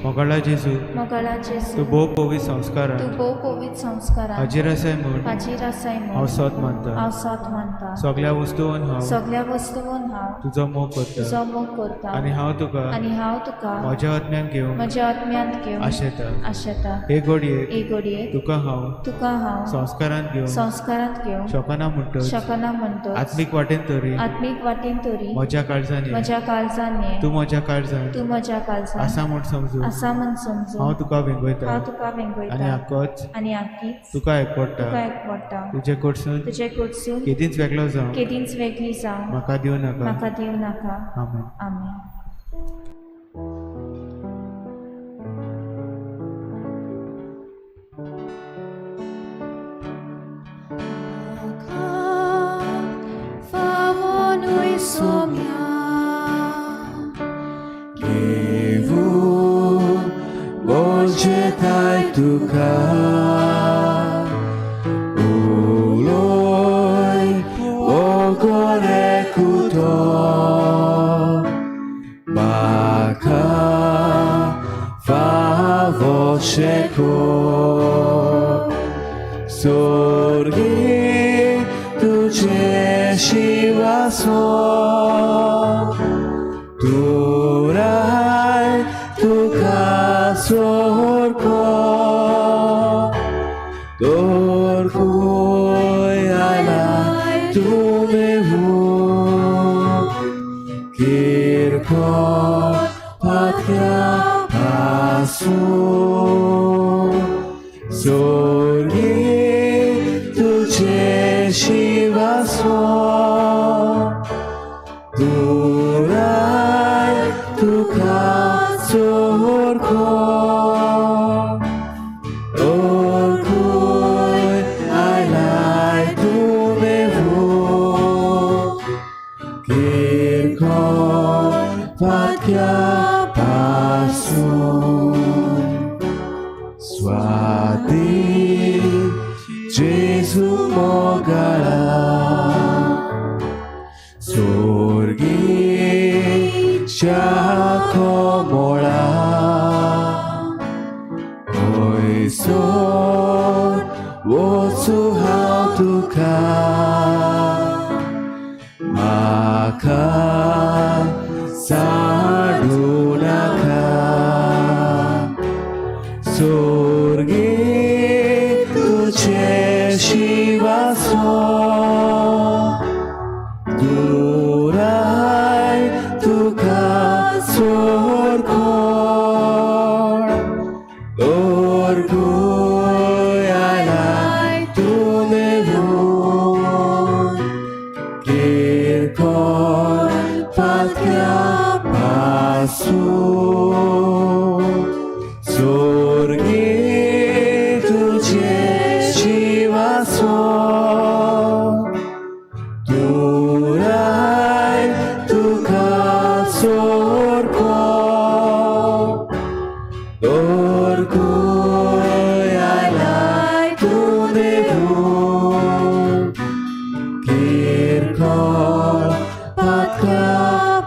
मोगाळा जेजू, मोगाळा जेजू, तूं भोव पवित्र संस्कारान, तूं भोव पवित्र संस्कारान हाजीर आसाय म्हूण, हाजीर आसाय म्हूण हांव सोद मानता, हांव सोद मानता. सगल्या वस्तून हांव, सगल्या वस्तून हांव तुजो मोग करता, तुजो मोग करता. आनी हांव तुका, आनी हांव तुका म्हज्या आत्म्यान घेवंक, म्हज्या आत्म्यांत घेवंक आशेता, आशेता. हे घडयेक, हे घडयेक तुका हांव, तुका हांव संस्कारांत घेवंक, संस्कारांत घेवंक शकना म्हणटच, शकना म्हणटच, आत्मीक वाटेन तरी, आत्मीक वाटेन तरी म्हज्या काळजान, म्हज्या काळजान, तूं म्हज्या काळजान, तूं म्हज्या काळजान आसा म्हूण समजून, आसा म्हूण समजून हांव तुका वेंगयता, हांव तुका वेंगयता. आनी आकोच, आनी आकीच तुका एकवडटा, तुका एकवडटा. तुजे कडसून, तुजे कडसून केदींच वेगळो जावं, केदींच वेगळी जावं म्हाका दिवं नाका, म्हाका दिवं नाका. आमेन. आमेन. Bonje taj तुका उलोय मोगोरे कुतो म्हाका फावो शेको सोर्गी तुझे शिवासो तुराय तुका सोरको तोरकुय आलाय तुमेहू किरकोळ पात्या पासून सोर्गी तुझे शिवासो तुराय तुका सोरको तोरकुय आलाय तुमेहू किरकोळ पात्या पासून स्वाती जेजू मोगाळा सोर्गीच्या कोमोळा हयसर वचूं हांव तुका म्हाका साडूं नाका सोर्गी तुझे शिवासो दुराय तुका सोरको तोरकुय आलाय तुमेहू किरकोळ पात्या पासून सोर्गी तुझे शिवासो तुराय तुका सोरको तोरकुय आलाय तुमेहू किरकोळ पात्या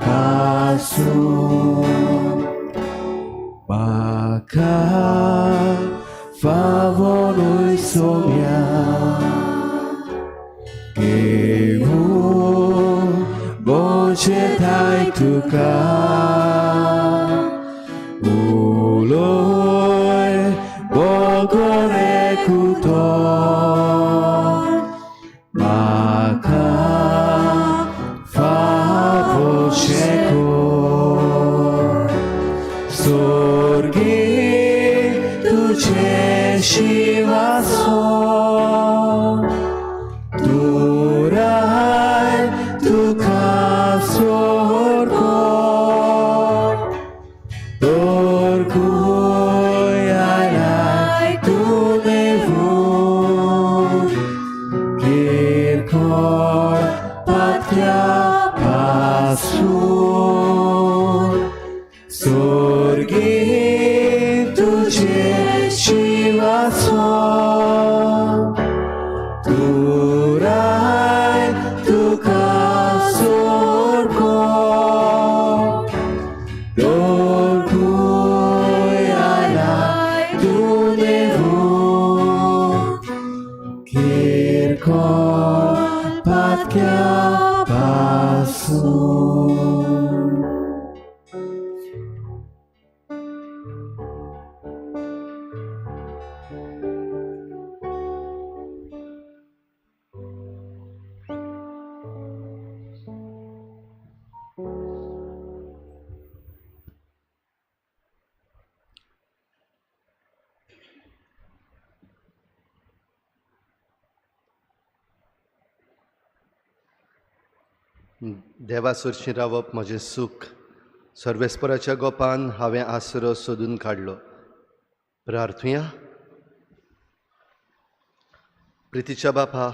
पासून म्हाका फावो न्हय सोम्या घेवूं बोजे थाय तुका उलोय बोगोरे कुतो म्हाका फावो शेको सोर्गी तुझे शिवासो तुराय तुका सोरको तोरकुय आलाय तुमेहू किरकोळ पात्या पासून सोर्गी तुझे शिवासो तुराय तुका सोरको तोरकुय आलाय तुमेहू किरकोळ पात्या पासून. देवा सरशीं रावप म्हजें सूख सर्वेस्पराच्या गोपान हांवें आसरो सोदून काडलो. प्रार्थुया. प्रितीच्या बापा,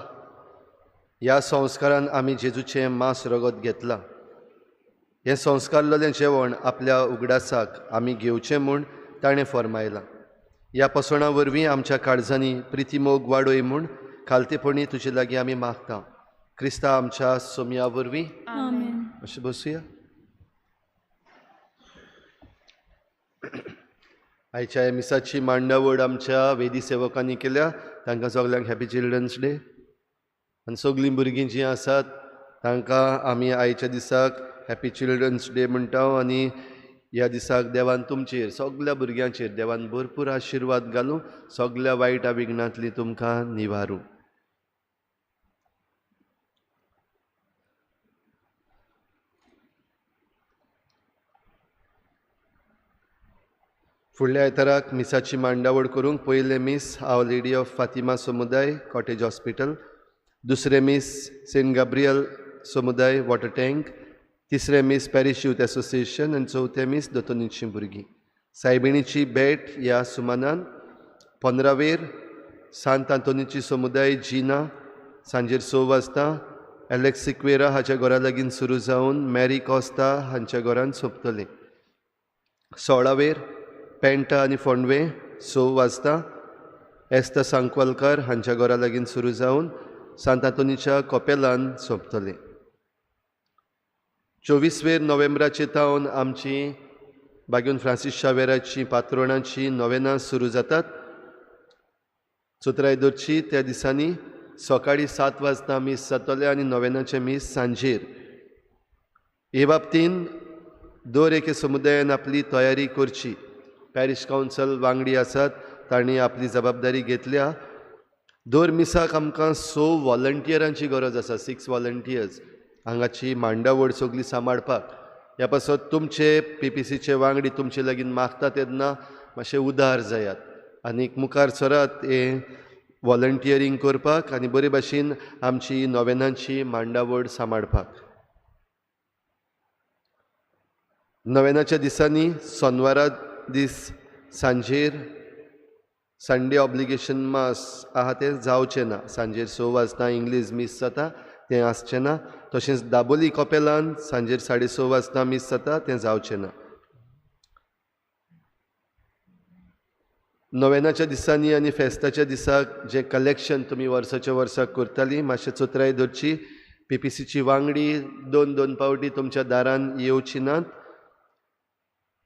ह्या संस्कारान आमी जेजूचें मांस रगत घेतलां. हें संस्कारलेलें जेवण आपल्या उगडासाक आमी घेवचें म्हूण ताणें फर्मायलां. ह्या पसवणा वरवीं आमच्या काळजांनी प्रितीमोग वाडोय म्हूण खालतेपणी तुजे लागीं आमी मागता, क्रिस्ता आमच्या सोमया वरवीं. आमेन. अशें बसुया. आयच्या ह्या मिसाची मांडावळ आमच्या वेदी सेवकांनी केल्या, तांकां सगल्यांक हॅपी चिल्ड्रन्स डे. आनी सगलीं भुरगीं जीं आसात तांकां आमी आयच्या दिसाक हॅपी चिल्ड्रन्स डे म्हणटा. आनी ह्या दिसाक देवान तुमचेर सगल्या भुरग्यांचेर देवान भरपूर आशिर्वाद घालूं, सगल्या वायट विघ्नांतली तुमकां निवारूं. फुडल्या आयताराक मिसाची मांडावळ करूंक पयलें मीस our lady of Fatima समुदाय कॉटेज हॉस्पिटल, दुसरें मीस सेंट गाब्रियल समुदाय वॉटर टँक, तिसरें मीस पॅरीश यूथ एसोसिएशन आनी चवथें मीस दोतोनीची भुरगीं. सायबिणीची भेट ह्या सुमानान 15वेर सांत आंतोनीची समुदाय जिना सांजेर 6 वाजता एलेक्स सिक्वेरा हाच्या घरा लागीं सुरू जावन मॅरी कॉस्ता हांच्या घरान सोंपतलें. 16वेर पेंटा आनी फोंडवे 6 वाजता एस्ता सांकवालकर हांच्या घरा लागीं सुरू जावन सांत आंतोनीच्या कॉपेलान सोंपतलें. 24वेर नोव्हेंबराचे तावन आमची बागेवन फ्रांसीस शावेराची पात्रोणाची नोवेनां सुरू जातात. चोत्राय दरची त्या दिसांनी सकाळीं 7 वाजता मीस जातलें आनी नोवेनाचें मीस सांजेर. हे बाबतीन दर एके समुदायान आपली तयारी करची. पॅरिश कावन्सल वांगडी आसात तांणी आपली जबाबदारी घेतल्या. दर मिसाक आमकां 6 वॉलंटियरांची गरज आसा, 6 वॉलंटियर्स हांगाची मांडावळ सगळी सांबाळपाक. ह्या पासत तुमचे पीपीसीचे वांगडी तुमचे लागीं मागता तेन्ना मातशे उदार जायात आनीक मुखार सरात हें वॉलंटियरींग करपाक आनी बरे भाशेन आमची नोवेनांची मांडावळ सांबाळपाक. नोवेनाच्या दिसांनी सोनवारा दीस सांजेर संडे ऑब्लिगेशन मास आहा तें जावचें ना. सांजेर 6 वाजता इंग्लीश मीस जाता तें आसचें ना. तशेंच दाबोली कॉपेलान सांजेर 6:30 वाजता मीस जाता तें जावचें ना. नोवेनाच्या दिसांनी आनी फेस्ताच्या दिसाक जें कलेक्शन तुमी वर्साच्या वर्साक करताली मातशें चोत्राय धरची. पीपीसीची वांगडी 2-2 पावटी तुमच्या दारान येवची नात.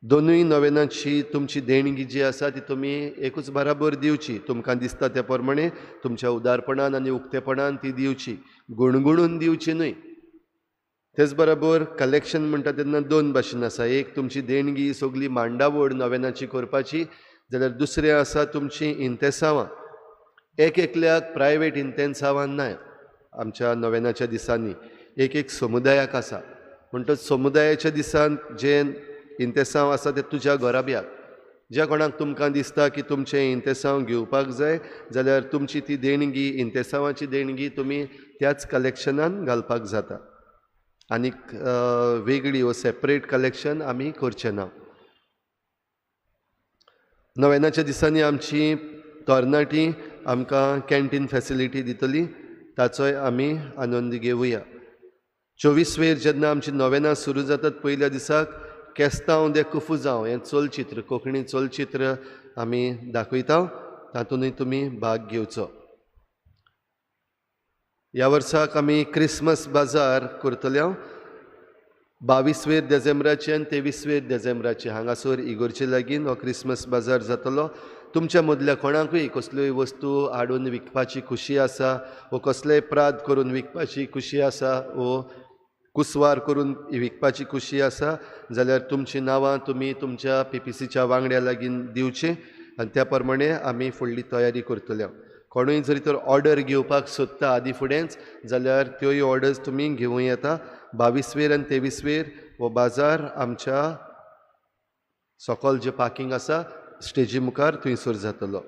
दोनूय नोवेनाची तुमची देणगी जी आसा ती तुमी एकूच बराबर दिवची. तुमकां दिसता त्या प्रमाणे तुमच्या उदारपणान आनी उक्तेपणान ती दिवची, गुणगुणून दिवची न्हय. तेच बराबर कलेक्शन म्हणटा तेन्ना 2 भाशेन आसा. एक तुमची देणगी सगली मांडावळ नोवेनाची करपाची, जाल्यार दुसरें आसा तुमची इंतेसांवां. एक एकल्याक प्रायवेट इंतेसांवां ना आमच्या नोवेनाच्या दिसांनी, एक एक समुदायाक आसा. म्हणटच समुदायाच्या दिसान जें इंतेसांव आसा तें तुज्या घराब्याक, ज्या कोणाक तुमकां दिसता की तुमचें इंतेसांव घेवपाक जाय जाल्यार तुमची ती देणगी इंतेसांवाची देणगी तुमी त्याच कलेक्शनान घालपाक जाता. आनीक वेगळी वो सेपरेट कलेक्शन आमी करचें ना. नोवेनाच्या दिसांनी आमची तरणाटी आमकां कॅन्टीन फॅसिलिटी दितली, ताचोय आमी आनंद घेवया. 24वेर जेन्ना आमची नोवेनां सुरू जातात पयल्या दिसाक केस्तांव दे कुफुजांव हें चलचित्र, कोंकणी चलचित्र आमी दाखयता, तातूंतय तुमी भाग घेवचो. ह्या वर्साक आमी क्रिसमस बाजार करतले 22वेर देझेंब्राचे आनी 23वेर देझेंब्राचे. हांगासर इगोर्चे लागीं हो क्रिसमस बाजार जातलो. तुमच्या मदल्या कोणाकूय कसल्योय वस्तू हाडून विकपाची खुशी आसा वो कसलेय प्राद करून विकपाची खुशी आसा वो कुसवार करून विकपाची खुशी आसा जाल्यार तुमचीं नांवां तुमी तुमच्या पीपीसीच्या वांगड्या लागीं दिवचीं आनी त्या प्रमाणे आमी फुडली तयारी करतले. कोणूय जरी तर ऑर्डर घेवपाक सोदता आदी फुडेंच जाल्यार त्योय ऑर्डर्स तुमी घेवं येता. 22वेर आनी 23वेर हो बाजार आमच्या सकल जें पार्किंग आसा स्टेजी मुखार थंयसर जातलो.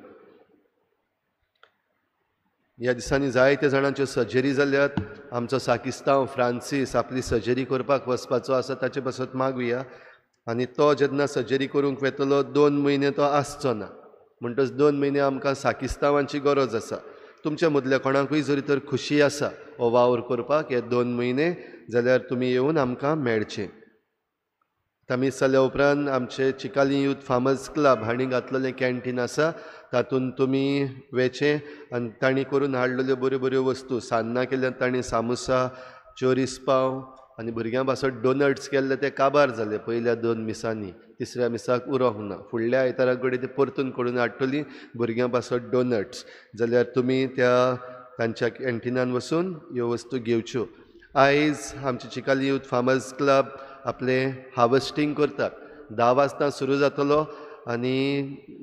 ह्या दिसांनी जायत्या जाणांच्यो सर्जरी जाल्यात. आमचो साकिस्तांव फ्रांसीस आपली सर्जरी करपाक वचपाचो आसा, ताचे पासत मागुया. आनी तो जेन्ना सर्जरी करूंक वेतलो 2 म्हयने तो आसचो ना, म्हणटच 2 म्हयने आमकां साकिस्तांवांची गरज आसा. तुमच्या मदल्या कोणाकूय जरी तर खुशी आसा हो वावर करपाक हे 2 म्हयने जाल्यार तुमी येवन आमकां मेळचें. आतां मीस जाल्या उपरांत आमचे चिकाली यूथ फार्मर्स क्लब हांणी घातलेलें कॅन्टीन आसा, तातूंत तुमी वेचें आनी तांणी करून हाडलेल्यो बऱ्यो बऱ्यो वस्तू, सान्नां केल्यात तांणी, सामोसा, चोरीस पाव आनी भुरग्यां पासत डोनट्स केल्ले ते काबार जाले पयल्या 2 मिसांनी, तिसऱ्या मिसाक उरोंक ना. फुडल्या आयतारा कडेन ते परतून करून हाडटली भुरग्यां पासत डोनट्स, जाल्यार तुमी त्या तांच्या कॅन्टिनान वचून ह्यो वस्तू घेवच्यो. आयज आमचे चिकाली यूथ फार्मर्स क्लब आपलें हार्वस्टींग करतात. 10 वाजता सुरू जातलो आनी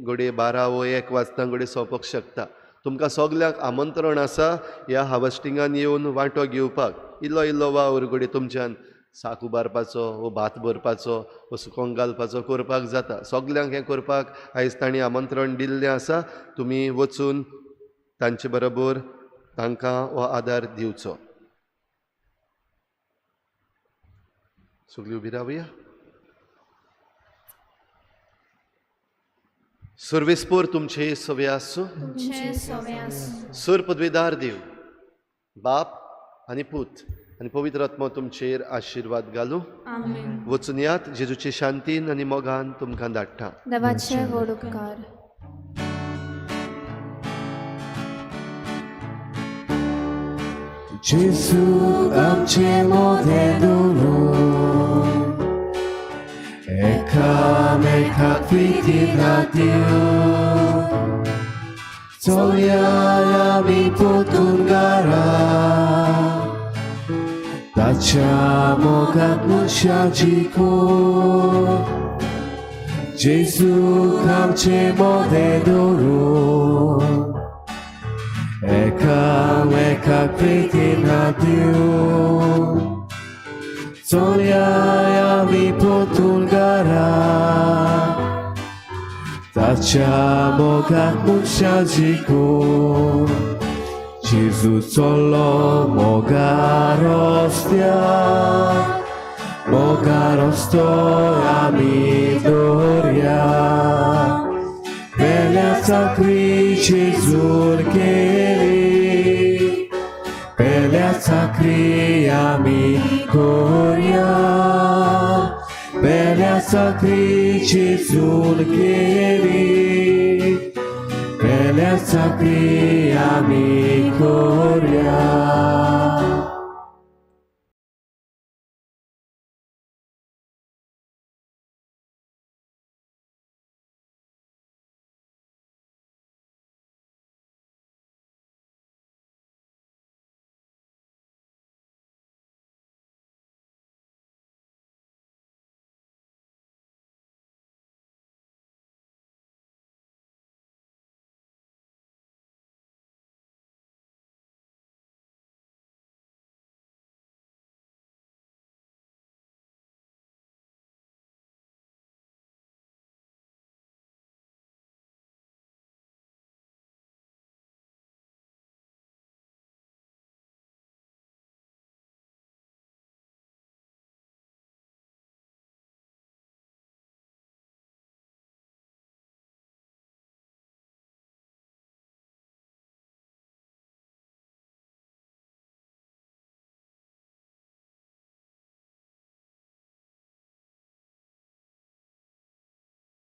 घडये 12 वो 1 वाजता घडये सोंपोंक शकता. तुमकां सगल्यांक आमंत्रण आसा ह्या हार्वस्टिंगान येवन वांटो घेवपाक. इल्लो इल्लो वावर घडये तुमच्यान साक उबारपाचो वो भात भरपाचो वो सुकोंक घालपाचो करपाक जाता. सगल्यांक हें करपाक आयज तांणी आमंत्रण दिल्लें आसा. तुमी वचून तांचे बरोबर तांकां हो आदार दिवचो. सगळीं उबी रावया. सर्वेस्पोर तुमचे सवे आसूं. सुर पदवीदार देव बाप आनी पूत आनी पवित्र आत्मो तुमचेर आशिर्वाद घालूं. वचून यात जेजूचे शांतीन आनी मोगान तुमकां धाडटा. देवाचे व्हड उपकार. जेजू आमचे मोदें दवरून एकामेकाक प्रितीन दिवन चलया आमी परतून घरा ताच्या मोगाक मनशां जिखून जेजूक आमचे मोदें दवरून एकामेकाक प्रितीन दिवन चलया आमी परतून घरा ताच्या मोगाक मनशां जिखून. जेजू चल्लो मोगा रस्त्यार, मोगा रस्तो आमी दवरया. पेल्या चाकरी जेजून केली, पेल्या चाकरी आमी करया. पेल्या चाकरी जेजून केली, पेल्या चाकरी आमी करया.